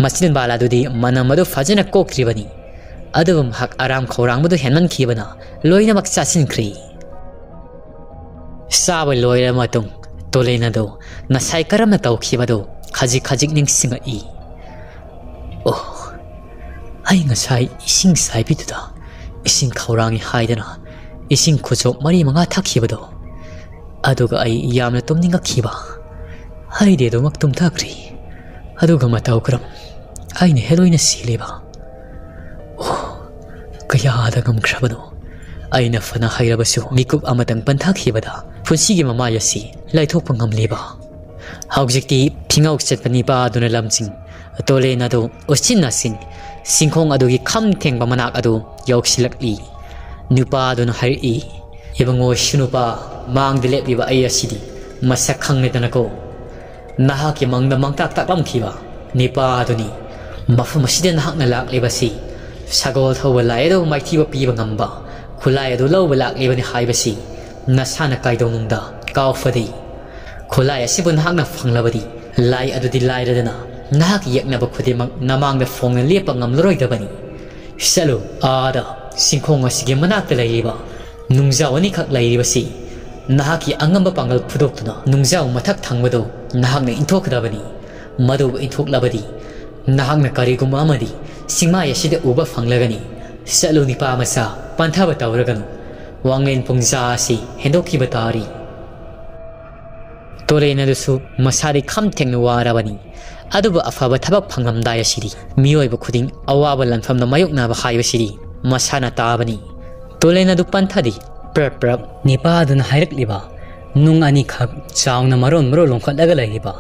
ꯃꯆꯤꯟ ꯕꯥꯂꯥ ꯑꯗꯨꯗꯤ ꯃꯅꯝ ꯑꯗꯨ ꯐꯖꯅ ꯀꯣꯛꯇ꯭ꯔꯤꯕꯅꯤ꯫ ꯑꯗꯨꯕꯨ ꯃꯍꯥꯛ ꯑꯔꯥꯝ ꯈꯧꯔꯥꯡꯕꯗꯨ ꯍꯦꯟꯃꯟꯈꯤꯕꯅ ꯂꯣꯏꯅꯃꯛ ꯆꯥꯁꯤꯟꯈ꯭ꯔꯤ꯫ ꯆꯥꯕ ꯂꯣꯏꯔꯕ ꯃꯇꯨꯡ ꯇꯣꯂꯦꯟ ꯑꯗꯨ ꯉꯁꯥꯏ ꯀꯔꯝꯅ ꯇꯧꯈꯤꯕꯗꯨ ꯈꯖꯤꯛ ꯈꯖꯤꯛ ꯅꯤꯡꯁꯤꯡꯉꯛꯏ꯫ "ꯑꯣ, ꯑꯩ ꯉꯁꯥꯏ ꯏꯁꯤꯡ ꯆꯥꯏꯕꯤꯗꯨꯗ ꯏꯁꯤꯡ ꯈꯧꯔꯥꯡꯉꯤ ꯍꯥꯏꯗꯅ ꯏꯁꯤꯡ ꯈꯨꯖꯣꯞ ꯃꯔꯤ ꯃꯉꯥ ꯊꯛꯈꯤꯕꯗꯣ, ꯑꯗꯨꯒ ꯑꯩ ꯌꯥꯝꯅ ꯇꯨꯝꯅꯤꯡꯉꯛꯈꯤꯕ꯫ ꯑꯩꯗꯤ ꯑꯗꯨꯃꯛ ꯇꯨꯝꯊꯈ꯭ꯔꯤ꯫ ꯑꯗꯨꯒ ꯃꯇꯧ ꯀꯔꯝ ꯑꯩꯅ ꯍꯦꯜꯂꯣꯏꯅ ꯁꯤꯂꯤꯕ? ꯑꯣ, ꯀꯌꯥꯗ ꯉꯝꯈ꯭ꯔꯕꯅꯣ? ꯑꯩꯅ ꯐꯅ ꯍꯩꯔꯕꯁꯨ ꯃꯤꯀꯨꯞ ꯑꯃꯇꯪ ꯄꯟꯊꯈꯤꯕꯗ ꯄꯨꯟꯁꯤꯒꯤ ꯃꯃꯥꯏ ꯑꯁꯤ ꯂꯥꯏꯊꯣꯛꯄ ꯉꯝꯂꯤꯕ?" ꯍꯧꯖꯤꯛꯇꯤ ꯐꯤꯉꯧ ꯆꯠꯄ ꯅꯤꯄꯥ ꯑꯗꯨꯅ ꯂꯝꯖꯤꯡ ꯇꯣꯂꯦꯟ ꯑꯗꯨ ꯎꯆꯤꯟ ꯅꯥꯆꯤꯟ ꯁꯤꯡꯈꯣꯡ ꯑꯗꯨꯒꯤ ꯈꯝ ꯊꯦꯡꯕ ꯃꯅꯥꯛ ꯑꯗꯨ ꯌꯧꯁꯤꯜꯂꯛꯂꯤ꯫ ꯅꯨꯄꯥ ꯑꯗꯨꯅ ꯍꯥꯏꯔꯛꯏ, ꯏꯕꯨꯡꯉꯣ ꯏꯁꯨ ꯅꯨꯄꯥ, ꯃꯥꯡꯗ ꯂꯦꯞꯂꯤꯕ ꯑꯩ ꯑꯁꯤꯗꯤ ꯃꯁꯛ ꯈꯪꯂꯦꯗꯅꯀꯣ꯫ ꯅꯍꯥꯛꯀꯤ ꯃꯪꯗ ꯃꯪꯇꯥꯛ ꯇꯥꯛꯂꯝꯈꯤꯕ ꯅꯤꯄꯥ ꯑꯗꯨꯅꯤ꯫ ꯃꯐꯝ ꯑꯁꯤꯗ ꯅꯍꯥꯛꯅ ꯂꯥꯛꯂꯤꯕꯁꯤ ꯁꯒꯣꯜ ꯊꯧꯕ ꯂꯥꯏ ꯑꯗꯨ ꯃꯥꯏꯊꯤꯕ ꯄꯤꯕ ꯉꯝꯕ ꯈꯨꯠꯂꯥꯏ ꯑꯗꯨ ꯂꯧꯕ ꯂꯥꯛꯂꯤꯕꯅꯤ ꯍꯥꯏꯕꯁꯤ ꯅꯁꯥꯅ ꯀꯥꯏꯗꯧꯅꯨꯡꯗ ꯀꯥꯎꯐꯗꯦ꯫ ꯈꯨꯠꯂꯥꯏ ꯑꯁꯤꯕꯨ ꯅꯍꯥꯛꯅ ꯐꯪꯂꯕꯗꯤ ꯂꯥꯏ ꯑꯗꯨꯗꯤ ꯂꯥꯏꯔꯗꯅ ꯅꯍꯥꯛꯀꯤ ꯌꯦꯛꯅꯕ ꯈꯨꯗꯤꯡꯃꯛ ꯅꯃꯥꯡꯗ ꯐꯣꯡꯅ ꯂꯦꯞꯄ ꯉꯝꯂꯔꯣꯏꯗꯕꯅꯤ꯫ ꯆꯠꯂꯨ, ꯑꯥꯗ ꯆꯤꯡꯈꯣꯡ ꯑꯁꯤꯒꯤ ꯃꯅꯥꯛꯇ ꯂꯩꯔꯤꯕ ꯅꯨꯡꯖꯥꯎ ꯑꯅꯤꯈꯛ ꯂꯩꯔꯤꯕꯁꯤ ꯅꯍꯥꯛꯀꯤ ꯑꯉꯝꯕ ꯄꯥꯡꯒꯜ ꯐꯨꯗꯣꯛꯇꯨꯅ ꯅꯨꯡꯖꯥꯎ ꯃꯊꯛ ꯊꯪꯕꯗꯨ ꯅꯍꯥꯛꯅ ꯏꯟꯊꯣꯛꯀꯗꯕꯅꯤ꯫ ꯃꯗꯨꯕꯨ ꯏꯟꯊꯣꯛꯂꯕꯗꯤ ꯅꯍꯥꯛꯅ ꯀꯔꯤꯒꯨꯝꯕ ꯑꯃꯗꯤ ꯆꯤꯡꯃꯥꯏ ꯑꯁꯤꯗ ꯎꯕ ꯐꯪꯂꯒꯅꯤ꯫ ꯆꯠꯂꯨ ꯅꯤꯄꯥ ꯃꯆꯥ, ꯄꯟꯊꯕ ꯇꯧꯔꯒꯅꯨ꯫ ꯋꯥꯡꯂꯦꯟ ꯄꯨꯡꯖꯥ ꯑꯁꯤ ꯍꯦꯟꯗꯣꯛꯈꯤꯕ ꯇꯥꯔꯤ꯫ ꯇꯣꯂꯦꯟ ꯑꯗꯨꯁꯨ ꯃꯁꯥꯗꯤ ꯈꯝ ꯊꯦꯡꯅ ꯋꯥꯔꯕꯅꯤ꯫ ꯑꯗꯨꯕꯨ ꯑꯐꯕ ꯊꯕꯛ ꯐꯪꯂꯝꯗꯥꯏ ꯑꯁꯤꯗꯤ ꯃꯤꯑꯣꯏꯕ ꯈꯨꯗꯤꯡ ꯑꯋꯥꯕ ꯂꯥꯟꯐꯝꯗ ꯃꯥꯌꯣꯛꯅꯕ ꯍꯥꯏꯕꯁꯤꯗꯤ ꯃꯁꯥꯅ ꯇꯥꯕꯅꯤ꯫ ꯇꯣꯂꯦꯟ ꯑꯗꯨ ꯄꯟꯊꯗꯤ ꯄ꯭ꯔꯞ ꯄ꯭ꯔꯞ ꯅꯤꯄꯥ ꯑꯗꯨꯅ ꯍꯥꯏꯔꯛꯂꯤꯕ ꯅꯨꯡ ꯑꯅꯤꯈꯛ ꯆꯥꯎꯅ ꯃꯔꯣꯟ ꯃꯔꯣꯟ ꯂꯣꯡꯈꯠꯂꯒ ꯂꯩꯔꯤꯕ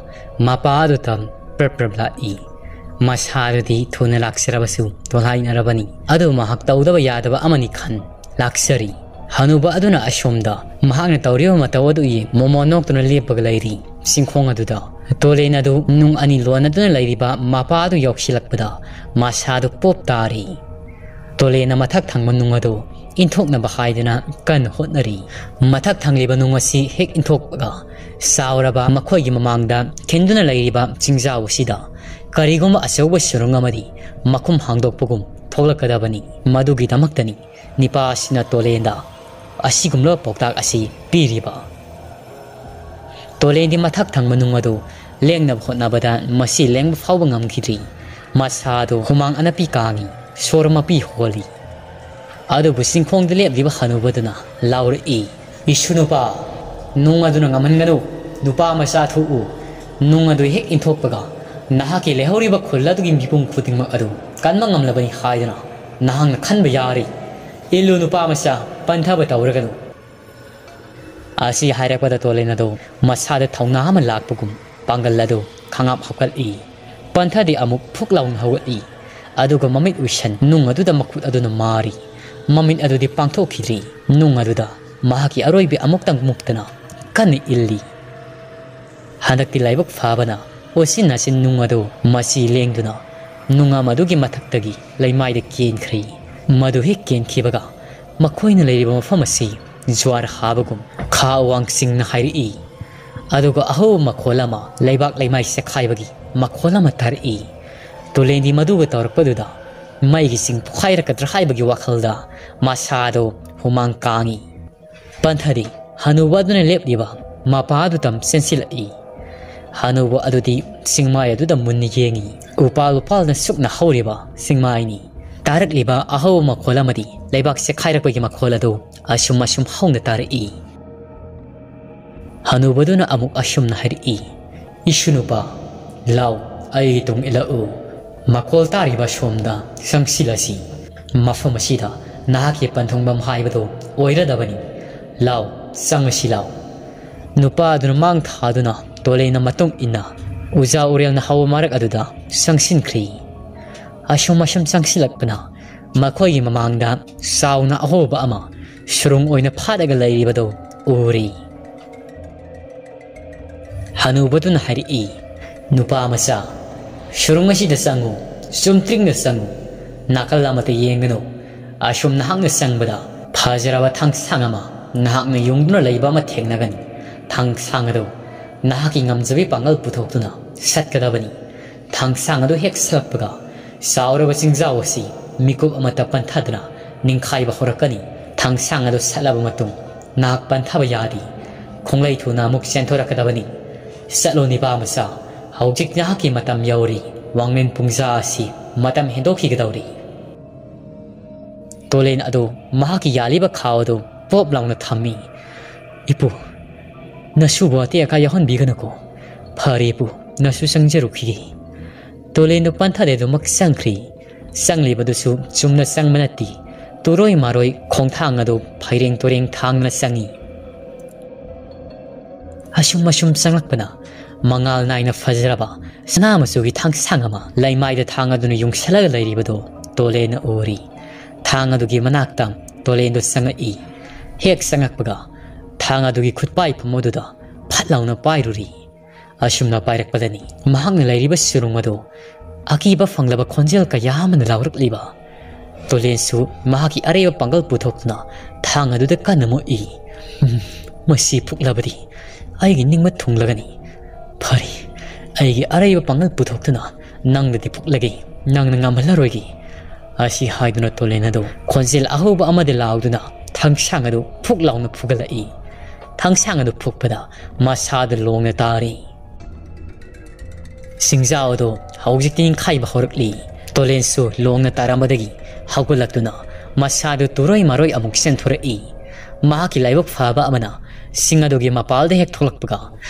ꯃꯄꯥ ꯑꯗꯨꯗ ꯄ꯭ꯔꯞ ꯄ꯭ꯔꯞ ꯂꯥꯛꯏ꯫ ꯃꯁꯥ ꯑꯗꯨꯗꯤ ꯊꯨꯅ ꯂꯥꯛꯆꯔꯕꯁꯨ ꯇꯣꯜꯍꯥꯏꯅꯔꯕꯅꯤ꯫ ꯑꯗꯨ ꯃꯍꯥꯛ ꯇꯧꯗꯕ ꯌꯥꯗꯕ ꯑꯃꯅꯤ ꯈꯟ ꯂꯥꯛꯆꯔꯤ꯫ ꯍꯅꯨꯕ ꯑꯗꯨꯅ ꯑꯁꯣꯝꯗ ꯃꯍꯥꯛꯅ ꯇꯧꯔꯤꯕ ꯃꯇꯧ ꯑꯗꯨ ꯌꯦꯡ ꯃꯣꯃꯣꯟ ꯅꯣꯛꯇꯨꯅ ꯂꯦꯞꯄꯒ ꯂꯩꯔꯤ꯫ ꯆꯤꯡꯈꯣꯡ ꯑꯗꯨꯗ ꯇꯣꯂꯦꯟ ꯑꯗꯨ ꯅꯨꯡ ꯑꯅꯤ ꯂꯣꯟꯅꯗꯨꯅ ꯂꯩꯔꯤꯕ ꯃꯄꯥ ꯑꯗꯨ ꯌꯧꯁꯤꯜꯂꯛꯄꯗ ꯃꯁꯥꯗꯨ ꯄꯣꯞ ꯇꯥꯔꯤ꯫ ꯇꯣꯂꯦꯟꯅ ꯃꯊꯛ ꯊꯪꯕ ꯅꯨꯡ ꯑꯗꯨ ꯏꯟꯊꯣꯛꯅꯕ ꯍꯥꯏꯗꯨꯅ ꯀꯟꯅ ꯍꯣꯠꯅꯔꯤ꯫ ꯃꯊꯛ ꯊꯪꯂꯤꯕ ꯅꯨꯡ ꯑꯁꯤ ꯍꯦꯛ ꯏꯟꯊꯣꯛꯄꯒ ꯆꯥꯎꯔꯕ ꯃꯈꯣꯏꯒꯤ ꯃꯃꯥꯡꯗ ꯈꯤꯟꯗꯨꯅ ꯂꯩꯔꯤꯕ ꯆꯤꯡꯖꯥꯎ ꯑꯁꯤꯗ ꯀꯔꯤꯒꯨꯝꯕ ꯑꯆꯧꯕ ꯁꯨꯔꯨꯡ ꯑꯃꯗꯤ ꯃꯈꯨꯝ ꯍꯥꯡꯗꯣꯛꯄꯒꯨꯝ ꯊꯣꯛꯂꯛꯀꯗꯕꯅꯤ꯫ ꯃꯗꯨꯒꯤꯗꯃꯛꯇꯅꯤ ꯅꯤꯄꯥ ꯑꯁꯤꯅ ꯇꯣꯂꯦꯟꯗ ꯑꯁꯤꯒꯨꯝꯂꯕ ꯄꯥꯎꯇꯥꯛ ꯑꯁꯤ ꯄꯤꯔꯤꯕ꯫ ꯇꯣꯂꯦꯟꯗꯤ ꯃꯊꯛ ꯊꯪꯕ ꯅꯨꯡ ꯑꯗꯨ ꯂꯦꯡꯅꯕ ꯍꯣꯠꯅꯕꯗ ꯃꯁꯤ ꯂꯦꯡꯕ ꯐꯥꯎꯕ ꯉꯝꯈꯤꯗ꯭ꯔꯤ꯫ ꯃꯁꯥꯗꯨ ꯍꯨꯃꯥꯡ ꯑꯅꯞꯄꯤ ꯀꯥꯡꯏ, ꯁꯣꯔ ꯃꯄꯤ ꯍꯣꯜꯂꯤ꯫ ꯑꯗꯨꯕꯨ ꯆꯤꯡꯈꯣꯡꯗ ꯂꯦꯞꯂꯤꯕ ꯍꯅꯨꯕꯗꯨꯅ ꯂꯥꯎꯔꯛꯏ, "ꯏꯁꯨ ꯅꯨꯄꯥ, ꯅꯨꯡ ꯑꯗꯨꯅ ꯉꯝꯍꯟꯒꯅꯨ꯫ ꯅꯨꯄꯥ ꯃꯆꯥ ꯊꯣꯛꯎ꯫ ꯅꯨꯡ ꯑꯗꯨ ꯍꯦꯛ ꯏꯟꯊꯣꯛꯄꯒ ꯅꯍꯥꯛꯀꯤ ꯂꯩꯍꯧꯔꯤꯕ ꯈꯨꯜ ꯑꯗꯨꯒꯤ ꯃꯤꯄꯨꯝ ꯈꯨꯗꯤꯡꯃꯛ ꯑꯗꯨ ꯀꯟꯕ ꯉꯝꯂꯕꯅꯤ ꯍꯥꯏꯗꯨꯅ ꯅꯍꯥꯛꯅ ꯈꯟꯕ ꯌꯥꯔꯤ꯫ ꯏꯜꯂꯨ ꯅꯨꯄꯥ ꯃꯆꯥ, ꯄꯟꯊꯕ ꯇꯧꯔꯒꯅꯨ"꯫ ꯑꯁꯤ ꯍꯥꯏꯔꯛꯄꯗ ꯇꯣꯂꯦꯟ ꯑꯗꯨ ꯃꯁꯥꯗ ꯊꯧꯅꯥ ꯑꯃ ꯂꯥꯛꯄꯒꯨꯝ ꯄꯥꯡꯒꯜ ꯑꯗꯨ ꯈꯪꯉꯥꯞ ꯍꯧꯒꯠꯂꯤ꯫ ꯄꯟꯊꯗꯤ ꯑꯃꯨꯛ ꯐꯨꯛ ꯂꯥꯎꯅ ꯍꯧꯒꯠꯂꯤ꯫ ꯑꯗꯨꯒ ꯃꯃꯤꯠ ꯎꯏꯁꯟ ꯅꯨꯡ ꯑꯗꯨꯗ ꯃꯈꯨꯠ ꯑꯗꯨꯅ ꯃꯥꯔꯤ꯫ ꯃꯃꯤꯠ ꯑꯗꯨꯗꯤ ꯄꯥꯡꯊꯣꯛꯈꯤꯗ꯭ꯔꯤ꯫ ꯅꯨꯡ ꯑꯗꯨꯗ ꯃꯍꯥꯛꯀꯤ ꯑꯔꯣꯏꯕꯤ ꯑꯃꯨꯛꯇꯪ ꯃꯨꯛꯇꯅ ꯀꯟꯅ ꯏꯜꯂꯤ꯫ ꯍꯟꯗꯛꯇꯤ ꯂꯥꯏꯕꯛ ꯐꯕꯅ ꯎꯆꯤꯟ ꯅꯥꯆꯤꯟ ꯅꯨꯡ ꯑꯗꯨ ꯃꯆꯤ ꯂꯦꯡꯗꯨꯅ ꯅꯨꯡꯉꯝ ꯑꯗꯨꯒꯤ ꯃꯊꯛꯇꯒꯤ ꯂꯩꯃꯥꯏꯗ ꯀꯦꯟꯈ꯭ꯔꯦ꯫ ꯃꯗꯨ ꯍꯦꯛ ꯀꯦꯟꯈꯤꯕꯒ ꯃꯈꯣꯏꯅ ꯂꯩꯔꯤꯕ ꯃꯐꯝ ꯑꯁꯤ ꯖ꯭ꯋꯥꯔ ꯍꯥꯕꯒꯨꯝ ꯈꯥ ꯋꯥꯡ ꯆꯤꯡꯅ ꯍꯥꯏꯔꯛꯏ꯫ ꯑꯗꯨꯒ ꯑꯍꯧꯕ ꯃꯈꯣꯜ ꯑꯃ, ꯂꯩꯕꯥꯛ ꯂꯩꯃꯥꯏ ꯆꯦꯛꯈꯥꯏꯕꯒꯤ ꯃꯈꯣꯜ ꯑꯃ ꯇꯥꯔꯛꯏ꯫ ꯇꯨꯂꯦꯟꯗꯤ ꯃꯗꯨꯒ ꯇꯧꯔꯛꯄꯗꯨꯗ ꯃꯩꯒꯤ ꯆꯤꯡ ꯄꯣꯛꯈꯥꯏꯔꯛꯀꯗ꯭ꯔꯥ ꯍꯥꯏꯕꯒꯤ ꯋꯥꯈꯜꯗ ꯃꯁꯥꯗꯣ ꯍꯨꯃꯥꯡ ꯀꯥꯡꯏ꯫ ꯄꯟꯊꯗꯤ ꯍꯅꯨꯕ ꯑꯗꯨꯅ ꯂꯦꯞꯂꯤꯕ ꯃꯄꯥ ꯑꯗꯨ ꯇꯝ ꯆꯦꯟꯁꯤꯜꯂꯛꯏ꯫ ꯍꯅꯨꯕ ꯑꯗꯨꯗꯤ ꯆꯤꯡꯃꯥꯏ ꯑꯗꯨꯗ ꯃꯨꯟꯅ ꯌꯦꯡꯏ꯫ ꯎꯄꯥꯜ ꯎꯄꯥꯜꯅ ꯁꯨꯛꯅ ꯍꯧꯔꯤꯕ ꯆꯤꯡꯃꯥꯏꯅꯤ꯫ ꯇꯥꯔꯛꯂꯤꯕ ꯑꯍꯧꯕ ꯃꯈꯣꯜ ꯑꯃꯗꯤ ꯂꯩꯕꯥꯛ ꯆꯦꯛꯈꯥꯏꯔꯛꯄꯒꯤ ꯃꯈꯣꯜ ꯑꯗꯨ ꯑꯁꯨꯝ ꯑꯁꯨꯝ ꯍꯧꯅ ꯇꯥꯔꯛꯏ꯫ ꯍꯅꯨꯕꯗꯨꯅ ꯑꯃꯨꯛ ꯑꯁꯨꯝꯅ ꯍꯥꯏꯔꯛꯏ, "ꯏꯁꯨ ꯅꯨꯄꯥ, ꯂꯥꯎ, ꯑꯩꯒꯤ ꯇꯨꯡ ꯏꯜꯂꯛꯎ꯫ ꯃꯈꯣꯜ ꯇꯥꯔꯤꯕ ꯁꯣꯝꯗ ꯆꯪꯁꯤꯜꯂꯁꯤ꯫ ꯃꯐꯝ ꯑꯁꯤꯗ ꯅꯍꯥꯛꯀꯤ ꯄꯟꯊꯨꯡꯐꯝ ꯍꯥꯏꯕꯗꯨ ꯑꯣꯏꯔꯗꯕꯅꯤ꯫ ꯂꯥꯎ, ꯆꯪꯉꯁꯤ ꯂꯥꯎ꯫" ꯅꯨꯄꯥ ꯑꯗꯨꯅ ꯃꯥꯡ ꯊꯥꯗꯨꯅ ꯇꯣꯂꯦꯟꯅ ꯃꯇꯨꯡ ꯏꯟꯅ ꯎꯖꯥ ꯎꯔꯦꯜꯅ ꯍꯧꯕ ꯃꯔꯛ ꯑꯗꯨꯗ ꯆꯪꯁꯤꯟꯈ꯭ꯔꯤ꯫ ꯑꯁꯨꯝ ꯑꯁꯨꯝ ꯆꯪꯁꯤꯜꯂꯛꯄꯅ ꯃꯈꯣꯏꯒꯤ ꯃꯃꯥꯡꯗ ꯆꯥꯎꯅ ꯑꯍꯣꯕ ꯑꯃ ꯁꯨꯔꯨꯡ ꯑꯣꯏꯅ ꯐꯥꯠꯂꯒ ꯂꯩꯔꯤꯕꯗꯨ ꯎꯔꯤ꯫ ꯍꯅꯨꯕꯗꯨꯅ ꯍꯥꯏꯔꯛꯏ, "ꯅꯨꯄꯥ ꯃꯆꯥ, ꯁꯨꯔꯨꯡ ꯑꯁꯤꯗ ꯆꯪꯉꯨ, ꯆꯨꯝꯇ꯭ꯔꯤꯡꯅ ꯆꯪꯉꯨ, ꯅꯥꯀꯜ ꯑꯃꯠꯇ ꯌꯦꯡꯒꯅꯨ꯫ ꯑꯁꯨꯝ ꯅꯍꯥꯛꯅ ꯆꯪꯕꯗ ꯐꯖꯔꯕ ꯊꯥꯡꯁꯥꯡ ꯑꯃ ꯅꯍꯥꯛꯅ ꯌꯨꯡꯗꯨꯅ ꯂꯩꯕ ꯑꯃ ꯊꯦꯡꯅꯒꯅꯤ꯫ ꯊꯥꯡꯁꯥꯡ ꯑꯗꯨ ꯅꯍꯥꯛꯀꯤ ꯉꯝꯖꯕꯤ ꯄꯥꯡꯒꯜ ꯄꯨꯊꯣꯛꯇꯨꯅ ꯁꯠꯀꯗꯕꯅꯤ꯫ ꯊꯥꯡꯁꯥꯡ ꯑꯗꯨ ꯍꯦꯛ ꯁꯠꯂꯛꯄꯒ ꯆꯥꯎꯔꯕ ꯆꯤꯡꯖꯥꯎ ꯑꯁꯤ ꯃꯤꯀꯨꯞ ꯑꯃꯠꯇ ꯄꯟꯊꯗꯅ ꯅꯤꯡꯈꯥꯏꯕ ꯍꯧꯔꯛꯀꯅꯤ꯫ ꯊꯥꯡꯁꯥꯡ ꯑꯗꯨ ꯁꯠꯂꯕ ꯃꯇꯨꯡ ꯅꯍꯥꯛ ꯄꯟꯊꯕ ꯌꯥꯗꯦ꯫ ꯈꯣꯡꯂꯩ ꯊꯨꯅ ꯑꯃꯨꯛ ꯆꯦꯟꯊꯣꯔꯛꯀꯗꯕꯅꯤ꯫ ꯆꯠꯂꯣ ꯅꯤꯄꯥ ꯃꯆꯥ, ꯍꯧꯖꯤꯛ ꯅꯍꯥꯛꯀꯤ ꯃꯇꯝ ꯌꯧꯔꯤ꯫ ꯋꯥꯡꯂꯦꯟ ꯄꯨꯡꯖꯥ ꯑꯁꯤ ꯃꯇꯝ ꯍꯦꯟꯗꯣꯛꯈꯤꯒꯗꯧꯔꯤ꯫" ꯇꯣꯂꯦꯟ ꯑꯗꯨ ꯃꯍꯥꯛꯀꯤ ꯌꯥꯜꯂꯤꯕ ꯈꯥꯎ ꯑꯗꯨ ꯄꯣꯞ ꯂꯥꯎꯅ ꯊꯝꯃꯤ꯫ "ꯏꯄꯨ, ꯅꯁꯨꯕꯨ ꯑꯇꯦꯛ ꯑꯀꯥꯏ ꯌꯥꯎꯍꯟꯕꯤꯒꯅꯨꯀꯣ꯫ ꯐꯔꯦ ꯏꯄꯨ, ꯅꯁꯨ ꯆꯪꯖꯔꯨꯈꯤꯒꯦ꯫" ꯇꯣꯂꯦꯟꯗꯨ ꯄꯟꯊꯗꯦ ꯑꯗꯨꯃꯛ ꯆꯪꯈ꯭ꯔꯤ꯫ ꯆꯪꯂꯤꯕꯗꯨꯁꯨ ꯆꯨꯝꯅ ꯆꯪꯕ ꯅꯠꯇꯦ꯫ ꯇꯨꯔꯣꯏ ꯃꯥꯔꯣꯏ ꯈꯣꯡꯊꯥꯡ ꯑꯗꯨ ꯐꯩꯔꯦꯡ ꯇꯨꯔꯦꯡ ꯊꯥꯡꯗꯨꯅ ꯆꯪꯏ꯫ ꯑꯁꯨꯝ ꯑꯁꯨꯝ ꯆꯪꯂꯛꯄꯅ ꯃꯉꯥꯜ ꯅꯥꯏꯅ ꯐꯖꯔꯕ ꯁꯅꯥ ꯃꯆꯨꯒꯤ ꯊꯥꯡꯁꯥꯡ ꯑꯃ ꯂꯩꯃꯥꯏꯗ ꯊꯥꯡ ꯑꯗꯨꯅ ꯌꯨꯡꯁꯜꯂꯒ ꯂꯩꯔꯤꯕꯗꯨ ꯇꯣꯂꯦꯟꯅ ꯎꯔꯤ꯫ ꯊꯥꯡ ꯑꯗꯨꯒꯤ ꯃꯅꯥꯛꯇ ꯇꯣꯂꯦꯟꯗꯨ ꯆꯪꯉꯛꯏ꯫ ꯍꯦꯛ ꯆꯪꯉꯛꯄꯒ ꯊꯥꯡ ꯑꯗꯨꯒꯤ ꯈꯨꯠꯄꯥꯏ ꯄꯨꯝ ꯑꯗꯨꯗ ꯐꯠ ꯂꯥꯎꯅ ꯄꯥꯏꯔꯨꯔꯤ꯫ ꯑꯁꯨꯝꯅ ꯄꯥꯏꯔꯛꯄꯗꯅꯤ ꯃꯍꯥꯛꯅ ꯂꯩꯔꯤꯕ ꯁꯨꯔꯨꯡ ꯑꯗꯨ ꯑꯀꯤꯕ ꯐꯪꯂꯕ ꯈꯣꯟꯖꯦꯜ ꯀꯌꯥ ꯑꯃꯅ ꯂꯥꯎꯔꯛꯂꯤꯕ꯫ ꯇꯣꯂꯦꯟꯁꯨ ꯃꯍꯥꯛꯀꯤ ꯑꯔꯩꯕ ꯄꯥꯡꯒꯜ ꯄꯨꯊꯣꯛꯇꯨꯅ ꯊꯥꯡ ꯑꯗꯨꯗ ꯀꯟꯅ ꯃꯨꯛꯏ꯫ "ꯎꯝ, ꯃꯁꯤ ꯐꯨꯛꯂꯕꯗꯤ ꯑꯩꯒꯤ ꯅꯤꯡꯕ ꯊꯨꯡꯂꯒꯅꯤ꯫ ꯐꯔꯦ, ꯑꯩꯒꯤ ꯑꯔꯩꯕ ꯄꯥꯡꯒꯜ ꯄꯨꯊꯣꯛꯇꯨꯅ ꯅꯪꯅꯗꯤ ꯐꯨꯛꯂꯒꯦ, ꯅꯪꯅ ꯉꯝꯍꯜꯂꯔꯣꯏꯒꯦ"꯫ ꯑꯁꯤ ꯍꯥꯏꯗꯨꯅ ꯇꯣꯂꯦꯟ ꯑꯗꯨ ꯈꯣꯟꯖꯦꯜ ꯑꯍꯧꯕ ꯑꯃꯗ ꯂꯥꯎꯗꯨꯅ ꯊꯥꯡꯁꯥꯡ ꯑꯗꯨ ꯐꯨꯛ ꯂꯥꯎꯅ ꯐꯨꯒꯠꯂꯛꯏ꯫ ꯊꯥꯡꯁꯥꯡ ꯑꯗꯨ ꯐꯨꯛꯄꯗ ꯃꯁꯥꯗ ꯂꯣꯡꯅ ꯇꯥꯔꯤ꯫ ꯁꯤꯡꯖꯥꯎ ꯑꯗꯨ ꯍꯧꯖꯤꯛꯇꯤ ꯅꯤꯡꯈꯥꯏꯕ ꯍꯧꯔꯛꯂꯤ꯫ ꯇꯣꯂꯦꯟꯁꯨ ꯂꯣꯡꯅ ꯇꯥꯔꯝꯕꯗꯒꯤ ꯍꯧꯒꯠꯂꯛꯇꯨꯅ ꯃꯁꯥꯗꯨ ꯇꯨꯔꯣꯏ ꯃꯔꯣꯏ ꯑꯃꯨꯛ ꯆꯦꯟꯊꯣꯔꯛꯏ꯫ ꯃꯍꯥꯛꯀꯤ ꯂꯥꯏꯕꯛ ꯐꯕ ꯑꯃꯅ ꯁꯤꯡ ꯑꯗꯨꯒꯤ ꯃꯄꯥꯜꯗ ꯍꯦꯛ ꯊꯣꯛꯂꯛꯄꯒ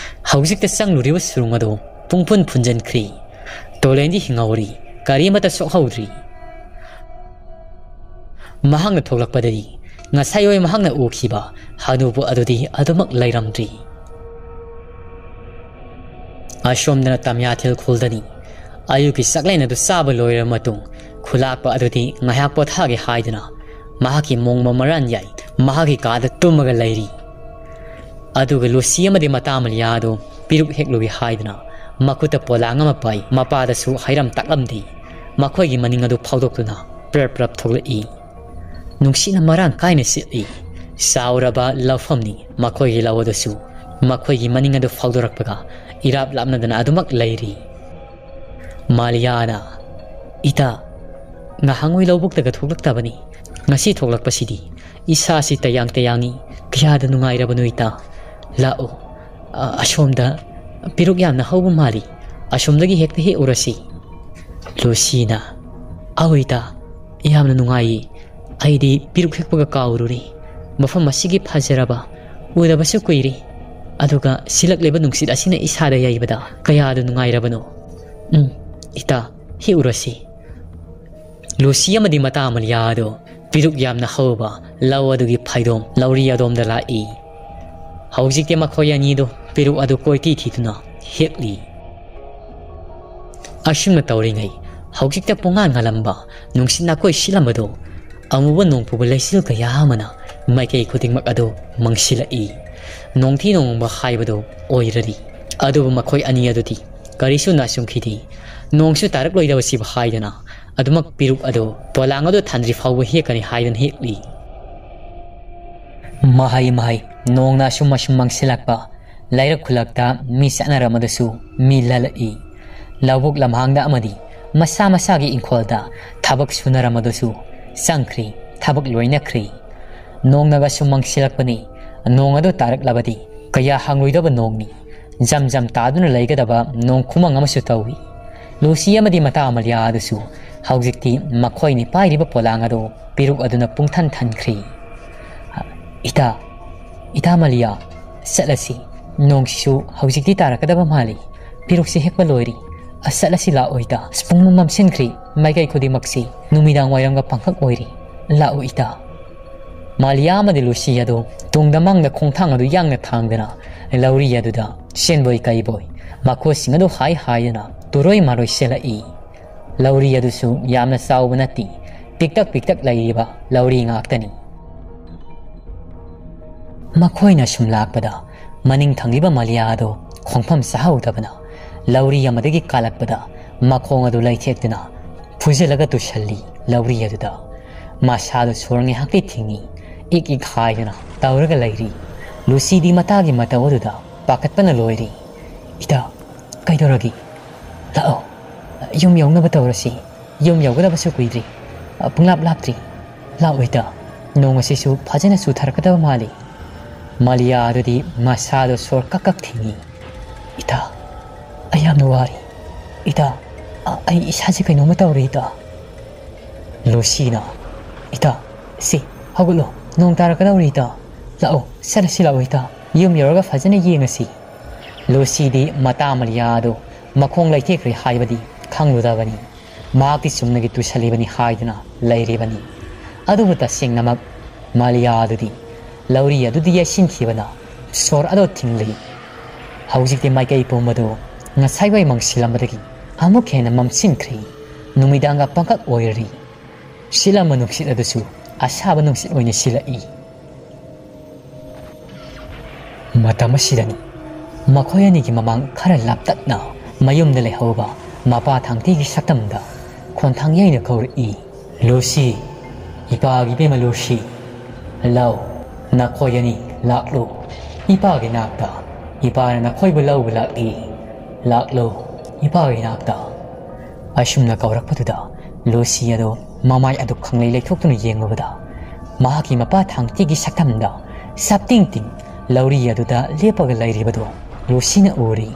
ꯍꯧꯖꯤꯛꯇ ꯆꯪꯂꯨꯔꯤꯕ ꯁꯨꯔꯨꯡ ꯑꯗꯨ ꯄꯨꯡꯐꯨꯟ ꯐꯨꯟꯖꯟꯈ꯭ꯔꯤ꯫ ꯇꯣꯂꯦꯟꯗꯤ ꯍꯤꯡꯍꯧꯔꯤ, ꯀꯔꯤꯃꯠꯇ ꯁꯣꯛꯍꯧꯗ꯭ꯔꯤ꯫ ꯃꯍꯥꯛꯅ ꯊꯣꯛꯂꯛꯄꯗꯗꯤ ꯉꯁꯥꯏꯋꯥꯏ ꯃꯍꯥꯛꯅ ꯎꯈꯤꯕ ꯍꯅꯨꯕ ꯑꯗꯨꯗꯤ ꯑꯗꯨꯃꯛ ꯂꯩꯔꯝꯗ꯭ꯔꯤ꯫ ꯑꯁꯣꯝꯗꯅ ꯇꯝꯌꯥꯊꯦꯜ ꯈꯨꯜꯗꯅꯤ꯫ ꯑꯌꯨꯛꯀꯤ ꯆꯥꯛꯂꯦꯟ ꯑꯗꯨ ꯆꯥꯕ ꯂꯣꯏꯔꯕ ꯃꯇꯨꯡ ꯈꯨꯂꯥꯛꯄ ꯑꯗꯨꯗꯤ ꯉꯥꯏꯍꯥꯛ ꯄꯣꯊꯥꯒꯦ ꯍꯥꯏꯗꯨꯅ ꯃꯍꯥꯛꯀꯤ ꯃꯣꯡꯃ ꯃꯔꯥꯟ ꯌꯥꯏ ꯃꯍꯥꯛꯀꯤ ꯀꯥꯗ ꯇꯨꯝꯃꯒ ꯂꯩꯔꯤ꯫ ꯑꯗꯨꯒ ꯂꯨꯁꯤ ꯑꯃꯗꯤ ꯃꯇꯥ ꯃꯂꯤꯌꯥ ꯑꯗꯨ ꯄꯤꯔꯨꯛ ꯍꯦꯛꯂꯨꯒꯦ ꯍꯥꯏꯗꯨꯅ ꯃꯈꯨꯠꯇ ꯄꯣꯂꯥꯡ ꯑꯃ ꯄꯥꯏ, ꯃꯄꯥꯗꯁꯨ ꯍꯩꯔꯝ ꯇꯥꯛꯂꯝꯗꯦ꯫ ꯃꯈꯣꯏꯒꯤ ꯃꯅꯤꯡ ꯑꯗꯨ ꯐꯥꯎꯗꯣꯛꯇꯨꯅ ꯄ꯭ꯔꯞ ꯄ꯭ꯔꯞ ꯊꯣꯛꯂꯛꯏ꯫ ꯅꯨꯡꯁꯤꯠꯅ ꯃꯔꯥꯡ ꯀꯥꯏꯅ ꯁꯤꯠꯂꯤ꯫ ꯆꯥꯎꯔꯕ ꯂꯧꯐꯝꯅꯤ ꯃꯈꯣꯏꯒꯤ ꯂꯧ ꯑꯗꯨꯁꯨ꯫ ꯃꯈꯣꯏꯒꯤ ꯃꯅꯤꯡ ꯑꯗꯨ ꯐꯥꯎꯗꯣꯔꯛꯄꯒ ꯏꯔꯥꯞ ꯂꯥꯞꯅꯗꯅ ꯑꯗꯨꯃꯛ ꯂꯩꯔꯤ꯫ ꯃꯥꯂꯤꯌꯥꯅ, "ꯏꯇꯥ, ꯉꯍꯥꯡꯉꯣꯏ ꯂꯧꯕꯨꯛꯇꯒ ꯊꯣꯛꯂꯛꯇꯕꯅꯤ꯫ ꯉꯁꯤ ꯊꯣꯛꯂꯛꯄꯁꯤꯗꯤ ꯏꯁꯥꯁꯤ ꯇꯌꯥꯡ ꯇꯌꯥꯡꯉꯤ꯫ ꯀꯌꯥꯗ ꯅꯨꯡꯉꯥꯏꯔꯕꯅꯣ ꯏꯇꯥ꯫ ꯂꯥꯛꯑꯣ, ꯑ-, ꯑꯁꯣꯝꯗ ꯄꯤꯔꯨꯛ ꯌꯥꯝꯅ ꯍꯧꯕ ꯃꯥꯜꯂꯤ꯫ ꯑꯁꯣꯝꯗꯒꯤ ꯍꯦꯛꯇ ꯍꯦꯛꯎꯔꯁꯤ"꯫ ꯂꯨꯁꯤꯅ, "ꯑꯧ ꯏꯇꯥ, ꯌꯥꯝꯅ ꯅꯨꯡꯉꯥꯏꯌꯦ꯫ ꯑꯩꯗꯤ ꯄꯤꯔꯨꯛ ꯍꯦꯛꯄꯒ ꯀꯥꯎꯔꯨꯔꯦ꯫ ꯃꯐꯝ ꯑꯁꯤꯒꯤ ꯐꯖꯔꯕ ꯎꯗꯕꯁꯨ ꯀꯨꯏꯔꯦ꯫ ꯑꯗꯨꯒ ꯁꯤꯜꯂꯛꯂꯤꯕ ꯅꯨꯡꯁꯤꯠ ꯑꯁꯤꯅ ꯏꯁꯥꯗ ꯌꯩꯕꯗ ꯀꯌꯥꯗ ꯅꯨꯡꯉꯥꯏꯔꯕꯅꯣ꯫ ꯎꯝ, ꯏꯇꯥ, ꯍꯦꯛꯎꯔꯁꯤ"꯫ ꯂꯨꯁꯤ ꯑꯃꯗꯤ ꯃꯇꯥ ꯃꯂꯤꯌꯥ ꯑꯗꯨ ꯄꯤꯔꯨꯛ ꯌꯥꯝꯅ ꯍꯧꯕ ꯂꯧ ꯑꯗꯨꯒꯤ ꯐꯩꯗꯣꯝ ꯂꯧꯔꯤ ꯑꯗꯣꯝꯗ ꯂꯥꯛꯏ꯫ ꯍꯧꯖꯤꯛꯇꯤ ꯃꯈꯣꯏ ꯑꯅꯤꯗꯨ ꯄꯤꯔꯨꯛ ꯑꯗꯨ ꯀꯣꯏꯊꯤ ꯊꯤꯗꯨꯅ ꯍꯦꯛꯂꯤ꯫ ꯑꯁꯨꯝꯅ ꯇꯧꯔꯤꯉꯩ ꯍꯧꯖꯤꯛꯇ ꯄꯨꯡꯉꯥꯟ ꯉꯥꯜꯂꯝꯕ ꯅꯨꯡꯁꯤꯠ ꯅꯥꯀꯣꯏ ꯁꯤꯠꯂꯝꯕꯗꯨ ꯑꯃꯨꯕ ꯅꯣꯡ ꯄꯨꯕ ꯂꯩꯆꯤꯜ ꯀꯌꯥ ꯑꯃꯅ ꯃꯥꯏꯀꯩ ꯈꯨꯗꯤꯡꯃꯛ ꯑꯗꯨ ꯃꯪꯁꯤꯜꯂꯛꯏ꯫ ꯅꯣꯡꯊꯤ ꯅꯣꯡꯃꯪꯕ ꯍꯥꯏꯕꯗꯨ ꯑꯣꯏꯔꯔꯤ꯫ ꯑꯗꯨꯕꯨ ꯃꯈꯣꯏ ꯑꯅꯤ ꯑꯗꯨꯗꯤ ꯀꯔꯤꯁꯨ ꯅꯥꯆꯨꯝꯈꯤꯗꯦ꯫ ꯅꯣꯡꯁꯨ ꯇꯥꯔꯛꯂꯣꯏꯗꯕꯁꯤꯕꯨ ꯍꯥꯏꯗꯅ ꯑꯗꯨꯃꯛ ꯄꯤꯔꯨꯛ ꯑꯗꯨ ꯄꯣꯂꯥꯡ ꯑꯗꯨ ꯊꯥꯟꯗ꯭ꯔꯤ ꯐꯥꯎꯕ ꯍꯦꯛꯀꯅꯤ ꯍꯥꯏꯗꯨꯅ ꯍꯦꯛꯂꯤ꯫ ꯃꯍꯩ ꯃꯍꯩ ꯅꯣꯡꯅ ꯑꯁꯨꯝ ꯑꯁꯨꯝ ꯃꯪꯁꯤꯜꯂꯛꯄ, ꯂꯩꯔꯛ ꯈꯨꯜꯂꯛꯇ ꯃꯤ ꯆꯠꯅꯔꯝꯕꯗꯁꯨ ꯃꯤ ꯂꯜꯂꯛꯏ꯫ ꯂꯧꯕꯨꯛ ꯂꯝꯍꯥꯡꯗ ꯑꯃꯗꯤ ꯃꯁꯥ ꯃꯁꯥꯒꯤ ꯏꯪꯈꯣꯜꯗ ꯊꯕꯛ ꯁꯨꯅꯔꯝꯕꯗꯁꯨ ꯆꯪꯈ꯭ꯔꯤ, ꯊꯕꯛ ꯂꯣꯏꯅꯈ꯭ꯔꯤ꯫ ꯅꯣꯡꯅꯒ ꯁꯨꯝ ꯃꯪꯁꯤꯜꯂꯛꯄꯅꯤ꯫ ꯅꯣꯡ ꯑꯗꯨ ꯇꯥꯔꯛꯂꯕꯗꯤ ꯀꯌꯥ ꯍꯪꯂꯣꯏꯗꯕ ꯅꯣꯡꯅꯤ꯫ ꯖꯝ ꯖꯝ ꯇꯥꯗꯨꯅ ꯂꯩꯒꯗꯕ ꯅꯣꯡ ꯈꯨꯃꯪ ꯑꯃꯁꯨ ꯇꯧꯏ꯫ ꯂꯨꯁꯤ ꯑꯃꯗꯤ ꯃꯇꯥ ꯑꯃꯂꯤꯌꯥ ꯑꯗꯨꯁꯨ ꯍꯧꯖꯤꯛꯇꯤ ꯃꯈꯣꯏꯅ ꯄꯥꯏꯔꯤꯕ ꯄꯣꯂꯥꯡ ꯑꯗꯨ ꯄꯤꯔꯨꯛ ꯑꯗꯨꯅ ꯄꯨꯡꯊꯟ ꯊꯟꯈ꯭ꯔꯤ꯫ "ꯏꯇꯥ, ꯏꯇꯥ ꯃꯂꯤꯌꯥ, ꯆꯠꯂꯁꯤ꯫ ꯅꯣꯡꯁꯤꯁꯨ ꯍꯧꯖꯤꯛꯇꯤ ꯇꯥꯔꯛꯀꯗꯕ ꯃꯥꯜꯂꯤ꯫ ꯄꯤꯔꯨꯛꯁꯤ ꯍꯦꯛꯄ ꯂꯣꯏꯔꯤ꯫ ꯑ, ꯆꯠꯂꯁꯤ ꯂꯥꯛꯑꯣ ꯏꯇꯥ꯫ ꯄꯨꯡꯃꯝ ꯃꯝꯁꯤꯟꯈ꯭ꯔꯤ꯫ ꯃꯥꯏꯀꯩ ꯈꯨꯗꯤꯡꯃꯛꯁꯤ ꯅꯨꯃꯤꯗꯥꯡ ꯋꯥꯏꯔꯝꯒ ꯄꯥꯡꯈꯛ ꯑꯣꯏꯔꯤ꯫ ꯂꯥꯛꯑꯣ ꯏꯇꯥ꯫" ꯃꯥꯂꯤꯌꯥ ꯑꯃꯗꯤ ꯂꯨꯁꯤ ꯑꯗꯨ ꯇꯨꯡꯗ ꯃꯥꯡꯗ ꯈꯣꯡꯊꯥꯡ ꯑꯗꯨ ꯌꯥꯡꯅ ꯊꯥꯡꯗꯅ ꯂꯧꯔꯤ ꯑꯗꯨꯗ ꯆꯦꯟꯕꯣꯏ ꯀꯩꯕꯣꯏ ꯃꯈꯣꯏꯁꯤꯡ ꯑꯗꯨ ꯍꯥꯏ ꯍꯥꯏꯗꯅ ꯇꯨꯔꯣꯏ ꯃꯥꯔꯣꯏ ꯆꯦꯜꯂꯛꯏ꯫ ꯂꯧꯔꯤ ꯑꯗꯨꯁꯨ ꯌꯥꯝꯅ ꯆꯥꯎꯕ ꯅꯠꯇꯦ, ꯄꯤꯛꯇꯛ ꯄꯤꯛꯇꯛ ꯂꯩꯔꯤꯕ ꯂꯧꯔꯤ ꯉꯥꯛꯇꯅꯤ꯫ ꯃꯈꯣꯏꯅ ꯁꯨꯝ ꯂꯥꯛꯄꯗ ꯃꯅꯤꯡ ꯊꯪꯂꯤꯕ ꯃꯥꯂꯤꯌꯥ ꯑꯗꯨ ꯈꯣꯡꯐꯝ ꯆꯥꯍꯧꯗꯕꯅ ꯂꯧꯔꯤ ꯑꯃꯗꯒꯤ ꯀꯥꯜꯂꯛꯄꯗ ꯃꯈꯣꯡ ꯑꯗꯨ ꯂꯩꯊꯦꯛꯇꯨꯅ ꯐꯨꯖꯤꯜꯂꯒ ꯇꯨꯁꯜꯂꯤ ꯂꯧꯔꯤ ꯑꯗꯨꯗ꯫ ꯃꯁꯥꯗꯨ ꯁꯣꯔ ꯉꯥꯏꯍꯥꯛꯇꯤ ꯊꯤꯡꯏ꯫ ꯏꯛ ꯏꯛ ꯍꯥꯏꯗꯨꯅ ꯇꯧꯔꯒ ꯂꯩꯔꯤ꯫ ꯂꯨꯁꯤꯗꯤ ꯃꯇꯥꯒꯤ ꯃꯇꯧ ꯑꯗꯨꯗ ꯄꯥꯈꯠꯄꯅ ꯂꯣꯏꯔꯤ꯫ "ꯏꯇꯥ, ꯀꯩꯗꯧꯔꯒꯦ? ꯂꯥꯛꯑꯣ, ꯌꯨꯝ ꯌꯧꯅꯕ ꯇꯧꯔꯁꯤ꯫ ꯌꯨꯝ ꯌꯧꯒꯗꯕꯁꯨ ꯀꯨꯏꯗ꯭ꯔꯤ꯫ ꯄꯨꯡꯂꯥꯞ ꯂꯥꯞꯇ꯭ꯔꯤ꯫ ꯂꯥꯛꯑꯣ ꯏꯇꯥ, ꯅꯣꯡ ꯑꯁꯤꯁꯨ ꯐꯖꯅ ꯆꯨꯊꯔꯛꯀꯗꯕ ꯃꯥꯜꯂꯤ꯫" ꯃꯥꯂꯤꯌꯥ ꯑꯗꯨꯗꯤ ꯃꯁꯥꯗꯣ ꯁꯣꯔ ꯀꯛ ꯀꯛ ꯊꯤꯡꯏ꯫ "ꯏꯇꯥ, ꯑꯩ ꯌꯥꯝꯅ ꯋꯥꯔꯤ꯫ ꯏꯇꯥ, ꯑ-, ꯑꯩ ꯏꯁꯥꯁꯦ ꯀꯩꯅꯣꯝꯃ ꯇꯧꯔꯦ ꯏꯇꯥ꯫" ꯂꯨꯁꯤꯅ, "ꯏꯇꯥ, ꯁꯤ, ꯍꯧꯒꯠꯂꯣ, ꯅꯣꯡ ꯇꯥꯔꯛꯀꯗꯧꯔꯦ ꯏꯇꯥ꯫ ꯂꯥꯛꯑꯣ, ꯆꯠꯂꯁꯤ ꯂꯥꯛꯑꯣ ꯏꯇꯥ, ꯌꯨꯝ ꯌꯧꯔꯒ ꯐꯖꯅ ꯌꯦꯡꯉꯁꯤ꯫" ꯂꯨꯁꯤꯗꯤ ꯃꯇꯥ ꯃꯥꯂꯤꯌꯥ ꯑꯗꯨ ꯃꯈꯣꯡ ꯂꯩꯊꯦꯛꯈ꯭ꯔꯦ ꯍꯥꯏꯕꯗꯤ ꯈꯪꯂꯨꯗꯕꯅꯤ꯫ ꯃꯍꯥꯛꯇꯤ ꯆꯨꯝꯅꯒꯤ ꯇꯨꯁꯜꯂꯤꯕꯅꯤ ꯍꯥꯏꯗꯨꯅ ꯂꯩꯔꯤꯕꯅꯤ꯫ ꯑꯗꯨꯕꯨ ꯇꯁꯦꯡꯅꯃꯛ ꯃꯥꯂꯤꯌꯥ ꯑꯗꯨꯗꯤ ꯂꯧꯔꯤ ꯑꯗꯨꯗꯤ ꯌꯩꯁꯤꯟꯈꯤꯕꯅ ꯁꯣꯔ ꯑꯗꯨ ꯊꯤꯡꯂꯤ꯫ ꯍꯧꯖꯤꯛꯇꯤ ꯃꯥꯏꯀꯩ ꯄꯨꯝꯕꯗꯨ ꯉꯁꯥꯏꯋꯥꯏ ꯃꯪꯁꯤꯜꯂꯝꯕꯗꯒꯤ ꯑꯃꯨꯛ ꯍꯦꯟꯅ ꯃꯝꯁꯤꯟꯈ꯭ꯔꯤ꯫ ꯅꯨꯃꯤꯗꯥꯡꯒ ꯄꯪꯀꯛ ꯑꯣꯏꯔꯔꯤ꯫ ꯁꯤꯠꯂꯝꯕ ꯅꯨꯡꯁꯤꯠ ꯑꯗꯨꯁꯨ ꯑꯁꯥꯕ ꯅꯨꯡꯁꯤꯠ ꯑꯣꯏꯅ ꯁꯤꯜꯂꯛꯏ꯫ ꯃꯇꯝ ꯑꯁꯤꯗꯅꯤ ꯃꯈꯣꯏ ꯑꯅꯤꯒꯤ ꯃꯃꯥꯡ ꯈꯔ ꯂꯥꯞꯇꯛꯅ ꯃꯌꯨꯝꯗ ꯂꯩꯍꯧꯕ ꯃꯄꯥ ꯊꯥꯡꯇꯤꯒꯤ ꯁꯛꯇꯝꯗ ꯈꯣꯟꯊꯥꯡ ꯌꯩꯅ ꯀꯧꯔꯛꯏ, "ꯂꯨꯁꯤ, ꯏꯄꯥꯒꯤ ꯏꯕꯦꯝꯃ ꯂꯨꯁꯤ, ꯂꯥꯎ, ꯅꯈꯣꯏ ꯑꯅꯤ ꯂꯥꯛꯂꯨ ꯏꯄꯥꯒꯤ ꯅꯥꯛꯇ, ꯏꯄꯥꯅ ꯅꯈꯣꯏꯕꯨ ꯂꯧꯕ ꯂꯥꯛꯏ, ꯂꯥꯛꯂꯨ ꯏꯄꯥꯒꯤ ꯅꯥꯛꯇ"꯫ ꯑꯁꯨꯝꯅ ꯀꯧꯔꯛꯄꯗꯨꯗ ꯂꯨꯁꯤ ꯑꯗꯣ ꯃꯃꯥꯏ ꯑꯗꯨ ꯈꯪꯂꯩ ꯂꯩꯊꯣꯛꯇꯨꯅ ꯌꯦꯡꯂꯨꯕꯗ ꯃꯍꯥꯛꯀꯤ ꯃꯄꯥ ꯊꯥꯡꯇꯤꯒꯤ ꯁꯛꯇꯝꯗ ꯁꯞꯇꯤꯡ ꯇꯤꯡ ꯂꯧꯔꯤ ꯑꯗꯨꯗ ꯂꯦꯞꯄꯒ ꯂꯩꯔꯤꯕꯗꯨ ꯂꯨꯁꯤꯅ ꯎꯔꯤ꯫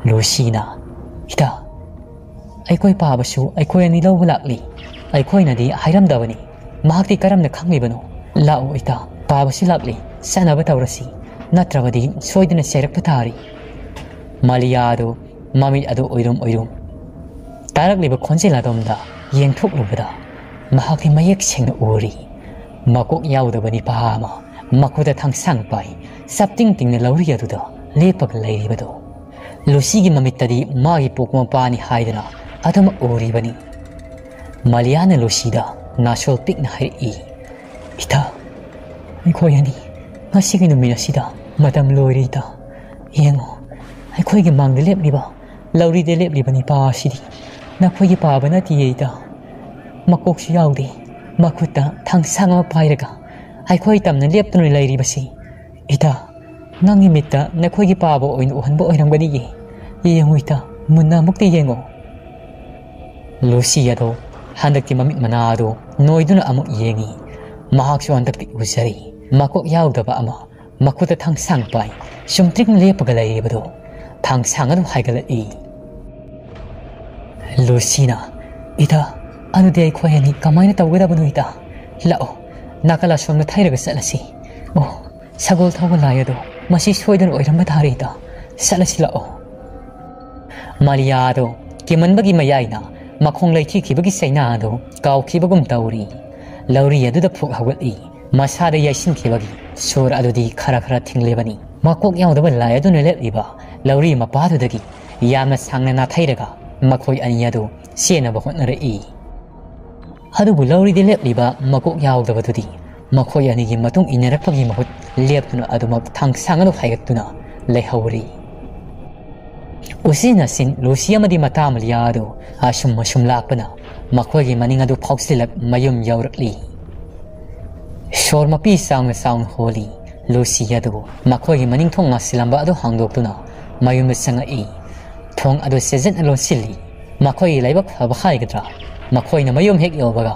ꯂꯨꯁꯤꯅ, "ꯏꯇꯥ, ꯑꯩꯈꯣꯏ ꯄꯥꯕꯁꯨ ꯑꯩꯈꯣꯏ ꯑꯅꯤ ꯂꯧꯕ ꯂꯥꯛꯂꯤ꯫ ꯑꯩꯈꯣꯏꯅꯗꯤ ꯍꯥꯏꯔꯝꯗꯕꯅꯤ꯫ ꯃꯍꯥꯛꯇꯤ ꯀꯔꯝꯅ ꯈꯪꯂꯤꯕꯅꯣ? ꯂꯥꯛꯎ ꯏꯇꯥ, ꯄꯥꯕꯁꯨ ꯂꯥꯛꯂꯤ꯫ ꯆꯠꯅꯕ ꯇꯧꯔꯁꯤ꯫ ꯅꯠꯇ꯭ꯔꯕꯗꯤ ꯁꯣꯏꯗꯅ ꯆꯩꯔꯛꯄ ꯇꯥꯔꯤ"꯫ ꯃꯥꯂꯤꯌꯥ ꯑꯗꯨ ꯃꯃꯤꯠ ꯑꯗꯨ ꯎꯏꯔꯨꯝ ꯎꯏꯔꯨꯝ ꯇꯥꯔꯛꯂꯤꯕ ꯈꯣꯟꯖꯦꯜ ꯑꯗꯣꯝꯗ ꯌꯦꯡꯊꯣꯛꯂꯨꯕꯗ ꯃꯍꯥꯛꯀꯤ ꯃꯌꯦꯛ ꯁꯦꯡꯅ ꯎꯔꯤ꯫ ꯃꯀꯣꯛ ꯌꯥꯎꯗꯕ ꯅꯤꯄꯥ ꯑꯃ ꯃꯈꯨꯠꯇ ꯊꯥꯡꯁꯥꯡ ꯄꯥꯏ, ꯆꯞꯇꯤꯡ ꯇꯤꯡꯅ ꯂꯧꯔꯤ ꯑꯗꯨꯗ ꯂꯦꯞꯄꯒ ꯂꯩꯔꯤꯕꯗꯨ꯫ ꯂꯨꯁꯤꯒꯤ ꯃꯃꯤꯠꯇꯗꯤ ꯃꯥꯒꯤ ꯄꯣꯛꯄ ꯃꯄꯥꯅꯤ ꯍꯥꯏꯗꯅ ꯑꯗꯨꯃꯛ ꯎꯔꯤꯕꯅꯤ꯫ ꯃꯥꯂꯤꯌꯥꯅ ꯂꯨꯁꯤꯗ ꯅꯥꯁꯣꯜ ꯄꯤꯛꯅ ꯍꯥꯏꯔꯛꯏ, "ꯏꯇꯥ, ꯑꯩꯈꯣꯏ ꯑꯅꯤ ꯉꯁꯤꯒꯤ ꯅꯨꯃꯤꯠ ꯑꯁꯤꯗ ꯃꯇꯝ ꯂꯣꯏꯔꯦ ꯏꯇꯥ꯫ ꯌꯦꯡꯉꯣ, ꯑꯩꯈꯣꯏꯒꯤ ꯃꯥꯡꯗ ꯂꯦꯞꯂꯤꯕ ꯂꯧꯔꯤꯗ ꯂꯦꯞꯂꯤꯕ ꯅꯤꯄꯥ ꯑꯁꯤꯗꯤ ꯅꯈꯣꯏꯒꯤ ꯄꯥꯕ ꯅꯠꯇꯤꯌꯦ ꯏꯇꯥ꯫ ꯃꯀꯣꯛꯁꯨ ꯌꯥꯎꯗꯦ, ꯃꯈꯨꯠꯇ ꯊꯥꯡꯁꯥꯡ ꯑꯃ ꯄꯥꯏꯔꯒ ꯑꯩꯈꯣꯏ ꯇꯝꯅ ꯂꯦꯞꯇꯨꯅ ꯂꯩꯔꯤꯕꯁꯤ꯫ ꯏꯇꯥ, ꯅꯪꯒꯤ ꯃꯤꯠꯇ ꯅꯈꯣꯏꯒꯤ ꯄꯥꯕ ꯑꯣꯏꯅ ꯎꯍꯟꯕ ꯑꯣꯏꯔꯝꯒꯅꯤꯌꯦ꯫ ꯌꯦꯡꯉꯨ ꯏꯇꯥ, ꯃꯨꯟꯅ ꯑꯃꯨꯛꯇ ꯌꯦꯡꯉꯣ"꯫ ꯂꯨꯁꯤ ꯑꯗꯣ ꯍꯟꯗꯛꯇꯤ ꯃꯃꯤꯠ ꯃꯅꯥ ꯑꯗꯨ ꯅꯣꯏꯗꯨꯅ ꯑꯃꯨꯛ ꯌꯦꯡꯉꯤ꯫ ꯃꯍꯥꯛꯁꯨ ꯍꯟꯗꯛꯇꯤ ꯎꯖꯔꯤ꯫ ꯃꯀꯣꯛ ꯌꯥꯎꯗꯕ ꯑꯃ ꯃꯈꯨꯠꯇ ꯊꯥꯡꯁꯥꯡ ꯄꯥꯏ ꯆꯨꯝꯇ꯭ꯔꯤꯡ ꯂꯦꯞꯄꯒ ꯂꯩꯔꯤꯕꯗꯨ꯫ ꯊꯥꯡꯁꯥꯡ ꯑꯗꯨ ꯍꯥꯏꯒꯠꯂꯛꯏ꯫ ꯂꯨꯁꯤꯅ, "ꯏꯇꯥ, ꯑꯗꯨꯗꯤ ꯑꯩꯈꯣꯏ ꯑꯅꯤ ꯀꯃꯥꯏꯅ ꯇꯧꯒꯗꯕꯅꯣ ꯏꯇꯥ? ꯂꯥꯛꯑꯣ, ꯅꯥꯀꯜ ꯑꯁꯣꯝꯗ ꯊꯩꯔꯒ ꯆꯠꯂꯁꯤ꯫ ꯑꯣ, ꯁꯒꯣꯜ ꯊꯧꯕ ꯂꯥꯏ ꯑꯗꯣ ꯃꯁꯤ ꯁꯣꯏꯗꯅ ꯑꯣꯏꯔꯝꯕ ꯇꯥꯔꯦ ꯏꯇꯥ꯫ ꯆꯠꯂꯁꯤ ꯂꯥꯛꯑꯣ"꯫ ꯃꯥꯂꯤꯌꯥꯗꯣ ꯀꯤꯃꯟꯕꯒꯤ ꯃꯌꯥꯏꯅ ꯃꯈꯣꯡ ꯂꯩꯊꯤꯈꯤꯕꯒꯤ ꯆꯩꯅꯥ ꯑꯗꯨ ꯀꯥꯎꯈꯤꯕꯒꯨꯝ ꯇꯧꯔꯤ꯫ ꯂꯧꯔꯤ ꯑꯗꯨꯗ ꯐꯨꯛ ꯍꯧꯒꯠꯂꯤ꯫ ꯃꯁꯥꯗ ꯌꯩꯁꯤꯟꯈꯤꯕꯒꯤ ꯁꯣꯔ ꯑꯗꯨꯗꯤ ꯈꯔ ꯈꯔ ꯊꯤꯡꯂꯤꯕꯅꯤ꯫ ꯃꯀꯣꯛ ꯌꯥꯎꯗꯕ ꯂꯥꯏ ꯑꯗꯨꯅ ꯂꯦꯞꯂꯤꯕ ꯂꯧꯔꯤ ꯃꯄꯥꯗꯨꯗꯒꯤ ꯌꯥꯝꯅ ꯁꯥꯡꯅ ꯅꯥꯊꯩꯔꯒ ꯃꯈꯣꯏ ꯑꯅꯤ ꯑꯗꯨ ꯆꯦꯟꯅꯕ ꯍꯣꯠꯅꯔꯛꯏ꯫ ꯑꯗꯨꯕꯨ ꯂꯧꯔꯤꯗ ꯂꯦꯞꯂꯤꯕ ꯃꯀꯣꯛ ꯌꯥꯎꯗꯕꯗꯨꯗꯤ ꯃꯈꯣꯏ ꯑꯅꯤꯒꯤ ꯃꯇꯨꯡ ꯏꯟꯅꯔꯛꯄꯒꯤ ꯃꯍꯨꯠ ꯂꯦꯞꯇꯨꯅ ꯑꯗꯨꯃꯛ ꯊꯥꯡꯁꯥꯡ ꯑꯗꯨ ꯍꯥꯏꯒꯠꯇꯨꯅ ꯂꯩꯍꯧꯔꯤ꯫ ꯎꯆꯤꯟ ꯅꯥꯆꯤꯟ ꯂꯨꯁꯤ ꯑꯃꯗꯤ ꯃꯇꯥ ꯃꯂꯤꯌꯥ ꯑꯗꯨ ꯑꯁꯨꯝ ꯑꯁꯨꯝ ꯂꯥꯛꯄꯅ ꯃꯈꯣꯏꯒꯤ ꯃꯅꯤꯡ ꯑꯗꯨ ꯐꯥꯎꯁꯤꯜꯂꯛ ꯃꯌꯨꯝ ꯌꯧꯔꯛꯂꯤ꯫ ꯁꯣꯔ ꯃꯄꯤ ꯆꯥꯎꯅ ꯆꯥꯎꯅ ꯍꯣꯜꯂꯤ꯫ ꯂꯨꯁꯤ ꯑꯗꯨ ꯃꯈꯣꯏꯒꯤ ꯃꯅꯤꯡ ꯊꯣꯡ ꯉꯥꯁꯤꯜꯂꯝꯕ ꯑꯗꯨ ꯍꯥꯡꯗꯣꯛꯇꯨꯅ ꯃꯌꯨꯝꯗ ꯆꯪꯉꯛꯏ꯫ ꯊꯣꯡ ꯑꯗꯨ ꯆꯦꯠꯖꯠꯅ ꯂꯣꯟꯁꯤꯜꯂꯤ꯫ ꯃꯈꯣꯏꯒꯤ ꯂꯥꯏꯕꯛ ꯐꯕ ꯍꯥꯏꯒꯗ꯭ꯔꯥ, ꯃꯈꯣꯏꯅ ꯃꯌꯨꯝ ꯍꯦꯛ ꯌꯧꯕꯒ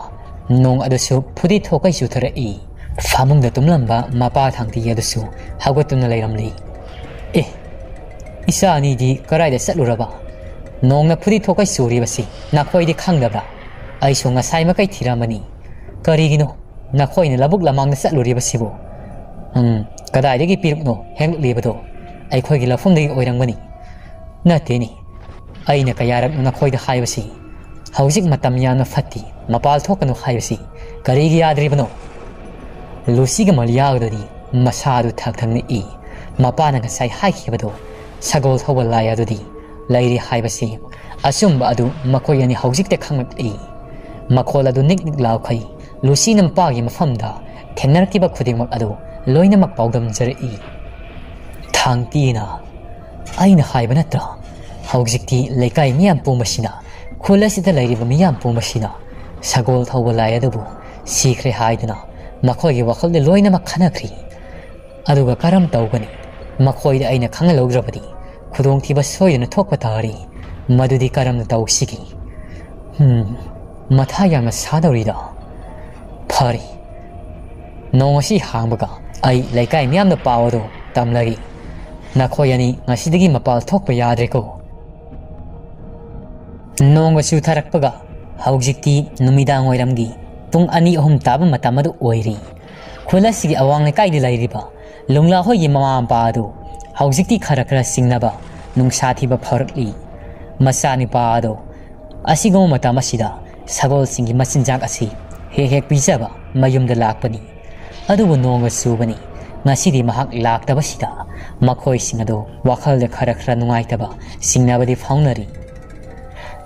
ꯅꯣꯡ ꯑꯗꯨꯁꯨ ꯐꯨꯗꯤ ꯊꯣꯛꯀꯩ ꯆꯨꯊꯔꯛꯏ꯫ ꯐꯃꯨꯡꯗ ꯇꯨꯝꯂꯝꯕ ꯃꯄꯥ ꯊꯥꯡꯇꯤ ꯑꯗꯨꯁꯨ ꯍꯧꯒꯠꯇꯨꯅ ꯂꯩꯔꯝꯂꯤ꯫ "ꯑꯦ, ꯏꯆꯥ ꯑꯅꯤꯗꯤ ꯀꯗꯥꯏꯗ ꯆꯠꯂꯨꯔꯕ? ꯅꯣꯡꯅ ꯐꯨꯗꯤ ꯊꯣꯛꯀꯩ ꯆꯨꯔꯤꯕꯁꯤ ꯅꯈꯣꯏꯗꯤ ꯈꯪꯗꯕ꯭ꯔꯥ? ꯑꯩꯁꯨ ꯉꯁꯥꯏ ꯃꯈꯩ ꯊꯤꯔꯝꯕꯅꯤ꯫ ꯀꯔꯤꯒꯤꯅꯣ ꯅꯈꯣꯏꯅ ꯂꯧꯕꯨꯛ ꯂꯃꯥꯡꯗ ꯆꯠꯂꯨꯔꯤꯕꯁꯤꯕꯨ? ꯎꯝ, ꯀꯗꯥꯏꯗꯒꯤ ꯄꯤꯔꯨꯛꯅꯣ ꯍꯦꯛꯂꯛꯂꯤꯕꯗꯣ? ꯑꯩꯈꯣꯏꯒꯤ ꯂꯧꯐꯝꯗꯒꯤ ꯑꯣꯏꯔꯝꯒꯅꯤ꯫" "ꯅꯠꯇꯦꯅꯦ, ꯑꯩꯅ ꯀꯌꯥꯔꯛ ꯅꯈꯣꯏꯗ ꯍꯥꯏꯕꯁꯤ, ꯍꯧꯖꯤꯛ ꯃꯇꯝ ꯌꯥꯝꯅ ꯐꯠꯇꯦ, ꯃꯄꯥꯜ ꯊꯣꯛꯀꯅꯨ ꯍꯥꯏꯕꯁꯤ ꯀꯔꯤꯒꯤ ꯌꯥꯗ꯭ꯔꯤꯕꯅꯣ?" ꯂꯨꯁꯤꯒ ꯃꯂꯤꯌꯥꯒꯗꯨꯗꯤ ꯃꯁꯥꯗꯨ ꯊꯛ ꯊꯛ ꯅꯤꯛꯏ꯫ ꯃꯄꯥꯅ ꯉꯁꯥꯏ ꯍꯥꯏꯈꯤꯕꯗꯣ, ꯁꯒꯣꯜ ꯊꯧꯕ ꯂꯥꯏ ꯑꯗꯨꯗꯤ ꯂꯩꯔꯤ ꯍꯥꯏꯕꯁꯤ, ꯑꯆꯨꯝꯕ ꯑꯗꯨ ꯃꯈꯣꯏ ꯑꯅꯤ ꯍꯧꯖꯤꯛꯇ ꯈꯪꯂꯛꯏ꯫ ꯃꯈꯣꯜ ꯑꯗꯨ ꯅꯤꯛ ꯅꯤꯛ ꯂꯥꯎꯈꯩ꯫ ꯂꯨꯁꯤꯅ ꯃꯄꯥꯒꯤ ꯃꯐꯝꯗ ꯊꯦꯡꯅꯔꯛꯈꯤꯕ ꯈꯨꯗꯤꯡꯃꯛ ꯑꯗꯨ ꯂꯣꯏꯅꯃꯛ ꯄꯥꯎꯗꯝꯖꯔꯛꯏ꯫ ꯊꯥꯡꯇꯤꯅ, "ꯑꯩꯅ ꯍꯥꯏꯕ ꯅꯠꯇ꯭ꯔꯥ? ꯍꯧꯖꯤꯛꯇꯤ ꯂꯩꯀꯥꯏ ꯃꯤꯌꯥꯝ ꯄꯨꯝꯕꯁꯤꯅ, ꯈꯨꯜ ꯑꯁꯤꯗ ꯂꯩꯔꯤꯕ ꯃꯤꯌꯥꯝ ꯄꯨꯝꯕꯁꯤꯅ ꯁꯒꯣꯜ ꯊꯧꯕ ꯂꯥꯏ ꯑꯗꯨꯕꯨ ꯁꯤꯈ꯭ꯔꯦ ꯍꯥꯏꯗꯨꯅ ꯃꯈꯣꯏꯒꯤ ꯋꯥꯈꯜꯗ ꯂꯣꯏꯅꯃꯛ ꯈꯟꯅꯈ꯭ꯔꯤ꯫ ꯑꯗꯨꯒ ꯀꯔꯝ ꯇꯧꯒꯅꯤ? ꯃꯈꯣꯏꯗ ꯑꯩꯅ ꯈꯪꯍꯜꯍꯧꯗ꯭ꯔꯕꯗꯤ ꯈꯨꯗꯣꯡꯊꯤꯕ ꯁꯣꯏꯗꯅ ꯊꯣꯛꯄ ꯇꯥꯔꯤ꯫ ꯃꯗꯨꯗꯤ ꯀꯔꯝꯅ ꯇꯧꯁꯤꯒꯦ? ꯍꯝ, ꯃꯊꯥ ꯌꯥꯝꯅ ꯁꯥꯗꯧꯔꯤꯗ꯫ ꯐꯔꯦ, ꯅꯣꯡ ꯑꯁꯤ ꯍꯥꯡꯕꯒ ꯑꯩ ꯂꯩꯀꯥꯏ ꯃꯤꯌꯥꯝꯗ ꯄꯥꯎ ꯑꯗꯨ ꯇꯝꯂꯒꯦ꯫ ꯅꯈꯣꯏ ꯑꯅꯤ ꯉꯁꯤꯗꯒꯤ ꯃꯄꯥꯜ ꯊꯣꯛꯄ ꯌꯥꯗ꯭ꯔꯦꯀꯣ꯫" ꯅꯣꯡꯒ ꯆꯨꯊꯔꯛꯄꯒ ꯍꯧꯖꯤꯛꯇꯤ ꯅꯨꯃꯤꯗꯥꯡ ꯋꯥꯏꯔꯝꯒꯤ ꯄꯨꯡ ꯑꯅꯤ ꯑꯍꯨꯝ ꯇꯥꯕ ꯃꯇꯝ ꯑꯗꯨ ꯑꯣꯏꯔꯤ꯫ ꯈꯨꯜ ꯑꯁꯤꯒꯤ ꯑꯋꯥꯡ ꯂꯩꯀꯥꯏꯗ ꯂꯩꯔꯤꯕ ꯂꯨꯡꯂꯥ ꯍꯣꯏꯒꯤ ꯃꯃꯥ ꯃꯄꯥ ꯑꯗꯨ ꯍꯧꯖꯤꯛꯇꯤ ꯈꯔ ꯈꯔ ꯆꯤꯡꯅꯕ, ꯅꯨꯡꯁꯥ ꯊꯤꯕ ꯐꯥꯎꯔꯛꯂꯤ꯫ ꯃꯆꯥꯅꯨꯄꯥ ꯑꯗꯨ ꯑꯁꯤꯒꯨꯝꯕ ꯃꯇꯝ ꯑꯁꯤꯗ ꯁꯒꯣꯜꯁꯤꯡꯒꯤ ꯃꯆꯤꯟꯖꯥꯛ ꯑꯁꯤ ꯍꯦꯛ ꯍꯦꯛ ꯄꯤꯖꯕ ꯃꯌꯨꯝꯗ ꯂꯥꯛꯄꯅꯤ꯫ ꯑꯗꯨꯕꯨ ꯅꯣꯡꯒ ꯆꯨꯕꯅꯤ꯫ ꯉꯁꯤꯗꯤ ꯃꯍꯥꯛ ꯂꯥꯛꯇꯕꯁꯤꯗ ꯃꯈꯣꯏꯁꯤꯡ ꯑꯗꯨ ꯋꯥꯈꯜꯗ ꯈꯔ ꯈꯔ ꯅꯨꯡꯉꯥꯏꯇꯕ, ꯆꯤꯡꯅꯕꯗꯤ ꯐꯥꯎꯅꯔꯤ꯫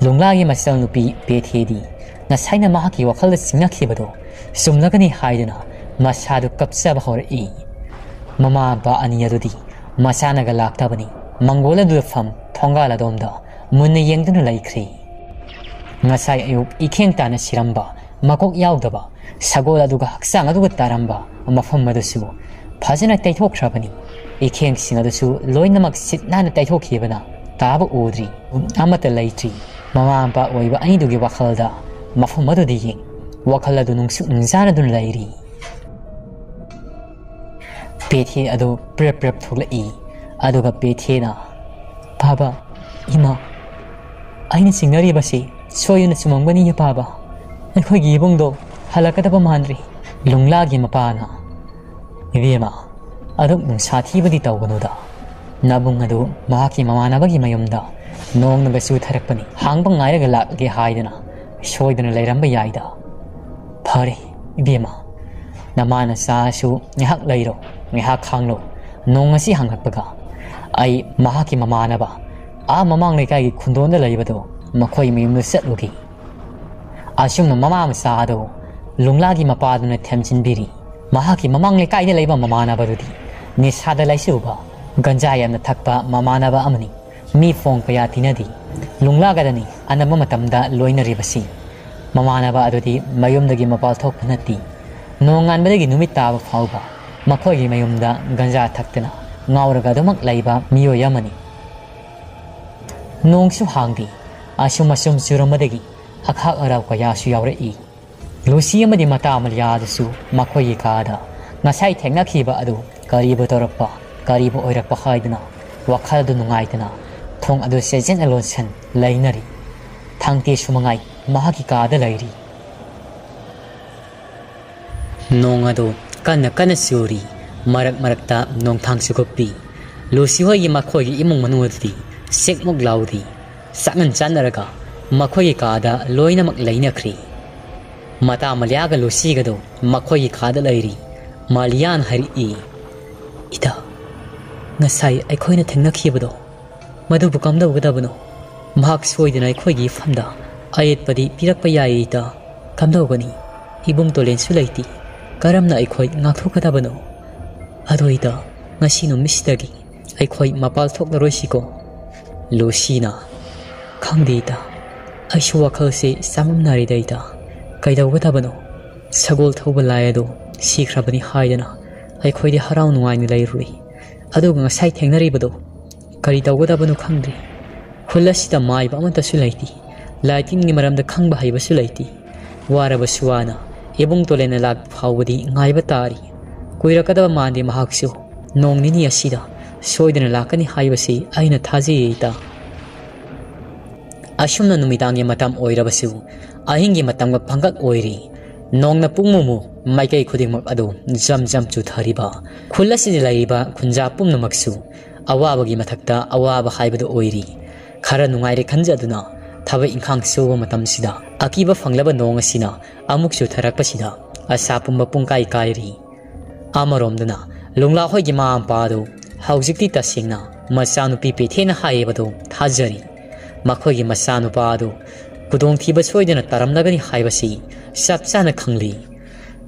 ꯂꯨꯡꯂꯥꯒꯤ ꯃꯆꯜꯅꯨꯄꯤ ꯄꯦꯊꯦꯗꯤ ꯉꯁꯥꯏꯅ ꯃꯍꯥꯛꯀꯤ ꯋꯥꯈꯜꯗ ꯆꯤꯡꯅꯈꯤꯕꯗꯨ ꯆꯨꯝꯂꯒꯅꯤ ꯍꯥꯏꯗꯨꯅ ꯃꯁꯥꯗꯨ ꯀꯞꯆꯕ ꯍꯧꯔꯛꯏ꯫ ꯃꯃꯥ ꯃꯄꯥ ꯑꯅꯤ ꯑꯗꯨꯗꯤ ꯃꯆꯥꯅꯒ ꯂꯥꯛꯇꯕꯅꯤ꯫ ꯃꯪꯒꯣꯜ ꯑꯗꯨꯗ ꯐꯝ ꯊꯣꯡꯒꯥꯜ ꯑꯗꯣꯝꯗ ꯃꯨꯟꯅ ꯌꯦꯡꯗꯨꯅ ꯂꯩꯈ꯭ꯔꯦ꯫ ꯉꯁꯥꯏ ꯑꯌꯨꯛ ꯏꯈꯦꯡ ꯇꯥꯅ ꯁꯤꯔꯝꯕ, ꯃꯀꯣꯛ ꯌꯥꯎꯗꯕ ꯁꯒꯣꯜ ꯑꯗꯨꯒ ꯍꯛꯆꯥꯡ ꯑꯗꯨꯒ ꯇꯥꯔꯝꯕ ꯃꯐꯝ ꯑꯗꯨꯁꯨ ꯐꯖꯅ ꯇꯩꯊꯣꯛꯈ꯭ꯔꯕꯅꯤ꯫ ꯏꯈꯦꯡꯁꯤꯡ ꯑꯗꯨꯁꯨ ꯂꯣꯏꯅꯃꯛ ꯁꯤꯠ ꯅꯥꯟꯅ ꯇꯩꯊꯣꯛꯈꯤꯕꯅ ꯇꯥꯕ ꯎꯗ꯭ꯔꯤ꯫ ꯑꯃꯠꯇ ꯂꯩꯇ꯭ꯔꯤ꯫ ꯃꯃꯥ ꯃꯄꯥ ꯑꯣꯏꯕ ꯑꯅꯤꯗꯨꯒꯤ ꯋꯥꯈꯜꯗ ꯃꯐꯝ ꯑꯗꯨꯗ ꯌꯦꯡ, ꯋꯥꯈꯜ ꯑꯗꯨ ꯅꯨꯡꯁꯨꯛ ꯅꯨꯡꯖꯥꯅꯗꯨꯅ ꯂꯩꯔꯤ꯫ ꯄꯦꯊꯦ ꯑꯗꯨ ꯄ꯭ꯔꯦꯞ ꯄ꯭ꯔꯦꯞ ꯊꯣꯛꯂꯛꯏ꯫ ꯑꯗꯨꯒ ꯄꯦꯊꯦꯅ, "ꯄꯥꯕ, ꯏꯃꯥ, ꯑꯩꯅ ꯆꯤꯡꯅꯔꯤꯕꯁꯤ ꯁꯣꯏꯗꯅ ꯆꯨꯝꯃꯝꯒꯅꯤꯌꯦ ꯄꯥꯕ꯫ ꯑꯩꯈꯣꯏꯒꯤ ꯏꯕꯨꯡꯗꯣ ꯍꯜꯂꯛꯀꯗꯕ ꯃꯥꯟꯗ꯭ꯔꯤ꯫" ꯂꯨꯡꯂꯥꯒꯤ ꯃꯄꯥꯅ, "ꯏꯕꯦꯝꯃ, ꯑꯗꯨꯛ ꯅꯨꯡꯁꯥ ꯊꯤꯕꯗꯤ ꯇꯧꯒꯅꯨꯗ꯫ ꯅꯕꯨꯡ ꯑꯗꯨ ꯃꯍꯥꯛꯀꯤ ꯃꯃꯥꯟꯅꯕꯒꯤ ꯃꯌꯨꯝꯗ ꯅꯣꯡꯅꯒ ꯆꯨꯊꯔꯛꯄꯅꯤ꯫ ꯍꯥꯡꯕ ꯉꯥꯏꯔꯒ ꯂꯥꯛꯂꯒꯦ ꯍꯥꯏꯗꯅ ꯁꯣꯏꯗꯅ ꯂꯩꯔꯝꯕ ꯌꯥꯏꯗ꯫ ꯐꯔꯦ, ꯏꯕꯦꯝꯃ, ꯅꯃꯥꯅ ꯆꯥꯁꯨ ꯉꯥꯏꯍꯥꯛ ꯂꯩꯔꯣ, ꯉꯥꯏꯍꯥꯛ ꯈꯥꯡꯂꯣ꯫ ꯅꯣꯡ ꯑꯁꯤ ꯍꯥꯡꯂꯛꯄꯒ ꯑꯩ ꯃꯍꯥꯛꯀꯤ ꯃꯃꯥꯟꯅꯕ ꯑꯥ ꯃꯃꯥꯡ ꯂꯩꯀꯥꯏꯒꯤ ꯈꯨꯟꯗꯣꯟꯗ ꯂꯩꯕꯗꯣ ꯃꯈꯣꯏ ꯃꯌꯨꯝꯗ ꯆꯠꯂꯨꯒꯦ꯫" ꯑꯁꯨꯝꯅ ꯃꯃꯥ ꯃꯆꯥ ꯑꯗꯨ ꯂꯨꯡꯂꯥꯒꯤ ꯃꯄꯥꯗꯨꯅ ꯊꯦꯝꯖꯤꯟꯕꯤꯔꯤ꯫ ꯃꯍꯥꯛꯀꯤ ꯃꯃꯥꯡ ꯂꯩꯀꯥꯏꯗ ꯂꯩꯕ ꯃꯃꯥꯟꯅꯕꯗꯨꯗꯤ ꯅꯤꯁꯥꯗ ꯂꯥꯏꯆꯨꯕ, ꯒꯟꯖꯥ ꯌꯥꯝꯅ ꯊꯛꯄ ꯃꯃꯥꯟꯅꯕ ꯑꯃꯅꯤ꯫ ꯃꯤ ꯐꯣꯡ ꯀꯌꯥ ꯇꯤꯟꯅꯗꯦ꯫ ꯂꯨꯡꯂꯥꯒꯗꯅꯤ ꯑꯅꯝꯕ ꯃꯇꯝꯗ ꯂꯣꯏꯅꯔꯤꯕꯁꯤ꯫ ꯃꯃꯥꯟꯅꯕ ꯑꯗꯨꯗꯤ ꯃꯌꯨꯝꯗꯒꯤ ꯃꯄꯥꯜ ꯊꯣꯛꯄ ꯅꯠꯇꯦ꯫ ꯅꯣꯡꯉꯥꯟꯕꯗꯒꯤ ꯅꯨꯃꯤꯠ ꯇꯥꯕ ꯐꯥꯎꯕ ꯃꯈꯣꯏꯒꯤ ꯃꯌꯨꯝꯗ ꯒꯟꯖꯥ ꯊꯛꯇꯅ ꯉꯥꯎꯔꯒ ꯑꯗꯨꯃꯛ ꯂꯩꯕ ꯃꯤꯑꯣꯏ ꯑꯃꯅꯤ꯫ ꯅꯣꯡꯁꯨ ꯍꯥꯡꯗꯦ꯫ ꯑꯁꯨꯝ ꯑꯁꯨꯝ ꯆꯨꯔꯝꯕꯗꯒꯤ ꯑꯈꯥꯛ ꯑꯔꯥꯎ ꯀꯌꯥꯁꯨ ꯌꯥꯎꯔꯛꯏ꯫ ꯂꯨꯁꯤ ꯑꯃꯗꯤ ꯃꯇꯥ ꯑꯃꯂꯤꯌꯥꯗꯨꯁꯨ ꯃꯈꯣꯏꯒꯤ ꯀꯥꯗ ꯉꯁꯥꯏ ꯊꯦꯡꯅꯈꯤꯕ ꯑꯗꯨ ꯀꯔꯤꯕꯨ ꯇꯧꯔꯛꯄ, ꯀꯔꯤꯕꯨ ꯑꯣꯏꯔꯛꯄ ꯍꯥꯏꯗꯨꯅ ꯋꯥꯈꯜꯗꯨ ꯅꯨꯡꯉꯥꯏꯇꯅ ꯊꯣꯡ ꯑꯗꯨ ꯆꯦꯠꯆꯦꯠꯅ ꯂꯣꯟꯁꯤꯟ ꯂꯩꯅꯔꯤ꯫ ꯊꯥꯡꯇꯦꯁꯨ ꯃꯉꯥꯏ ꯃꯍꯥꯛꯀꯤ ꯀꯥꯗ ꯂꯩꯔꯤ꯫ ꯅꯣꯡ ꯑꯗꯨ ꯀꯟꯅ ꯀꯟꯅ ꯆꯨꯔꯤ꯫ ꯃꯔꯛ ꯃꯔꯛꯇ ꯅꯣꯡꯊꯥꯡꯁꯨ ꯈꯨꯞꯄꯤ꯫ ꯂꯨꯁꯤ ꯍꯣꯏꯒꯤ ꯃꯈꯣꯏꯒꯤ ꯏꯃꯨꯡ ꯃꯅꯨꯡ ꯑꯗꯨꯗꯤ ꯁꯤꯛꯃꯨꯛ ꯂꯥꯎꯗꯦ꯫ ꯆꯥꯛꯍꯟ ꯆꯥꯟꯅꯔꯒ ꯃꯈꯣꯏꯒꯤ ꯀꯥꯗ ꯂꯣꯏꯅꯃꯛ ꯂꯩꯅꯈ꯭ꯔꯦ꯫ ꯃꯇꯥ ꯃꯂꯤꯌꯥꯒ ꯂꯨꯁꯤꯒꯗꯣ ꯃꯈꯣꯏꯒꯤ ꯀꯥꯗ ꯂꯩꯔꯤ꯫ ꯃꯂꯤꯌꯥꯅ ꯍꯥꯏꯔꯛꯏ, "ꯏꯇꯥ, ꯉꯁꯥꯏ ꯑꯩꯈꯣꯏꯅ ꯊꯦꯡꯅꯈꯤꯕꯗꯣ, ꯃꯗꯨꯕꯨ ꯀꯝꯗꯧꯒꯗꯕꯅꯣ? ꯃꯍꯥꯛ ꯁꯣꯏꯗꯅ ꯑꯩꯈꯣꯏꯒꯤ ꯏꯐꯝꯗ ꯑꯌꯦꯠꯄꯗꯤ ꯄꯤꯔꯛꯄ ꯌꯥꯏ ꯏꯇꯥ꯫ ꯀꯝꯗꯧꯒꯅꯤ? ꯏꯕꯨꯡ ꯇꯣꯂꯦꯟꯁꯨ ꯂꯩꯇꯦ꯫ ꯀꯔꯝꯅ ꯑꯩꯈꯣꯏ ꯉꯥꯛꯊꯣꯛꯀꯗꯕꯅꯣ?" ꯑꯗꯣ ꯏꯇꯥ, ꯉꯁꯤ ꯅꯨꯃꯤꯠꯁꯤꯗꯒꯤ ꯑꯩꯈꯣꯏ ꯃꯄꯥꯜ ꯊꯣꯛꯂꯔꯣꯏꯁꯤꯀꯣ? ꯂꯨꯁꯤꯅ, "ꯈꯪꯗꯦ ꯏꯇꯥ, ꯑꯩꯁꯨ ꯋꯥꯈꯜꯁꯦ ꯆꯃꯝꯅꯔꯤꯗ ꯏꯇꯥ꯫ ꯀꯩꯗꯧꯒꯗꯕꯅꯣ? ꯁꯒꯣꯜ ꯊꯧꯕ ꯂꯥꯏ ꯑꯗꯣ ꯁꯤꯈ꯭ꯔꯕꯅꯤ ꯍꯥꯏꯗꯅ ꯑꯩꯈꯣꯏꯗꯤ ꯍꯔꯥꯎ ꯅꯨꯡꯉꯥꯏꯅ ꯂꯩꯔꯨꯔꯤ꯫ ꯑꯗꯨꯒ ꯉꯁꯥꯏ ꯊꯦꯡꯅꯔꯤꯕꯗꯣ ꯀꯔꯤ ꯇꯧꯒꯗꯕꯅꯣ ꯈꯪꯗ꯭ꯔꯦ꯫ ꯈꯨꯜ ꯑꯁꯤꯗ ꯃꯥꯏꯕ ꯑꯃꯠꯇꯁꯨ ꯂꯩꯇꯦ꯫ ꯂꯥꯏ ꯇꯤꯟꯒꯤ ꯃꯔꯝꯗ ꯈꯪꯕ ꯍꯩꯕꯁꯨ ꯂꯩꯇꯦ꯫ ꯋꯥꯔꯕꯁꯨ ꯋꯥꯅ ꯏꯕꯨꯡ ꯇꯣꯂꯦꯟꯅ ꯂꯥꯛꯄ ꯐꯥꯎꯕꯗꯤ ꯉꯥꯏꯕ ꯇꯥꯔꯤ꯫ ꯀꯨꯏꯔꯛꯀꯗꯕ ꯃꯥꯟꯗꯦ ꯃꯍꯥꯛꯁꯨ꯫ ꯅꯣꯡ ꯅꯤꯅꯤ ꯑꯁꯤꯗ ꯁꯣꯏꯗꯅ ꯂꯥꯛꯀꯅꯤ ꯍꯥꯏꯕꯁꯤ ꯑꯩꯅ ꯊꯥꯖꯩ ꯏꯇꯥ꯫" ꯑꯁꯨꯝꯅ ꯅꯨꯃꯤꯗꯥꯡꯒꯤ ꯃꯇꯝ ꯑꯣꯏꯔꯕꯁꯨ ꯑꯍꯤꯡꯒꯤ ꯃꯇꯝꯒ ꯄꯪꯒꯛ ꯑꯣꯏꯔꯤ꯫ ꯅꯣꯡꯅ ꯄꯨꯡꯃꯨꯃꯨ ꯃꯥꯏꯀꯩ ꯈꯨꯗꯤꯡꯃꯛ ꯑꯗꯨ ꯖꯝ ꯖꯝ ꯆꯨꯊꯔꯤꯕ꯫ ꯈꯨꯜ ꯑꯁꯤꯗ ꯂꯩꯔꯤꯕ ꯈꯨꯟꯖꯥ ꯄꯨꯝꯅꯃꯛꯁꯨ ꯑꯋꯥꯕꯒꯤ ꯃꯊꯛꯇ ꯑꯋꯥꯕ ꯍꯥꯏꯕꯗꯨ ꯑꯣꯏꯔꯤ꯫ ꯈꯔ ꯅꯨꯡꯉꯥꯏꯔꯦ ꯈꯟꯖꯗꯨꯅ ꯊꯕꯛ ꯏꯪꯈꯥꯡ ꯁꯨꯕ ꯃꯇꯝꯁꯤꯗ ꯑꯀꯤꯕ ꯐꯪꯂꯕ ꯅꯣꯡ ꯑꯁꯤꯅ ꯑꯃꯨꯛ ꯆꯨꯊꯔꯛꯄꯁꯤꯗ ꯑꯁꯥ ꯄꯨꯝꯕ ꯄꯨꯡꯀꯥꯏ ꯀꯥꯏꯔꯤ꯫ ꯑꯃꯔꯣꯝꯗꯅ ꯂꯨꯡꯂꯥ ꯍꯣꯏꯒꯤ ꯃꯃꯥ ꯃꯄꯥ ꯑꯗꯨ ꯍꯧꯖꯤꯛꯇꯤ ꯇꯁꯦꯡꯅ ꯃꯆꯥꯅꯨꯄꯤ ꯄꯦꯊꯦꯅ ꯍꯥꯏꯔꯤꯕꯗꯨ ꯊꯥꯖꯔꯤ꯫ ꯃꯈꯣꯏꯒꯤ ꯃꯆꯥꯅꯨꯄꯥ ꯑꯗꯨ ꯈꯨꯗꯣꯡꯊꯤꯕ ꯁꯣꯏꯗꯅ ꯇꯥꯔꯝꯂꯒꯅꯤ ꯍꯥꯏꯕꯁꯤ ꯆꯞ ꯆꯥꯅ ꯈꯪꯂꯤ꯫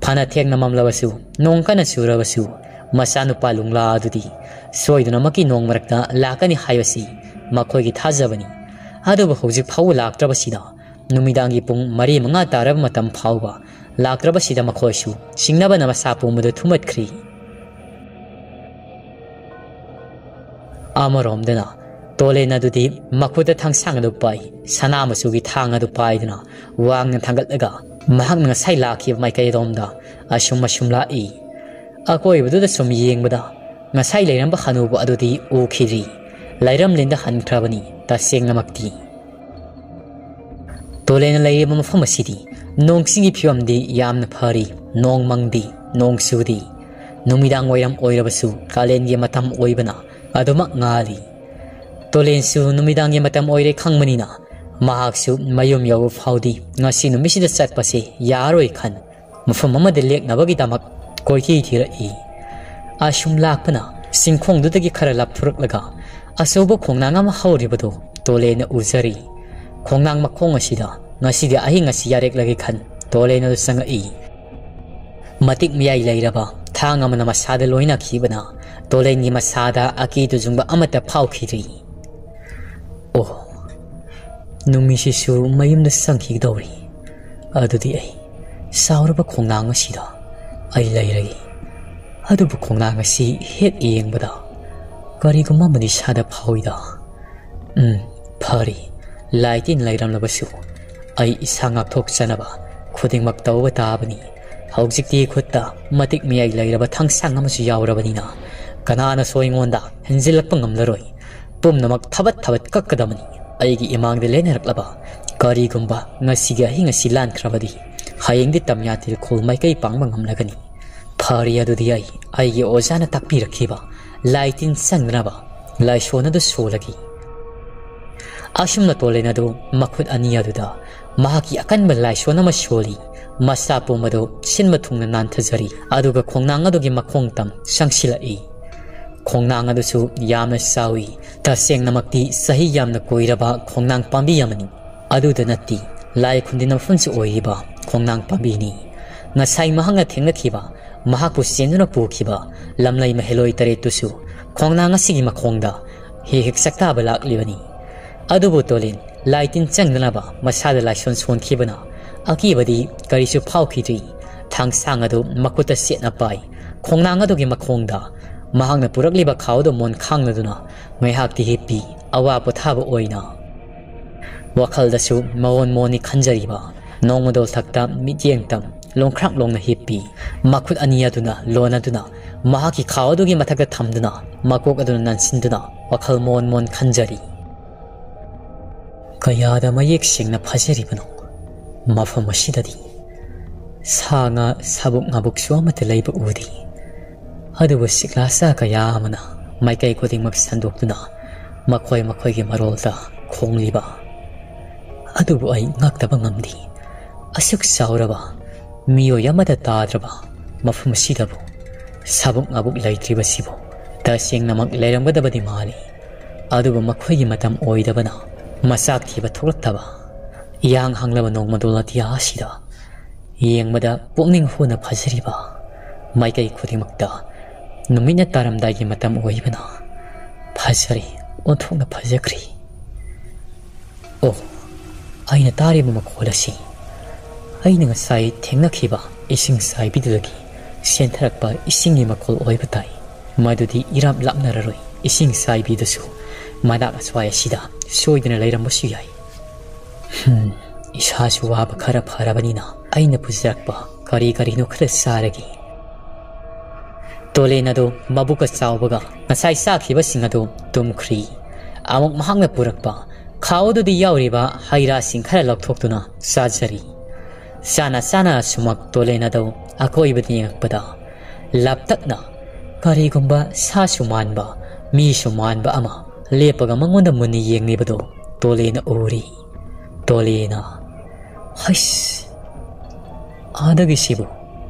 ꯐꯅ ꯊꯦꯡꯅ ꯃꯝꯂꯕꯁꯨ, ꯅꯣꯡ ꯀꯟꯅ ꯆꯨꯔꯕꯁꯨ, ꯃꯆꯥꯅꯨꯄꯥ ꯂꯨꯡꯂꯥ ꯑꯗꯨꯗꯤ ꯁꯣꯏꯗꯅꯃꯛꯀꯤ ꯅꯣꯡ ꯃꯔꯛꯇ ꯂꯥꯛꯀꯅꯤ ꯍꯥꯏꯕꯁꯤ ꯃꯈꯣꯏꯒꯤ ꯊꯥꯖꯕꯅꯤ꯫ ꯑꯗꯨꯕꯨ ꯍꯧꯖꯤꯛ ꯐꯥꯎꯕ ꯂꯥꯛꯇ꯭ꯔꯕꯁꯤꯗ, ꯅꯨꯃꯤꯗꯥꯡꯒꯤ ꯄꯨꯡ ꯃꯔꯤ ꯃꯉꯥ ꯇꯥꯔꯕ ꯃꯇꯝ ꯐꯥꯎꯕ ꯂꯥꯛꯇ꯭ꯔꯕꯁꯤꯗ ꯃꯈꯣꯏꯁꯨ ꯆꯤꯡꯅꯕꯅ ꯃꯁꯥ ꯄꯨꯝꯕꯗꯨ ꯊꯨꯝꯃꯠꯈ꯭ꯔꯤ꯫ ꯑꯃꯔꯣꯝꯗꯅ ꯇꯣꯂꯦꯟ ꯑꯗꯨꯗꯤ ꯃꯈꯨꯠꯇ ꯊꯥꯡꯁꯥꯡ ꯑꯗꯨ ꯄꯥꯏ, ꯁꯅꯥ ꯃꯆꯨꯒꯤ ꯊꯥꯡ ꯑꯗꯨ ꯄꯥꯏꯗꯨꯅ ꯋꯥꯡꯅ ꯊꯥꯡꯒꯠꯂꯒ ꯃꯍꯥꯛꯅ ꯉꯁꯥꯏ ꯂꯥꯛꯈꯤꯕ ꯃꯥꯏꯀꯩꯔꯣꯝꯗ ꯑꯁꯨꯝ ꯑꯁꯨꯝ ꯂꯥꯛꯏ꯫ ꯑꯀꯣꯏꯕꯗꯨꯗ ꯁꯨꯝ ꯌꯦꯡꯕꯗ ꯉꯁꯥꯏ ꯂꯩꯔꯝꯕ ꯍꯅꯨꯕ ꯑꯗꯨꯗꯤ ꯎꯈꯤꯗ꯭ꯔꯤ꯫ ꯂꯩꯔꯝꯂꯦꯟꯗ ꯍꯟꯈ꯭ꯔꯕꯅꯤ ꯇꯁꯦꯡꯅꯃꯛꯇꯤ꯫ ꯇꯣꯂꯦꯟꯅ ꯂꯩꯔꯤꯕ ꯃꯐꯝ ꯑꯁꯤꯗꯤ ꯅꯣꯡ ꯆꯤꯡꯒꯤ ꯐꯤꯕꯝꯗꯤ ꯌꯥꯝꯅ ꯐꯔꯤ꯫ ꯅꯣꯡ ꯃꯪꯗꯤ, ꯅꯣꯡ ꯆꯨꯗꯤ꯫ ꯅꯨꯃꯤꯗꯥꯡ ꯋꯥꯏꯔꯝ ꯑꯣꯏꯔꯕꯁꯨ ꯀꯥꯂꯦꯟꯒꯤ ꯃꯇꯝ ꯑꯣꯏꯕꯅ ꯑꯗꯨꯃꯛ ꯉꯥꯜꯂꯤ꯫ ꯇꯣꯂꯦꯟꯁꯨ ꯅꯨꯃꯤꯗꯥꯡꯒꯤ ꯃꯇꯝ ꯑꯣꯏꯔꯦ ꯈꯪꯕꯅꯤꯅ ꯃꯍꯥꯛꯁꯨ ꯃꯌꯨꯝ ꯌꯧꯕ ꯐꯥꯎꯗꯤ ꯉꯁꯤ ꯅꯨꯃꯤꯠꯁꯤꯗ ꯆꯠꯄꯁꯦ ꯌꯥꯔꯣꯏ ꯈꯟ ꯃꯐꯝ ꯑꯃꯗ ꯂꯦꯛꯅꯕꯒꯤꯗꯃꯛ ꯀꯣꯏꯊꯤ ꯊꯤꯔꯛꯏ꯫ ꯑꯁꯨꯝ ꯂꯥꯛꯄꯅ ꯆꯤꯡꯈꯣꯡꯗꯨꯗꯒꯤ ꯈꯔ ꯂꯥꯞꯊꯣꯔꯛꯂꯒ ꯑꯆꯧꯕ ꯈꯣꯡꯅꯥꯡ ꯑꯃ ꯍꯧꯔꯤꯕꯗꯨ ꯇꯣꯂꯦꯟꯅ ꯎꯖꯔꯤ꯫ ꯈꯣꯡꯅꯥꯡ ꯃꯈꯣꯡ ꯑꯁꯤꯗ ꯉꯁꯤꯗꯤ ꯑꯍꯤꯡ ꯑꯁꯤ ꯌꯥꯔꯦꯛꯂꯒꯦ ꯈꯟ ꯇꯣꯂꯦꯟ ꯑꯗꯨ ꯆꯪꯉꯛꯏ꯫ ꯃꯇꯤꯛ ꯃꯌꯥꯏ ꯂꯩꯔꯕ ꯊꯥꯡ ꯑꯃꯅ ꯃꯁꯥꯗ ꯂꯣꯏꯅꯈꯤꯕꯅ ꯇꯣꯂꯦꯟꯒꯤ ꯃꯁꯥꯗ ꯑꯀꯤ ꯇꯨꯖꯨꯡꯕ ꯑꯃꯠꯇ ꯐꯥꯎꯈꯤꯗ꯭ꯔꯤ꯫ ꯑꯣ, ꯅꯨꯃꯤꯠꯁꯤꯁꯨ ꯃꯌꯨꯝꯗ ꯆꯪꯈꯤꯒꯗꯧꯔꯤ꯫ ꯑꯗꯨꯗꯤ ꯑꯩ ꯆꯥꯎꯔꯕ ꯈꯣꯡꯅꯥꯡ ꯑꯁꯤꯗ ꯑꯩ ꯂꯩꯔꯒꯦ꯫ ꯑꯗꯨꯕꯨ ꯈꯣꯡꯅꯥꯡ ꯑꯁꯤ ꯍꯦꯛ ꯌꯦꯡꯕꯗ ꯀꯔꯤꯒꯨꯝꯕ ꯑꯃꯗꯤ ꯏꯁꯥꯗ ꯐꯥꯎꯏꯗ꯫ ꯎꯝ, ꯐꯔꯦ꯫ ꯂꯥꯏ ꯇꯤꯟ ꯂꯩꯔꯝꯂꯕꯁꯨ ꯑꯩ ꯏꯁꯥ ꯉꯥꯛꯊꯣꯛꯆꯅꯕ ꯈꯨꯗꯤꯡꯃꯛ ꯇꯧꯕ ꯇꯥꯕꯅꯤ꯫ ꯍꯧꯖꯤꯛꯇꯤ ꯈꯨꯠꯇ ꯃꯇꯤꯛ ꯃꯌꯥꯏ ꯂꯩꯔꯕ ꯊꯥꯡꯁꯥꯡ ꯑꯃꯁꯨ ꯌꯥꯎꯔꯕꯅꯤꯅ ꯀꯅꯥꯅꯁꯨ ꯑꯩꯉꯣꯟꯗ ꯍꯦꯟꯖꯤꯜꯂꯛꯄ ꯉꯝꯂꯔꯣꯏ꯫ ꯄꯨꯝꯅꯃꯛ ꯊꯕꯠ ꯊꯕꯠ ꯀꯛꯀꯗꯕꯅꯤ꯫ ꯑꯩꯒꯤ ꯏꯃꯥꯡꯗ ꯂꯦꯟꯅꯔꯛꯂꯕ ꯀꯔꯤꯒꯨꯝꯕ ꯉꯁꯤꯒꯤ ꯑꯍꯤꯡ ꯑꯁꯤ ꯂꯥꯟꯈ꯭ꯔꯕꯗꯤ ꯍꯌꯦꯡꯗꯤ ꯇꯝꯌꯥ ꯇꯤꯜꯈꯣꯜ ꯃꯥꯏꯀꯩ ꯄꯥꯡꯕ ꯉꯝꯂꯒꯅꯤ꯫ ꯐꯔꯦ, ꯑꯗꯨꯗꯤ ꯑꯩ ꯑꯩꯒꯤ ꯑꯣꯖꯥꯅ ꯇꯥꯛꯄꯤꯔꯛꯈꯤꯕ ꯂꯥꯏ ꯇꯤꯟ ꯆꯪꯗꯅꯕ ꯂꯥꯏꯁꯣꯟ ꯑꯗꯨ ꯁꯣꯜꯂꯒꯦ꯫ ꯑꯁꯨꯝꯅ ꯇꯣꯂꯦꯟ ꯑꯗꯨ ꯃꯈꯨꯠ ꯑꯅꯤ ꯑꯗꯨꯗ ꯃꯍꯥꯛꯀꯤ ꯑꯀꯟꯕ ꯂꯥꯏꯁꯣꯟ ꯑꯃ ꯁꯣꯜꯂꯤ꯫ ꯃꯁꯥ ꯄꯨꯝꯕꯗꯨ ꯁꯤꯟꯕ ꯊꯨꯡꯅ ꯅꯥꯟꯊꯖꯔꯤ꯫ ꯑꯗꯨꯒ ꯈꯣꯡꯅꯥꯡ ꯑꯗꯨꯒꯤ ꯃꯈꯣꯡ ꯇꯝ ꯆꯪꯁꯤꯜꯂꯛꯏ꯫ ꯈꯣꯡꯅꯥꯡ ꯑꯗꯨꯁꯨ ꯌꯥꯝꯅ ꯆꯥꯎꯏ꯫ ꯇꯁꯦꯡꯅꯃꯛꯇꯤ ꯆꯍꯤ ꯌꯥꯝꯅ ꯀꯨꯏꯔꯕ ꯈꯣꯡꯅꯥꯡ ꯄꯥꯝꯕꯤ ꯑꯃꯅꯤ꯫ ꯑꯗꯨꯗ ꯅꯠꯇꯦ, ꯂꯥꯏ ꯈꯨꯟꯗꯤꯟ ꯃꯐꯝꯁꯨ ꯑꯣꯏꯔꯤꯕ ꯈꯣꯡꯅꯥꯡ ꯄꯥꯝꯕꯤꯅꯤ꯫ ꯉꯁꯥꯏ ꯃꯍꯥꯛꯅ ꯊꯦꯡꯅꯈꯤꯕ, ꯃꯍꯥꯛꯄꯨ ꯆꯦꯟꯗꯨꯅ ꯄꯨꯈꯤꯕ ꯂꯝꯂꯩ ꯃꯍꯩꯂꯣꯏ ꯇꯔꯦꯠꯇꯨꯁꯨ ꯈꯣꯡꯅꯥꯡ ꯑꯁꯤꯒꯤ ꯃꯈꯣꯡꯗ ꯍꯦꯛ ꯍꯦꯛ ꯆꯥꯛꯇꯥꯕ ꯂꯥꯛꯂꯤꯕꯅꯤ꯫ ꯑꯗꯨꯕꯨ ꯇꯣꯂꯤꯟ ꯂꯥꯏ ꯇꯤꯟ ꯆꯪꯗꯅꯕ ꯃꯁꯥꯗ ꯂꯥꯏꯁꯣꯟ ꯁꯣꯟꯈꯤꯕꯅ ꯑꯀꯤꯕꯗꯤ ꯀꯔꯤꯁꯨ ꯐꯥꯎꯈꯤꯗ꯭ꯔꯤ꯫ ꯊꯥꯡꯁꯥꯡ ꯑꯗꯨ ꯃꯈꯨꯠꯇ ꯆꯦꯠꯅ ꯄꯥꯏ꯫ ꯈꯣꯡꯅꯥꯡ ꯑꯗꯨꯒꯤ ꯃꯈꯣꯡꯗ ꯃꯍꯥꯛꯅ ꯄꯨꯔꯛꯂꯤꯕ ꯈꯥꯎꯗꯨ ꯃꯣꯟ ꯈꯥꯡꯂꯗꯨꯅ ꯉꯥꯏꯍꯥꯛꯇꯤ ꯍꯤꯞꯄꯤ꯫ ꯑꯋꯥ ꯄꯣꯊꯥꯕ ꯑꯣꯏꯅ ꯋꯥꯈꯜꯗꯁꯨ ꯃꯑꯣꯟ ꯃꯑꯣꯟꯅꯤ ꯈꯟꯖꯔꯤꯕ ꯅꯣꯡꯃꯗꯣꯜ ꯊꯛꯇ ꯃꯤꯠꯌꯦꯡ ꯇꯝ ꯂꯣꯡꯈ꯭ꯔꯥꯛ ꯂꯣꯡꯅ ꯍꯤꯞꯄꯤ꯫ ꯃꯈꯨꯠ ꯑꯅꯤ ꯑꯗꯨꯅ ꯂꯣꯟꯅꯗꯨꯅ ꯃꯍꯥꯛꯀꯤ ꯈꯥꯎ ꯑꯗꯨꯒꯤ ꯃꯊꯛꯇ ꯊꯝꯗꯨꯅ ꯃꯀꯣꯛ ꯑꯗꯨꯅ ꯅꯟꯁꯤꯟꯗꯨꯅ ꯋꯥꯈꯜ ꯃꯑꯣꯟ ꯃꯑꯣꯟ ꯈꯟꯖꯔꯤ꯫ ꯀꯌꯥꯗ ꯃꯌꯦꯛ ꯁꯦꯡꯅ ꯐꯖꯔꯤꯕꯅꯣ ꯃꯐꯝ ꯑꯁꯤꯗꯗꯤ꯫ ꯁꯥ ꯉꯥ ꯁꯥꯕꯨꯛ ꯉꯥꯕꯨꯛꯁꯨ ꯑꯃꯠꯇ ꯂꯩꯕ ꯎꯗꯦ꯫ ꯑꯗꯨꯕꯨ ꯁꯤꯛꯂꯥꯁꯥ ꯀꯌꯥ ꯑꯃꯅ ꯃꯥꯏꯀꯩ ꯈꯨꯗꯤꯡꯃꯛ ꯁꯟꯗꯣꯛꯇꯨꯅ ꯃꯈꯣꯏ ꯃꯈꯣꯏꯒꯤ ꯃꯔꯣꯜꯗ ꯈꯣꯡꯂꯤꯕ ꯑꯗꯨꯕꯨ ꯑꯩ ꯉꯛꯇꯕ ꯉꯝꯗꯦ꯫ ꯑꯁꯨꯛ ꯆꯥꯎꯔꯕ ꯃꯤꯑꯣꯏ ꯑꯃꯠꯇ ꯇꯥꯗ꯭ꯔꯕ ꯃꯐꯝ ꯑꯁꯤꯗꯕꯨ ꯁꯥꯕꯨꯛ ꯉꯥꯕꯨꯛ ꯂꯩꯇ꯭ꯔꯤꯕꯁꯤꯕꯨ ꯇꯁꯦꯡꯅꯃꯛ ꯂꯩꯔꯝꯒꯗꯕꯗꯤ ꯃꯥꯜꯂꯤ꯫ ꯑꯗꯨꯕꯨ ꯃꯈꯣꯏꯒꯤ ꯃꯇꯝ ꯑꯣꯏꯗꯕꯅ ꯃꯆꯥꯛ ꯊꯤꯕ ꯊꯣꯛꯂꯛꯇꯕ ꯏꯌꯥꯡ ꯍꯥꯡꯂꯕ ꯅꯣꯡꯃꯗꯣꯜ ꯑꯇꯤꯌꯥ ꯑꯁꯤꯗ ꯌꯦꯡꯕꯗ ꯄꯨꯛꯅꯤꯡ ꯍꯨꯅ ꯐꯖꯔꯤꯕ ꯃꯥꯏꯀꯩ ꯈꯨꯗꯤꯡꯃꯛꯇ ꯅꯨꯃꯤꯠꯅ ꯇꯥꯔꯝꯗꯥꯏꯒꯤ ꯃꯇꯝ ꯑꯣꯏꯕꯅ ꯐꯖꯔꯦ, ꯑꯣꯟꯊꯣꯛꯅ ꯐꯖꯈ꯭ꯔꯦ꯫ ꯑꯣ, ꯑꯩꯅ ꯇꯥꯔꯤꯕ ꯃꯈꯣꯜ ꯑꯁꯤ ꯑꯩꯅ ꯉꯁꯥꯏ ꯊꯦꯡꯅꯈꯤꯕ ꯏꯁꯤꯡ ꯆꯥꯏꯕꯤꯗꯨꯗꯒꯤ ꯆꯦꯟꯊꯔꯛꯄ ꯏꯁꯤꯡꯒꯤ ꯃꯈꯣꯜ ꯑꯣꯏꯕ ꯇꯥꯏ꯫ ꯃꯗꯨꯗꯤ ꯏꯔꯥꯞ ꯂꯥꯞꯅꯔꯔꯣꯏ, ꯏꯁꯤꯡ ꯆꯥꯏꯕꯤꯗꯨꯁꯨ ꯃꯅꯥꯛ ꯑꯁ꯭ꯋꯥꯏ ꯑꯁꯤꯗ ꯁꯣꯏꯗꯅ ꯂꯩꯔꯝꯕꯁꯨ ꯌꯥꯏ꯫ ꯍꯝ, ꯏꯁꯥꯁꯨ ꯋꯥꯕ ꯈꯔ ꯐꯔꯕꯅꯤꯅ ꯑꯩꯅ ꯄꯨꯖꯔꯛꯄ ꯀꯔꯤ ꯀꯔꯤꯅꯣ ꯈꯔ ꯆꯥꯔꯒꯦ꯫ ꯇꯣꯂꯦꯟ ꯑꯗꯨ ꯃꯕꯨꯛꯀ ꯆꯥꯎꯕꯒ ꯉꯁꯥꯏ ꯆꯥꯈꯤꯕꯁꯤꯡ ꯑꯗꯨ ꯇꯨꯝꯈ꯭ꯔꯤ꯫ ꯑꯃꯨꯛ ꯃꯍꯥꯛꯅ ꯄꯨꯔꯛꯄ ꯈꯥꯎꯗꯨꯗ ꯌꯥꯎꯔꯤꯕ ꯍꯩ ꯔꯥꯁꯤꯡ ꯈꯔ ꯂꯧꯊꯣꯛꯇꯨꯅ ꯆꯥꯖꯔꯤ꯫ ꯆꯥꯅ ꯆꯥꯅ ꯑꯁꯨꯃꯛ ꯇꯣꯂꯦꯟ ꯑꯗꯨ ꯑꯀꯣꯏꯕꯗ ꯌꯦꯡꯉꯛꯄꯗ ꯂꯞꯇꯛꯅ ꯀꯔꯤꯒꯨꯝꯕ ꯁꯥꯁꯨ ꯃꯥꯟꯕ, ꯃꯤꯁꯨ ꯃꯥꯟꯕ ꯑꯃ ꯂꯦꯞꯄꯒ ꯃꯉꯣꯟꯗ ꯃꯨꯟꯅ ꯌꯦꯡꯂꯤꯕꯗꯨ ꯇꯣꯂꯦꯅ ꯎꯔꯤ꯫ ꯇꯣꯂꯦꯅ, "ꯍꯩꯁ! ꯑꯥꯗꯒꯤꯁꯤꯕꯨ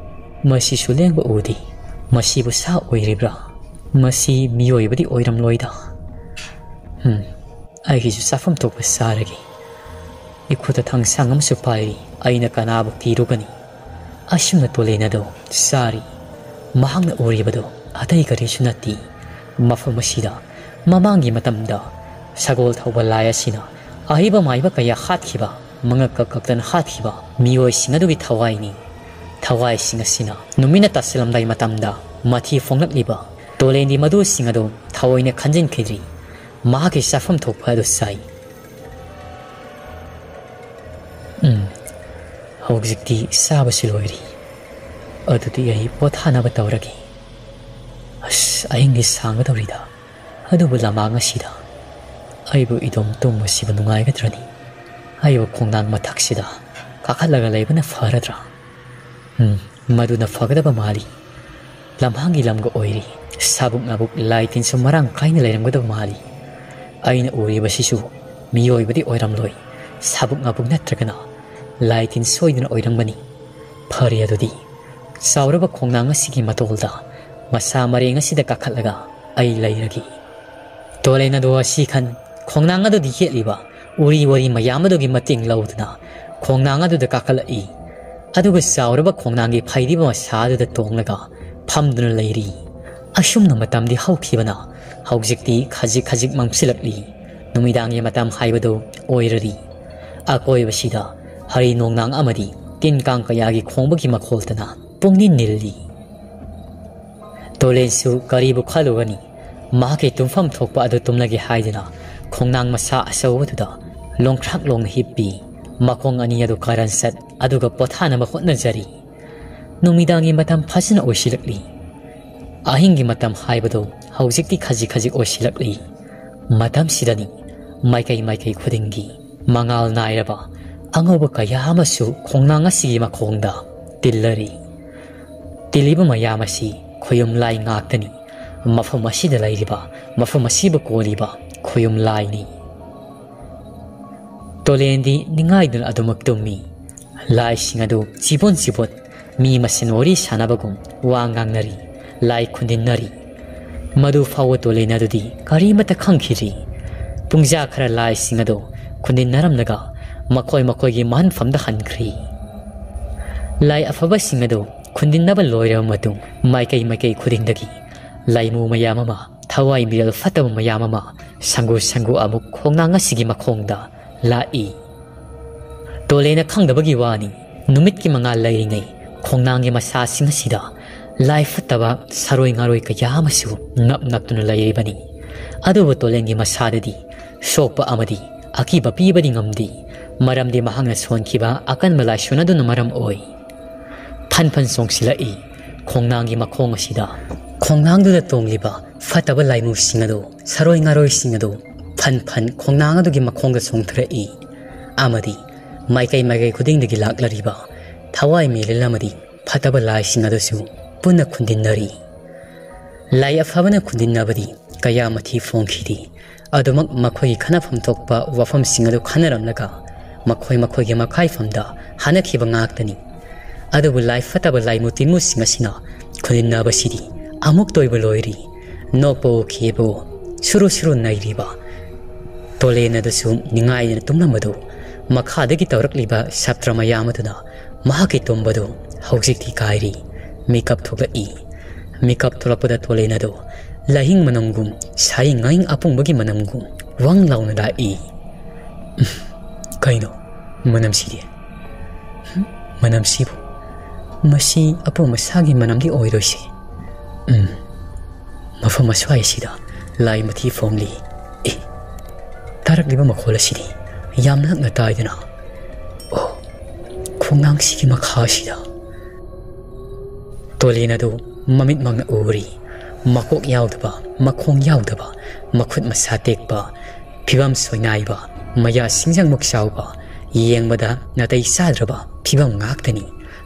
ꯃꯁꯤꯁꯨ ꯂꯦꯡꯕ ꯎꯗꯦ꯫ ꯃꯁꯤꯕꯨ ꯁꯥ ꯑꯣꯏꯔꯤꯕ꯭ꯔꯥ? ꯃꯁꯤ ꯃꯤꯑꯣꯏꯕꯗꯤ ꯑꯣꯏꯔꯝꯂꯣꯏꯗ꯫ ꯍꯝ, ꯑꯩꯒꯤꯁꯨ ꯆꯥꯐꯝ ꯊꯣꯛꯄ ꯆꯥꯔꯒꯦ꯫" ꯏꯈꯨꯠꯇ ꯊꯥꯡꯁꯥꯡ ꯑꯃꯁꯨ ꯄꯥꯏꯔꯤ꯫ ꯑꯩꯅ ꯀꯅꯥꯕꯨ ꯀꯤꯔꯨꯒꯅꯤ? ꯑꯁꯨꯝꯅ ꯇꯣꯂꯦꯟ ꯑꯗꯨ ꯆꯥꯔꯤ꯫ ꯃꯍꯥꯛꯅ ꯎꯔꯤꯕꯗꯨ ꯑꯇꯩ ꯀꯔꯤꯁꯨ ꯅꯠꯇꯦ꯫ ꯃꯐꯝ ꯑꯁꯤꯗ ꯃꯃꯥꯡꯒꯤ ꯃꯇꯝꯗ ꯁꯒꯣꯜ ꯊꯧꯕ ꯂꯥꯏ ꯑꯁꯤꯅ ꯑꯍꯩꯕ ꯃꯥꯏꯕ ꯀꯌꯥ ꯍꯥꯠꯈꯤꯕ, ꯃꯉꯛ ꯀꯛ ꯀꯛꯇꯅ ꯍꯥꯠꯈꯤꯕ ꯃꯤꯑꯣꯏꯁꯤꯡ ꯑꯗꯨꯒꯤ ꯊꯋꯥꯏꯅꯤ꯫ ꯊꯋꯥꯏꯁꯤꯡ ꯑꯁꯤꯅ ꯅꯨꯃꯤꯠꯅ ꯇꯥꯁꯤꯜꯂꯝꯗꯥꯏ ꯃꯇꯝꯗ ꯃꯊꯤ ꯐꯣꯡꯂꯛꯂꯤꯕ ꯇꯣꯂꯦꯟꯗꯤ ꯃꯗꯨꯁꯤꯡ ꯑꯗꯨ ꯊꯑꯣꯏꯅ ꯈꯟꯖꯤꯟꯈꯤꯗ꯭ꯔꯤ꯫ ꯃꯍꯥꯛꯀꯤ ꯆꯥꯐꯝ ꯊꯣꯛꯄ ꯑꯗꯨ ꯆꯥꯏ꯫ ꯎꯝ, ꯍꯧꯖꯤꯛꯇꯤ ꯆꯥꯕꯁꯨ ꯂꯣꯏꯔꯦ꯫ ꯑꯗꯨꯗꯤ ꯑꯩ ꯄꯣꯊꯥꯅꯕ ꯇꯧꯔꯒꯦ꯫ ꯑꯁ, ꯑꯍꯤꯡꯗꯤ ꯁꯥꯡꯒꯗꯧꯔꯤꯗ꯫ ꯑꯗꯨꯕꯨ ꯂꯃꯥꯡ ꯑꯁꯤꯗ ꯑꯩꯕꯨ ꯏꯗꯣꯝ ꯇꯨꯝꯕꯁꯤꯕꯨ ꯅꯨꯡꯉꯥꯏꯒꯗ꯭ꯔꯅꯤ? ꯑꯩꯕꯨ ꯈꯣꯡꯅꯥꯡ ꯃꯊꯛꯁꯤꯗ ꯀꯥꯈꯠꯂꯒ ꯂꯩꯕꯅ ꯐꯔꯗ꯭ꯔꯥ? ꯎꯝ, ꯃꯗꯨꯅ ꯐꯒꯗꯕ ꯃꯥꯜꯂꯤ꯫ ꯂꯝꯍꯥꯡꯒꯤ ꯂꯝꯒ ꯑꯣꯏꯔꯤ꯫ ꯁꯥꯕꯨꯛ ꯅꯥꯕꯨꯛ ꯂꯥꯏ ꯇꯤꯟꯁꯨ ꯃꯔꯥꯡ ꯀꯥꯏꯅ ꯂꯩꯔꯝꯒꯗꯕ ꯃꯥꯜꯂꯤ꯫ ꯑꯩꯅ ꯎꯔꯤꯕꯁꯤꯁꯨ ꯃꯤꯑꯣꯏꯕꯗꯤ ꯑꯣꯏꯔꯝꯂꯣꯏ꯫ ꯁꯥꯕꯨꯛ ꯅꯥꯕꯨꯛ ꯅꯠꯇ꯭ꯔꯒꯅ ꯂꯥꯏ ꯇꯤꯟ ꯁꯣꯏꯗꯅ ꯑꯣꯏꯔꯝꯒꯅꯤ꯫ ꯐꯔꯦ ꯑꯗꯨꯗꯤ, ꯆꯥꯎꯔꯕ ꯈꯣꯡꯅꯥꯡ ꯑꯁꯤꯒꯤ ꯃꯇꯣꯜꯗ ꯃꯁꯥ ꯃꯔꯦꯡ ꯑꯁꯤꯗ ꯀꯥꯈꯠꯂꯒ ꯑꯩ ꯂꯩꯔꯒꯦ꯫ ꯇꯣꯂꯦꯟ ꯑꯗꯨ ꯑꯁꯤ ꯈꯟ ꯈꯣꯡꯅꯥꯡ ꯑꯗꯨꯗ ꯌꯦꯠꯂꯤꯕ ꯎꯔꯤ ꯋꯥꯔꯤ ꯃꯌꯥꯝ ꯑꯗꯨꯒꯤ ꯃꯇꯦꯡ ꯂꯧꯗꯨꯅ ꯈꯣꯡꯅꯥꯡ ꯑꯗꯨꯗ ꯀꯥꯈꯠꯂꯛꯏ꯫ ꯑꯗꯨꯒ ꯆꯥꯎꯔꯕ ꯈꯣꯡꯅꯥꯡꯒꯤ ꯐꯩꯗꯤꯕ ꯃꯁꯥ ꯑꯗꯨꯗ ꯇꯣꯡꯂꯒ ꯐꯝꯗꯨꯅ ꯂꯩꯔꯤ꯫ ꯑꯁꯨꯝꯅ ꯃꯇꯝꯗꯤ ꯍꯧꯈꯤꯕꯅ ꯍꯧꯖꯤꯛꯇꯤ ꯈꯖꯤꯛ ꯈꯖꯤꯛ ꯃꯝꯁꯤꯜꯂꯛꯂꯤ꯫ ꯅꯨꯃꯤꯗꯥꯡꯒꯤ ꯃꯇꯝ ꯍꯥꯏꯕꯗꯨ ꯑꯣꯏꯔꯔꯤ꯫ ꯑꯀꯣꯏꯕꯁꯤꯗ ꯍꯔꯤ ꯅꯣꯡꯅꯥꯡ ꯑꯃꯗꯤ ꯇꯤꯟ ꯀꯥꯡ ꯀꯌꯥꯒꯤ ꯈꯣꯡꯕꯒꯤ ꯃꯈꯣꯜꯇꯅ ꯄꯨꯡꯅꯤꯜ ꯅꯤꯜꯂꯤ꯫ ꯇꯣꯂꯦꯟꯁꯨ ꯀꯔꯤꯕꯨ ꯈꯜꯂꯨꯒꯅꯤ? ꯃꯍꯥꯛꯀꯤ ꯇꯨꯝꯐꯝ ꯊꯣꯛꯄ ꯑꯗꯨ ꯇꯨꯝꯂꯒꯦ ꯍꯥꯏꯗꯨꯅ ꯈꯣꯡꯅꯥꯡ ꯃꯁꯥ ꯑꯆꯧꯕꯗꯨꯗ ꯂꯣꯡꯈ꯭ꯔꯥꯛ ꯂꯣꯡꯅ ꯍꯤꯞꯄꯤ꯫ ꯃꯈꯣꯡ ꯑꯅꯤ ꯑꯗꯨ ꯀꯥꯔꯟ ꯆꯠ ꯑꯗꯨꯒ ꯄꯣꯊꯥꯅꯕ ꯍꯣꯠꯅꯖꯔꯤ꯫ ꯅꯨꯃꯤꯗꯥꯡꯒꯤ ꯃꯇꯝ ꯐꯖꯅ ꯑꯣꯏꯁꯤꯜꯂꯛꯂꯤ꯫ ꯑꯍꯤꯡꯒꯤ ꯃꯇꯝ ꯍꯥꯏꯕꯗꯨ ꯍꯧꯖꯤꯛꯇꯤ ꯈꯖꯤꯛ ꯈꯖꯤꯛ ꯑꯣꯏꯁꯤꯜꯂꯛꯂꯤ꯫ ꯃꯇꯝꯁꯤꯗꯅꯤ ꯃꯥꯏꯀꯩ ꯃꯥꯏꯀꯩ ꯈꯨꯗꯤꯡꯒꯤ ꯃꯉꯥꯜ ꯅꯥꯏꯔꯕ ꯑꯉꯧꯕ ꯀꯌꯥ ꯑꯃꯁꯨ ꯈꯣꯡꯅꯥꯡ ꯑꯁꯤꯒꯤ ꯃꯈꯣꯡꯗ ꯇꯤꯜꯂꯔꯤ꯫ ꯇꯤꯜꯂꯤꯕ ꯃꯌꯥꯝ ꯑꯁꯤ ꯈꯣꯌꯨꯝ ꯂꯥꯏ ꯉꯥꯛꯇꯅꯤ꯫ ꯃꯐꯝ ꯑꯁꯤꯗ ꯂꯩꯔꯤꯕ, ꯃꯐꯝ ꯑꯁꯤꯕꯨ ꯀꯣꯜꯂꯤꯕ ꯈꯣꯌꯨꯝ ꯂꯥꯏꯅꯤ꯫ ꯇꯣꯂꯦꯟꯗꯤ ꯅꯤꯡꯉꯥꯏꯗꯨꯅ ꯑꯗꯨꯃꯛ ꯇꯨꯝꯃꯤ꯫ ꯂꯥꯏꯁꯤꯡ ꯑꯗꯨ ꯆꯤꯕꯣꯟ ꯆꯤꯕꯣꯟ ꯃꯤ ꯃꯁꯦꯟ ꯋꯥꯔꯤ ꯁꯥꯟꯅꯕꯒꯨꯝ ꯋꯥ ꯉꯥꯡꯅꯔꯤ, ꯂꯥꯏ ꯈꯨꯟꯗꯤꯟꯅꯔꯤ꯫ ꯃꯗꯨ ꯐꯥꯎꯕ ꯇꯣꯂꯦꯟ ꯑꯗꯨꯗꯤ ꯀꯔꯤꯃꯠꯇ ꯈꯪꯈꯤꯗ꯭ꯔꯤ꯫ ꯄꯨꯡꯖꯥ ꯈꯔ ꯂꯥꯏꯁꯤꯡ ꯑꯗꯨ ꯈꯨꯟꯗꯤꯟꯅꯔꯝꯂꯒ ꯃꯈꯣꯏ ꯃꯈꯣꯏꯒꯤ ꯃꯍꯟꯐꯝꯗ ꯍꯟꯈ꯭ꯔꯤ꯫ ꯂꯥꯏ ꯑꯐꯕꯁꯤꯡ ꯑꯗꯨ ꯈꯨꯟꯗꯤꯟꯅꯕ ꯂꯣꯏꯔꯕ ꯃꯇꯨꯡ ꯃꯥꯏꯀꯩ ꯃꯥꯏꯀꯩ ꯈꯨꯗꯤꯡꯗꯒꯤ ꯂꯥꯏꯃꯨ ꯃꯌꯥꯝ ꯑꯃ, ꯊꯋꯥꯏ ꯃꯤꯔꯦꯜ ꯐꯠꯇꯕ ꯃꯌꯥꯝ ꯑꯃ ꯁꯪꯒꯨ ꯁꯪꯒꯨ ꯑꯃꯨꯛ ꯈꯣꯡꯅꯥꯡ ꯑꯁꯤꯒꯤ ꯃꯈꯣꯡꯗ ꯂꯥꯛꯏ꯫ ꯇꯣꯂꯦꯅ ꯈꯪꯗꯕꯒꯤ ꯋꯥꯅꯤ, ꯅꯨꯃꯤꯠꯀꯤ ꯃꯉꯥꯜ ꯂꯩꯔꯤꯉꯩ ꯈꯣꯡꯅꯥꯡꯒꯤ ꯃꯁꯥꯁꯤꯡ ꯑꯁꯤꯗ ꯂꯥꯏ ꯐꯠꯇꯕ ꯁꯥꯔꯣꯏ ꯉꯥꯔꯣꯏ ꯀꯌꯥ ꯑꯃꯁꯨ ꯅꯞ ꯅꯞꯇꯨꯅ ꯂꯩꯔꯤꯕꯅꯤ꯫ ꯑꯗꯨꯕꯨ ꯇꯣꯂꯦꯟꯒꯤ ꯃꯁꯥꯗꯗꯤ ꯁꯣꯛꯄ ꯑꯃꯗꯤ ꯑꯀꯤꯕ ꯄꯤꯕꯗꯤ ꯉꯝꯗꯦ, ꯃꯔꯝꯗꯤ ꯃꯍꯥꯛꯅ ꯁꯣꯟꯈꯤꯕ ꯑꯀꯟꯕ ꯂꯥꯏꯁꯣꯟ ꯑꯗꯨꯅ ꯃꯔꯝ ꯑꯣꯏ꯫ ꯐꯟ ꯐꯟ ꯆꯣꯡꯁꯤꯜꯂꯛꯏ ꯈꯣꯡꯅꯥꯡꯒꯤ ꯃꯈꯣꯡ ꯑꯁꯤꯗ꯫ ꯈꯣꯡꯅꯥꯡꯗꯨꯗ ꯇꯣꯡꯂꯤꯕ ꯐꯠꯇꯕ ꯂꯥꯏꯃꯨꯁꯤꯡ ꯑꯗꯨ, ꯁꯥꯔꯣꯏ ꯉꯥꯔꯣꯏꯁꯤꯡ ꯑꯗꯨ ꯐꯟ ꯐꯟ ꯈꯣꯡꯅꯥꯡ ꯑꯗꯨꯒꯤ ꯃꯈꯣꯡꯗ ꯆꯣꯡꯊꯔꯛꯏ ꯑꯃꯗꯤ ꯃꯥꯏꯀꯩ ꯃꯥꯏꯀꯩ ꯈꯨꯗꯤꯡꯗꯒꯤ ꯂꯥꯛꯂꯔꯤꯕ ꯊꯋꯥꯏ ꯃꯤꯔꯦꯜ ꯑꯃꯗꯤ ꯐꯠꯇꯕ ꯂꯥꯏꯁꯤꯡ ꯑꯗꯨꯁꯨ ꯄꯨꯟꯅ ꯈꯨꯟꯗꯤꯟꯅꯔꯤ꯫ ꯂꯥꯏ ꯑꯐꯕꯅ ꯈꯨꯟꯗꯤꯟꯅꯕꯗꯤ ꯀꯌꯥ ꯃꯊꯤ ꯐꯣꯡꯈꯤꯗꯦ꯫ ꯑꯗꯨꯃꯛ ꯃꯈꯣꯏꯒꯤ ꯈꯟꯅꯐꯝ ꯊꯣꯛꯄ ꯋꯥꯐꯝꯁꯤꯡ ꯑꯗꯨ ꯈꯟꯅꯔꯝꯂꯒ ꯃꯈꯣꯏ ꯃꯈꯣꯏꯒꯤ ꯃꯈꯥꯏꯐꯝꯗ ꯍꯥꯏꯅꯈꯤꯕ ꯉꯥꯛꯇꯅꯤ꯫ ꯑꯗꯨꯕꯨ ꯂꯥꯏ ꯐꯠꯇꯕ ꯂꯥꯏꯃꯨ ꯇꯤꯟꯃꯨꯁꯤꯡ ꯑꯁꯤꯅ ꯈꯨꯟꯗꯤꯟꯅꯕꯁꯤꯗꯤ ꯑꯃꯨꯛ ꯇꯣꯏꯕ ꯂꯣꯏꯔꯤ꯫ ꯅꯣꯛꯄꯋꯣ ꯈꯦꯕꯋꯣ ꯁꯨꯔꯨ ꯁꯨꯔꯨ ꯅꯩꯔꯤꯕ ꯇꯣꯂꯦꯟ ꯑꯗꯨꯁꯨ ꯅꯤꯡꯉꯥꯏꯗꯅ ꯇꯨꯝꯂꯝꯕꯗꯨ ꯃꯈꯥꯗꯒꯤ ꯇꯧꯔꯛꯂꯤꯕ ꯁꯥꯇ꯭ꯔ ꯃꯌꯥꯝ ꯑꯗꯨꯅ ꯃꯍꯥꯛꯀꯤ ꯇꯨꯝꯕꯗꯨ ꯍꯧꯖꯤꯛꯇꯤ ꯀꯥꯏꯔꯤ꯫ ꯃꯤꯀꯞ ꯊꯣꯛꯂꯛꯏ꯫ ꯃꯤꯀꯞ ꯊꯣꯛꯂꯛꯄꯗ ꯇꯣꯂꯦꯟ ꯑꯗꯨ ꯂꯥꯏꯍꯤꯡ ꯃꯅꯝꯒꯨꯝ, ꯁꯥꯍꯤꯡ ꯉꯥꯍꯤꯡ ꯑꯄꯨꯝꯕꯒꯤ ꯃꯅꯝꯒꯨꯝ ꯋꯥꯡ ꯂꯥꯎꯅ ꯂꯥꯛꯏ꯫ "ꯎꯝ, ꯀꯩꯅꯣ ꯃꯅꯝꯁꯤꯗꯤ? ꯎꯝ, ꯃꯅꯝꯁꯤꯕꯨ? ꯃꯁꯤ ꯑꯄꯨꯝ ꯑꯁꯥꯒꯤ ꯃꯅꯝꯗꯤ ꯑꯣꯏꯔꯣꯏꯁꯦ꯫ ꯎꯝ, ꯃꯐꯝ ꯑꯁ꯭ꯋꯥꯏ ꯑꯁꯤꯗ ꯂꯥꯏ ꯃꯊꯤ ꯐꯣꯡꯂꯤ꯫ ꯑꯦ, ꯇꯥꯔꯛꯂꯤꯕ ꯃꯈꯣꯜ ꯑꯁꯤꯗꯤ ꯌꯥꯝꯅ ꯅꯛꯅ ꯇꯥꯏꯗꯅ꯫ ꯑꯣ, ꯈꯣꯡꯅꯥꯡꯁꯤꯒꯤ ꯃꯈꯥ ꯑꯁꯤꯗ"꯫ ꯇꯣꯂꯦꯟ ꯑꯗꯨ ꯃꯃꯤꯠꯃꯛꯅ ꯎꯔꯤ꯫ ꯃꯀꯣꯛ ꯌꯥꯎꯗꯕ, ꯃꯈꯣꯡ ꯌꯥꯎꯗꯕ, ꯃꯈꯨꯠ ꯃꯁꯥ ꯇꯦꯛꯄ, ꯐꯤꯕꯝ ꯁꯣꯏꯅꯥꯏꯕ, ꯃꯌꯥ ꯁꯤꯡꯖꯪꯃꯨꯛ ꯆꯥꯎꯕ, ꯌꯦꯡꯕꯗ ꯅꯥꯇꯩ ꯆꯥꯗ꯭ꯔꯕ ꯐꯤꯕꯝ ꯉꯥꯛꯇꯅꯤ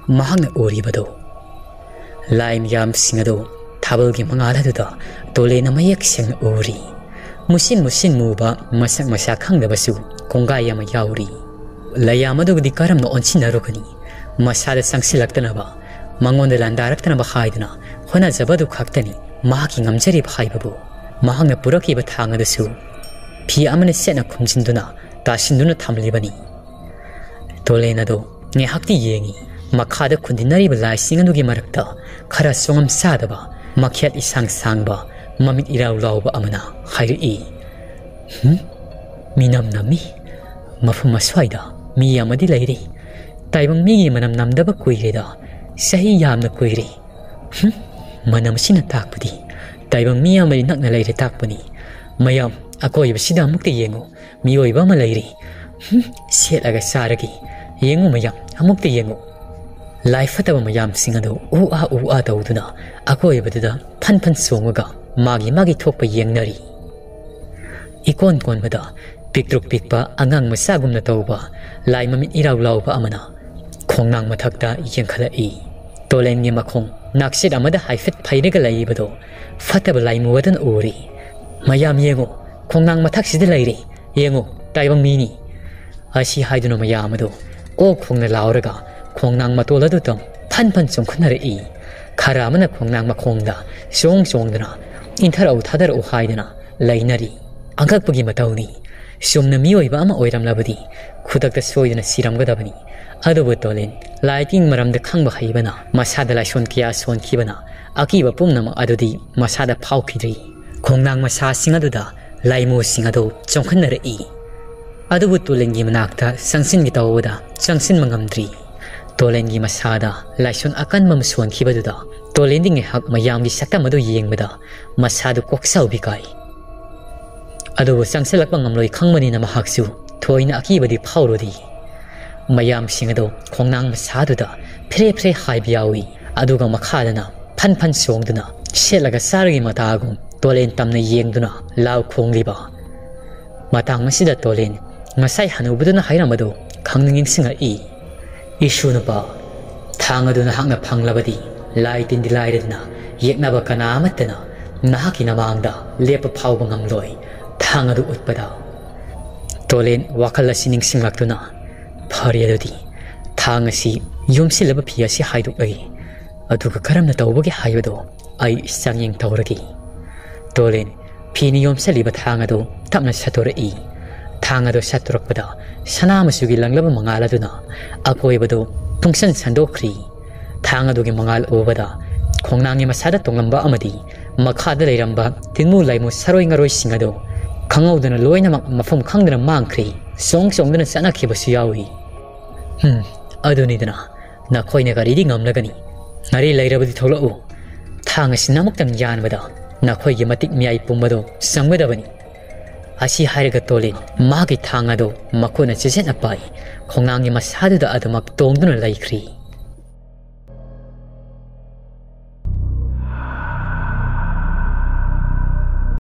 ꯃꯍꯥꯛꯅ ꯎꯔꯤꯕꯗꯨ꯫ ꯂꯥꯏ ꯃꯌꯥꯝꯁꯤꯡ ꯑꯗꯨ ꯊꯥꯕꯜꯒꯤ ꯃꯉꯥꯜ ꯑꯗꯨꯗ ꯇꯣꯂꯦꯟꯅ ꯃꯌꯦꯛ ꯁꯦꯡꯅ ꯎꯔꯤ꯫ ꯃꯨꯁꯤꯟ ꯃꯨꯁꯤꯟ ꯃꯨꯕ, ꯃꯁꯛ ꯃꯁꯥ ꯈꯪꯗꯕꯁꯨ ꯀꯣꯡꯒꯥꯏ ꯑꯃ ꯌꯥꯎꯔꯤ꯫ ꯂꯩꯌꯥꯝ ꯑꯗꯨꯒꯗꯤ ꯀꯔꯝꯅ ꯑꯣꯟꯁꯤꯟꯅꯔꯨꯒꯅꯤ? ꯃꯁꯥꯗ ꯆꯪꯁꯤꯜꯂꯛꯇꯅꯕ, ꯃꯉꯣꯟꯗ ꯂꯥꯟꯗꯥꯔꯛꯇꯅꯕ ꯍꯥꯏꯗꯨꯅ ꯍꯣꯠꯅꯖꯕꯗꯨ ꯈꯛꯇꯅꯤ ꯃꯍꯥꯛꯀꯤ ꯉꯝꯖꯔꯤꯕ ꯍꯥꯏꯕꯕꯨ꯫ ꯃꯍꯥꯛꯅ ꯄꯨꯔꯛꯈꯤꯕ ꯊꯥꯡ ꯑꯗꯨꯁꯨ ꯐꯤ ꯑꯃꯅ ꯆꯦꯠꯅ ꯈꯨꯝꯖꯤꯟꯗꯨꯅ, ꯇꯥꯁꯤꯟꯗꯨꯅ ꯊꯝꯂꯤꯕꯅꯤ꯫ ꯇꯣꯂꯦꯟ ꯑꯗꯨ ꯉꯥꯏꯍꯥꯛꯇꯤ ꯌꯦꯡꯉꯤ꯫ ꯃꯈꯥꯗ ꯈꯨꯟꯗꯤꯟꯅꯔꯤꯕ ꯂꯥꯏꯁꯤꯡ ꯑꯗꯨꯒꯤ ꯃꯔꯛꯇ ꯈꯔ ꯆꯣꯡꯉꯝ ꯆꯥꯗꯕ, ꯃꯈꯦꯠ ꯏꯁꯥꯡ ꯁꯥꯡꯕ, ꯃꯃꯤꯠ ꯏꯔꯥꯎ ꯂꯥꯎꯕ ꯑꯃꯅ ꯍꯥꯏꯔꯛꯏ, "ꯍꯨꯝ? ꯃꯤꯅꯝ ꯅꯝꯃꯤ꯫ ꯃꯐꯝ ꯑꯁ꯭ꯋꯥꯏꯗ ꯃꯤ ꯑꯃꯗꯤ ꯂꯩꯔꯤ꯫ ꯇꯥꯏꯕꯪ ꯃꯤꯒꯤ ꯃꯅꯝ ꯅꯝꯗꯕ ꯀꯨꯏꯔꯦꯗ꯫ ꯆꯍꯤ ꯌꯥꯝꯅ ꯀꯨꯏꯔꯦ꯫ ꯍꯨꯝ? ꯃꯅꯝ ꯑꯁꯤꯅ ꯇꯥꯛꯄꯗꯤ ꯇꯥꯏꯕꯪ ꯃꯤ ꯑꯃꯗꯤ ꯅꯛꯅ ꯂꯩꯔꯦ ꯇꯥꯛꯄꯅꯤ꯫ ꯃꯌꯥꯝ, ꯑꯀꯣꯏꯕꯁꯤꯗ ꯑꯃꯨꯛꯇ ꯌꯦꯡꯉꯨ꯫ ꯃꯤꯑꯣꯏꯕ ꯑꯃ ꯂꯩꯔꯤ꯫ ꯍꯨꯝ, ꯁꯦꯠꯂꯒ ꯆꯥꯔꯒꯦ꯫ ꯌꯦꯡꯉꯨ ꯃꯌꯥꯝ, ꯑꯃꯨꯛꯇ ꯌꯦꯡꯉꯨ"꯫ ꯂꯥꯏ ꯐꯠꯇꯕ ꯃꯌꯥꯝꯁꯤꯡ ꯑꯗꯨ ꯎ ꯑꯥ ꯎ ꯑꯥ ꯇꯧꯗꯨꯅ ꯑꯀꯣꯏꯕꯗꯨꯗ ꯐꯟ ꯐꯟ ꯆꯣꯡꯉꯒ ꯃꯥꯒꯤ ꯃꯥꯒꯤ ꯊꯣꯛꯄ ꯌꯦꯡꯅꯔꯤ꯫ ꯏꯀꯣꯟ ꯀꯣꯟꯕꯗ ꯄꯤꯛꯇ꯭ꯔꯨꯛ ꯄꯤꯛꯄ ꯑꯉꯥꯡ ꯃꯆꯥꯒꯨꯝꯅ ꯇꯧꯕ ꯂꯥꯏ ꯃꯃꯤꯠ ꯏꯔꯥꯎ ꯂꯥꯎꯕ ꯑꯃꯅ ꯈꯣꯡꯅꯥꯡ ꯃꯊꯛꯇ ꯌꯦꯡꯈꯠꯂꯛꯏ꯫ ꯇꯣꯂꯦꯟꯒꯤ ꯃꯈꯣꯡ ꯅꯥꯛꯆꯦꯠ ꯑꯃꯗ ꯍꯥꯏꯐꯦꯠ ꯐꯩꯔꯒ ꯂꯩꯕꯗꯨ ꯐꯠꯇꯕ ꯂꯥꯏꯃꯨ ꯑꯗꯨꯅ ꯎꯔꯤ꯫ "ꯃꯌꯥꯝ ꯌꯦꯡꯉꯨ, ꯈꯣꯡꯅꯥꯡ ꯃꯊꯛꯁꯤꯗ ꯂꯩꯔꯤ꯫ ꯌꯦꯡꯉꯨ, ꯇꯥꯏꯕꯪ ꯃꯤꯅꯤ"꯫ ꯑꯁꯤ ꯍꯥꯏꯗꯨꯅ ꯃꯌꯥꯝ ꯑꯗꯨ ꯀꯣꯛ ꯈꯣꯡꯅ ꯂꯥꯎꯔꯒ ꯈꯣꯡꯅꯥꯡ ꯃꯇꯣꯜ ꯑꯗꯨꯗ ꯐꯟ ꯐꯟ ꯆꯣꯡꯈꯠꯅꯔꯛꯏ꯫ ꯈꯔ ꯑꯃꯅ ꯈꯣꯡꯅꯥꯡ ꯃꯈꯣꯡꯗ ꯆꯣꯡ ꯆꯣꯡꯗꯨꯅ "ꯏꯟꯊꯔꯛꯎ, ꯊꯥꯗꯔꯛꯎ" ꯍꯥꯏꯗꯨꯅ ꯂꯩꯅꯔꯤ꯫ ꯑꯉꯛꯄꯒꯤ ꯃꯇꯧꯅꯤ꯫ ꯆꯨꯝꯅ ꯃꯤꯑꯣꯏꯕ ꯑꯃ ꯑꯣꯏꯔꯝꯂꯕꯗꯤ ꯈꯨꯗꯛꯇ ꯁꯣꯏꯗꯅ ꯁꯤꯔꯝꯒꯗꯕꯅꯤ꯫ ꯑꯗꯨꯕꯨ ꯇꯣꯂꯦꯟ, ꯂꯥꯏ ꯇꯤꯟ ꯃꯔꯝꯗ ꯈꯪꯕ ꯍꯩꯕꯅ, ꯃꯁꯥꯗ ꯂꯥꯏꯁꯣꯟ ꯀꯌꯥ ꯁꯣꯟꯈꯤꯕꯅ, ꯑꯀꯤꯕ ꯄꯨꯝꯅꯃꯛ ꯑꯗꯨꯗꯤ ꯃꯁꯥꯗ ꯐꯥꯎꯈꯤꯗ꯭ꯔꯤ꯫ ꯈꯣꯡꯅꯥꯡ ꯃꯁꯥꯁꯤꯡ ꯑꯗꯨꯗ ꯂꯥꯏꯃꯨꯁꯤꯡ ꯑꯗꯨ ꯆꯣꯡꯈꯠꯅꯔꯛꯏ꯫ ꯑꯗꯨꯕꯨ ꯇꯣꯂꯦꯟꯒꯤ ꯃꯅꯥꯛꯇ ꯆꯪꯁꯤꯟꯒꯦ ꯇꯧꯕꯗ ꯆꯪꯁꯤꯟꯕ ꯉꯝꯗ꯭ꯔꯤ꯫ ꯇꯣꯂꯦꯟꯒꯤ ꯃꯁꯥꯗ ꯂꯥꯏꯁꯣꯟ ꯑꯀꯟꯕ ꯑꯃ ꯁꯣꯟꯈꯤꯕꯗꯨꯗ ꯇꯣꯂꯦꯟꯗꯤ ꯉꯥꯏꯍꯥꯛ ꯃꯌꯥꯝꯒꯤ ꯁꯛꯇꯝ ꯑꯗꯨ ꯌꯦꯡꯕꯗ ꯃꯁꯥꯗꯨ ꯀꯣꯛꯆꯥꯎꯕꯤ ꯀꯥꯏ꯫ ꯑꯗꯨꯕꯨ ꯆꯪꯁꯤꯜꯂꯛꯄ ꯉꯝꯂꯣꯏ ꯈꯪꯕꯅꯤꯅ ꯃꯍꯥꯛꯁꯨ ꯊꯣꯏꯅ ꯑꯀꯤꯕꯗꯤ ꯐꯥꯎꯔꯨꯗꯦ꯫ ꯃꯌꯥꯝꯁꯤꯡ ꯑꯗꯨ ꯈꯣꯡꯅꯥꯡ ꯃꯁꯥꯗꯨꯗ ꯐ꯭ꯔꯦ ꯐ꯭ꯔꯦ ꯍꯥꯏꯕ ꯌꯥꯎꯏ꯫ ꯑꯗꯨꯒ ꯃꯈꯥꯗꯅ ꯐꯟ ꯐꯟ ꯆꯣꯡꯗꯨꯅ ꯁꯦꯠꯂꯒ ꯆꯥꯔꯒꯤ ꯃꯇꯥꯒꯨꯝ ꯇꯣꯂꯦꯟ ꯇꯝꯅ ꯌꯦꯡꯗꯨꯅ ꯂꯥꯎ ꯈꯣꯡꯂꯤꯕ꯫ ꯃꯇꯥꯡ ꯑꯁꯤꯗ ꯇꯣꯂꯦꯟ ꯉꯁꯥꯏ ꯍꯅꯨꯕꯗꯨꯅ ꯍꯥꯏꯔꯝꯕꯗꯨ ꯈꯪꯅꯤꯡ ꯅꯤꯡꯁꯤꯡꯂꯛꯏ꯫ "ꯏꯁꯨ ꯅꯨꯄꯥ, ꯊꯥꯡ ꯑꯗꯨ ꯅꯍꯥꯛꯅ ꯐꯪꯂꯕꯗꯤ ꯂꯥꯏ ꯇꯤꯟꯗꯤ ꯂꯥꯏꯔꯗꯅ ꯌꯦꯛꯅꯕ ꯀꯅꯥ ꯑꯃꯠꯇꯅ ꯅꯍꯥꯛꯀꯤ ꯅꯃꯥꯡꯗ ꯂꯦꯞꯄ ꯐꯥꯎꯕ ꯉꯝꯂꯣꯏ꯫ ꯊꯥꯡ ꯑꯗꯨ ꯎꯠꯄꯗ"꯫ ꯇꯣꯂꯦꯟ ꯋꯥꯈꯜ ꯑꯁꯤ ꯅꯤꯡꯁꯤꯡꯂꯛꯇꯨꯅ, "ꯐꯔꯦ ꯑꯗꯨꯗꯤ, ꯊꯥꯡ ꯑꯁꯤ ꯌꯣꯝꯁꯤꯜꯂꯕ ꯐꯤ ꯑꯁꯤ ꯍꯥꯏꯗꯣꯛꯂꯒꯦ꯫ ꯑꯗꯨꯒ ꯀꯔꯝꯅ ꯇꯧꯕꯒꯦ ꯍꯥꯏꯕꯗꯣ ꯑꯩ ꯆꯥꯡꯌꯦꯡ ꯇꯧꯔꯒꯦ"꯫ ꯇꯣꯂꯦꯟ ꯐꯤꯅ ꯌꯣꯝꯁꯤꯜꯂꯤꯕ ꯊꯥꯡ ꯑꯗꯨ ꯇꯞꯅ ꯁꯠꯇꯣꯔꯛꯏ꯫ ꯊꯥꯡ ꯑꯗꯨ ꯁꯠꯇꯣꯔꯛꯄꯗ ꯁꯅꯥ ꯃꯆꯨꯒꯤ ꯂꯪꯂꯕ ꯃꯉꯥꯜ ꯑꯗꯨꯅ ꯑꯀꯣꯏꯕꯗꯨ ꯄꯨꯡꯁꯟ ꯁꯟꯗꯣꯛꯈ꯭ꯔꯤ꯫ ꯊꯥꯡ ꯑꯗꯨꯒꯤ ꯃꯉꯥꯜ ꯎꯕꯗ ꯈꯣꯡꯅꯥꯡꯒꯤ ꯃꯁꯥꯗ ꯇꯣꯡꯂꯝꯕ ꯑꯃꯗꯤ ꯃꯈꯥꯗ ꯂꯩꯔꯝꯕ ꯇꯤꯟꯃꯨ ꯂꯥꯏꯃꯨ ꯁꯥꯔꯣꯏ ꯉꯥꯔꯣꯏꯁꯤꯡ ꯑꯗꯨ ꯈꯪꯍꯧꯗꯅ ꯂꯣꯏꯅꯃꯛ ꯃꯐꯝ ꯈꯪꯗꯅ ꯃꯥꯡꯈ꯭ꯔꯤ꯫ ꯆꯣꯡ ꯆꯣꯡꯗꯨꯅ ꯆꯠꯅꯈꯤꯕꯁꯨ ꯌꯥꯎꯏ꯫ "ꯍꯝ, ꯑꯗꯨꯅꯤꯗꯅ, ꯅꯈꯣꯏꯅ ꯀꯔꯤꯗꯤ ꯉꯝꯂꯒꯅꯤ? ꯉꯥꯔꯤ ꯂꯩꯔꯕꯗꯤ ꯊꯣꯛꯂꯛꯎ꯫ ꯊꯥꯡ ꯑꯁꯤ ꯅꯃꯛꯇꯪ ꯌꯥꯟꯕꯗ ꯅꯈꯣꯏꯒꯤ ꯃꯇꯤꯛ ꯃꯌꯥꯏ ꯄꯨꯝꯕꯗꯨ ꯆꯪꯒꯗꯕꯅꯤ"꯫ ꯑꯁꯤ ꯍꯥꯏꯔꯒ ꯇꯣꯂꯤꯟ ꯃꯥꯒꯤ ꯊꯥꯡ ꯑꯗꯨ ꯃꯈꯨꯠꯅ ꯆꯦꯠꯆꯦꯠꯅ ꯄꯥꯏ꯫ ꯈꯣꯡꯅꯥꯡꯒꯤ ꯃꯁꯥꯗꯨꯗ ꯑꯗꯨꯃꯛ ꯇꯣꯡꯗꯨꯅ ꯂꯩꯈ꯭ꯔꯤ꯫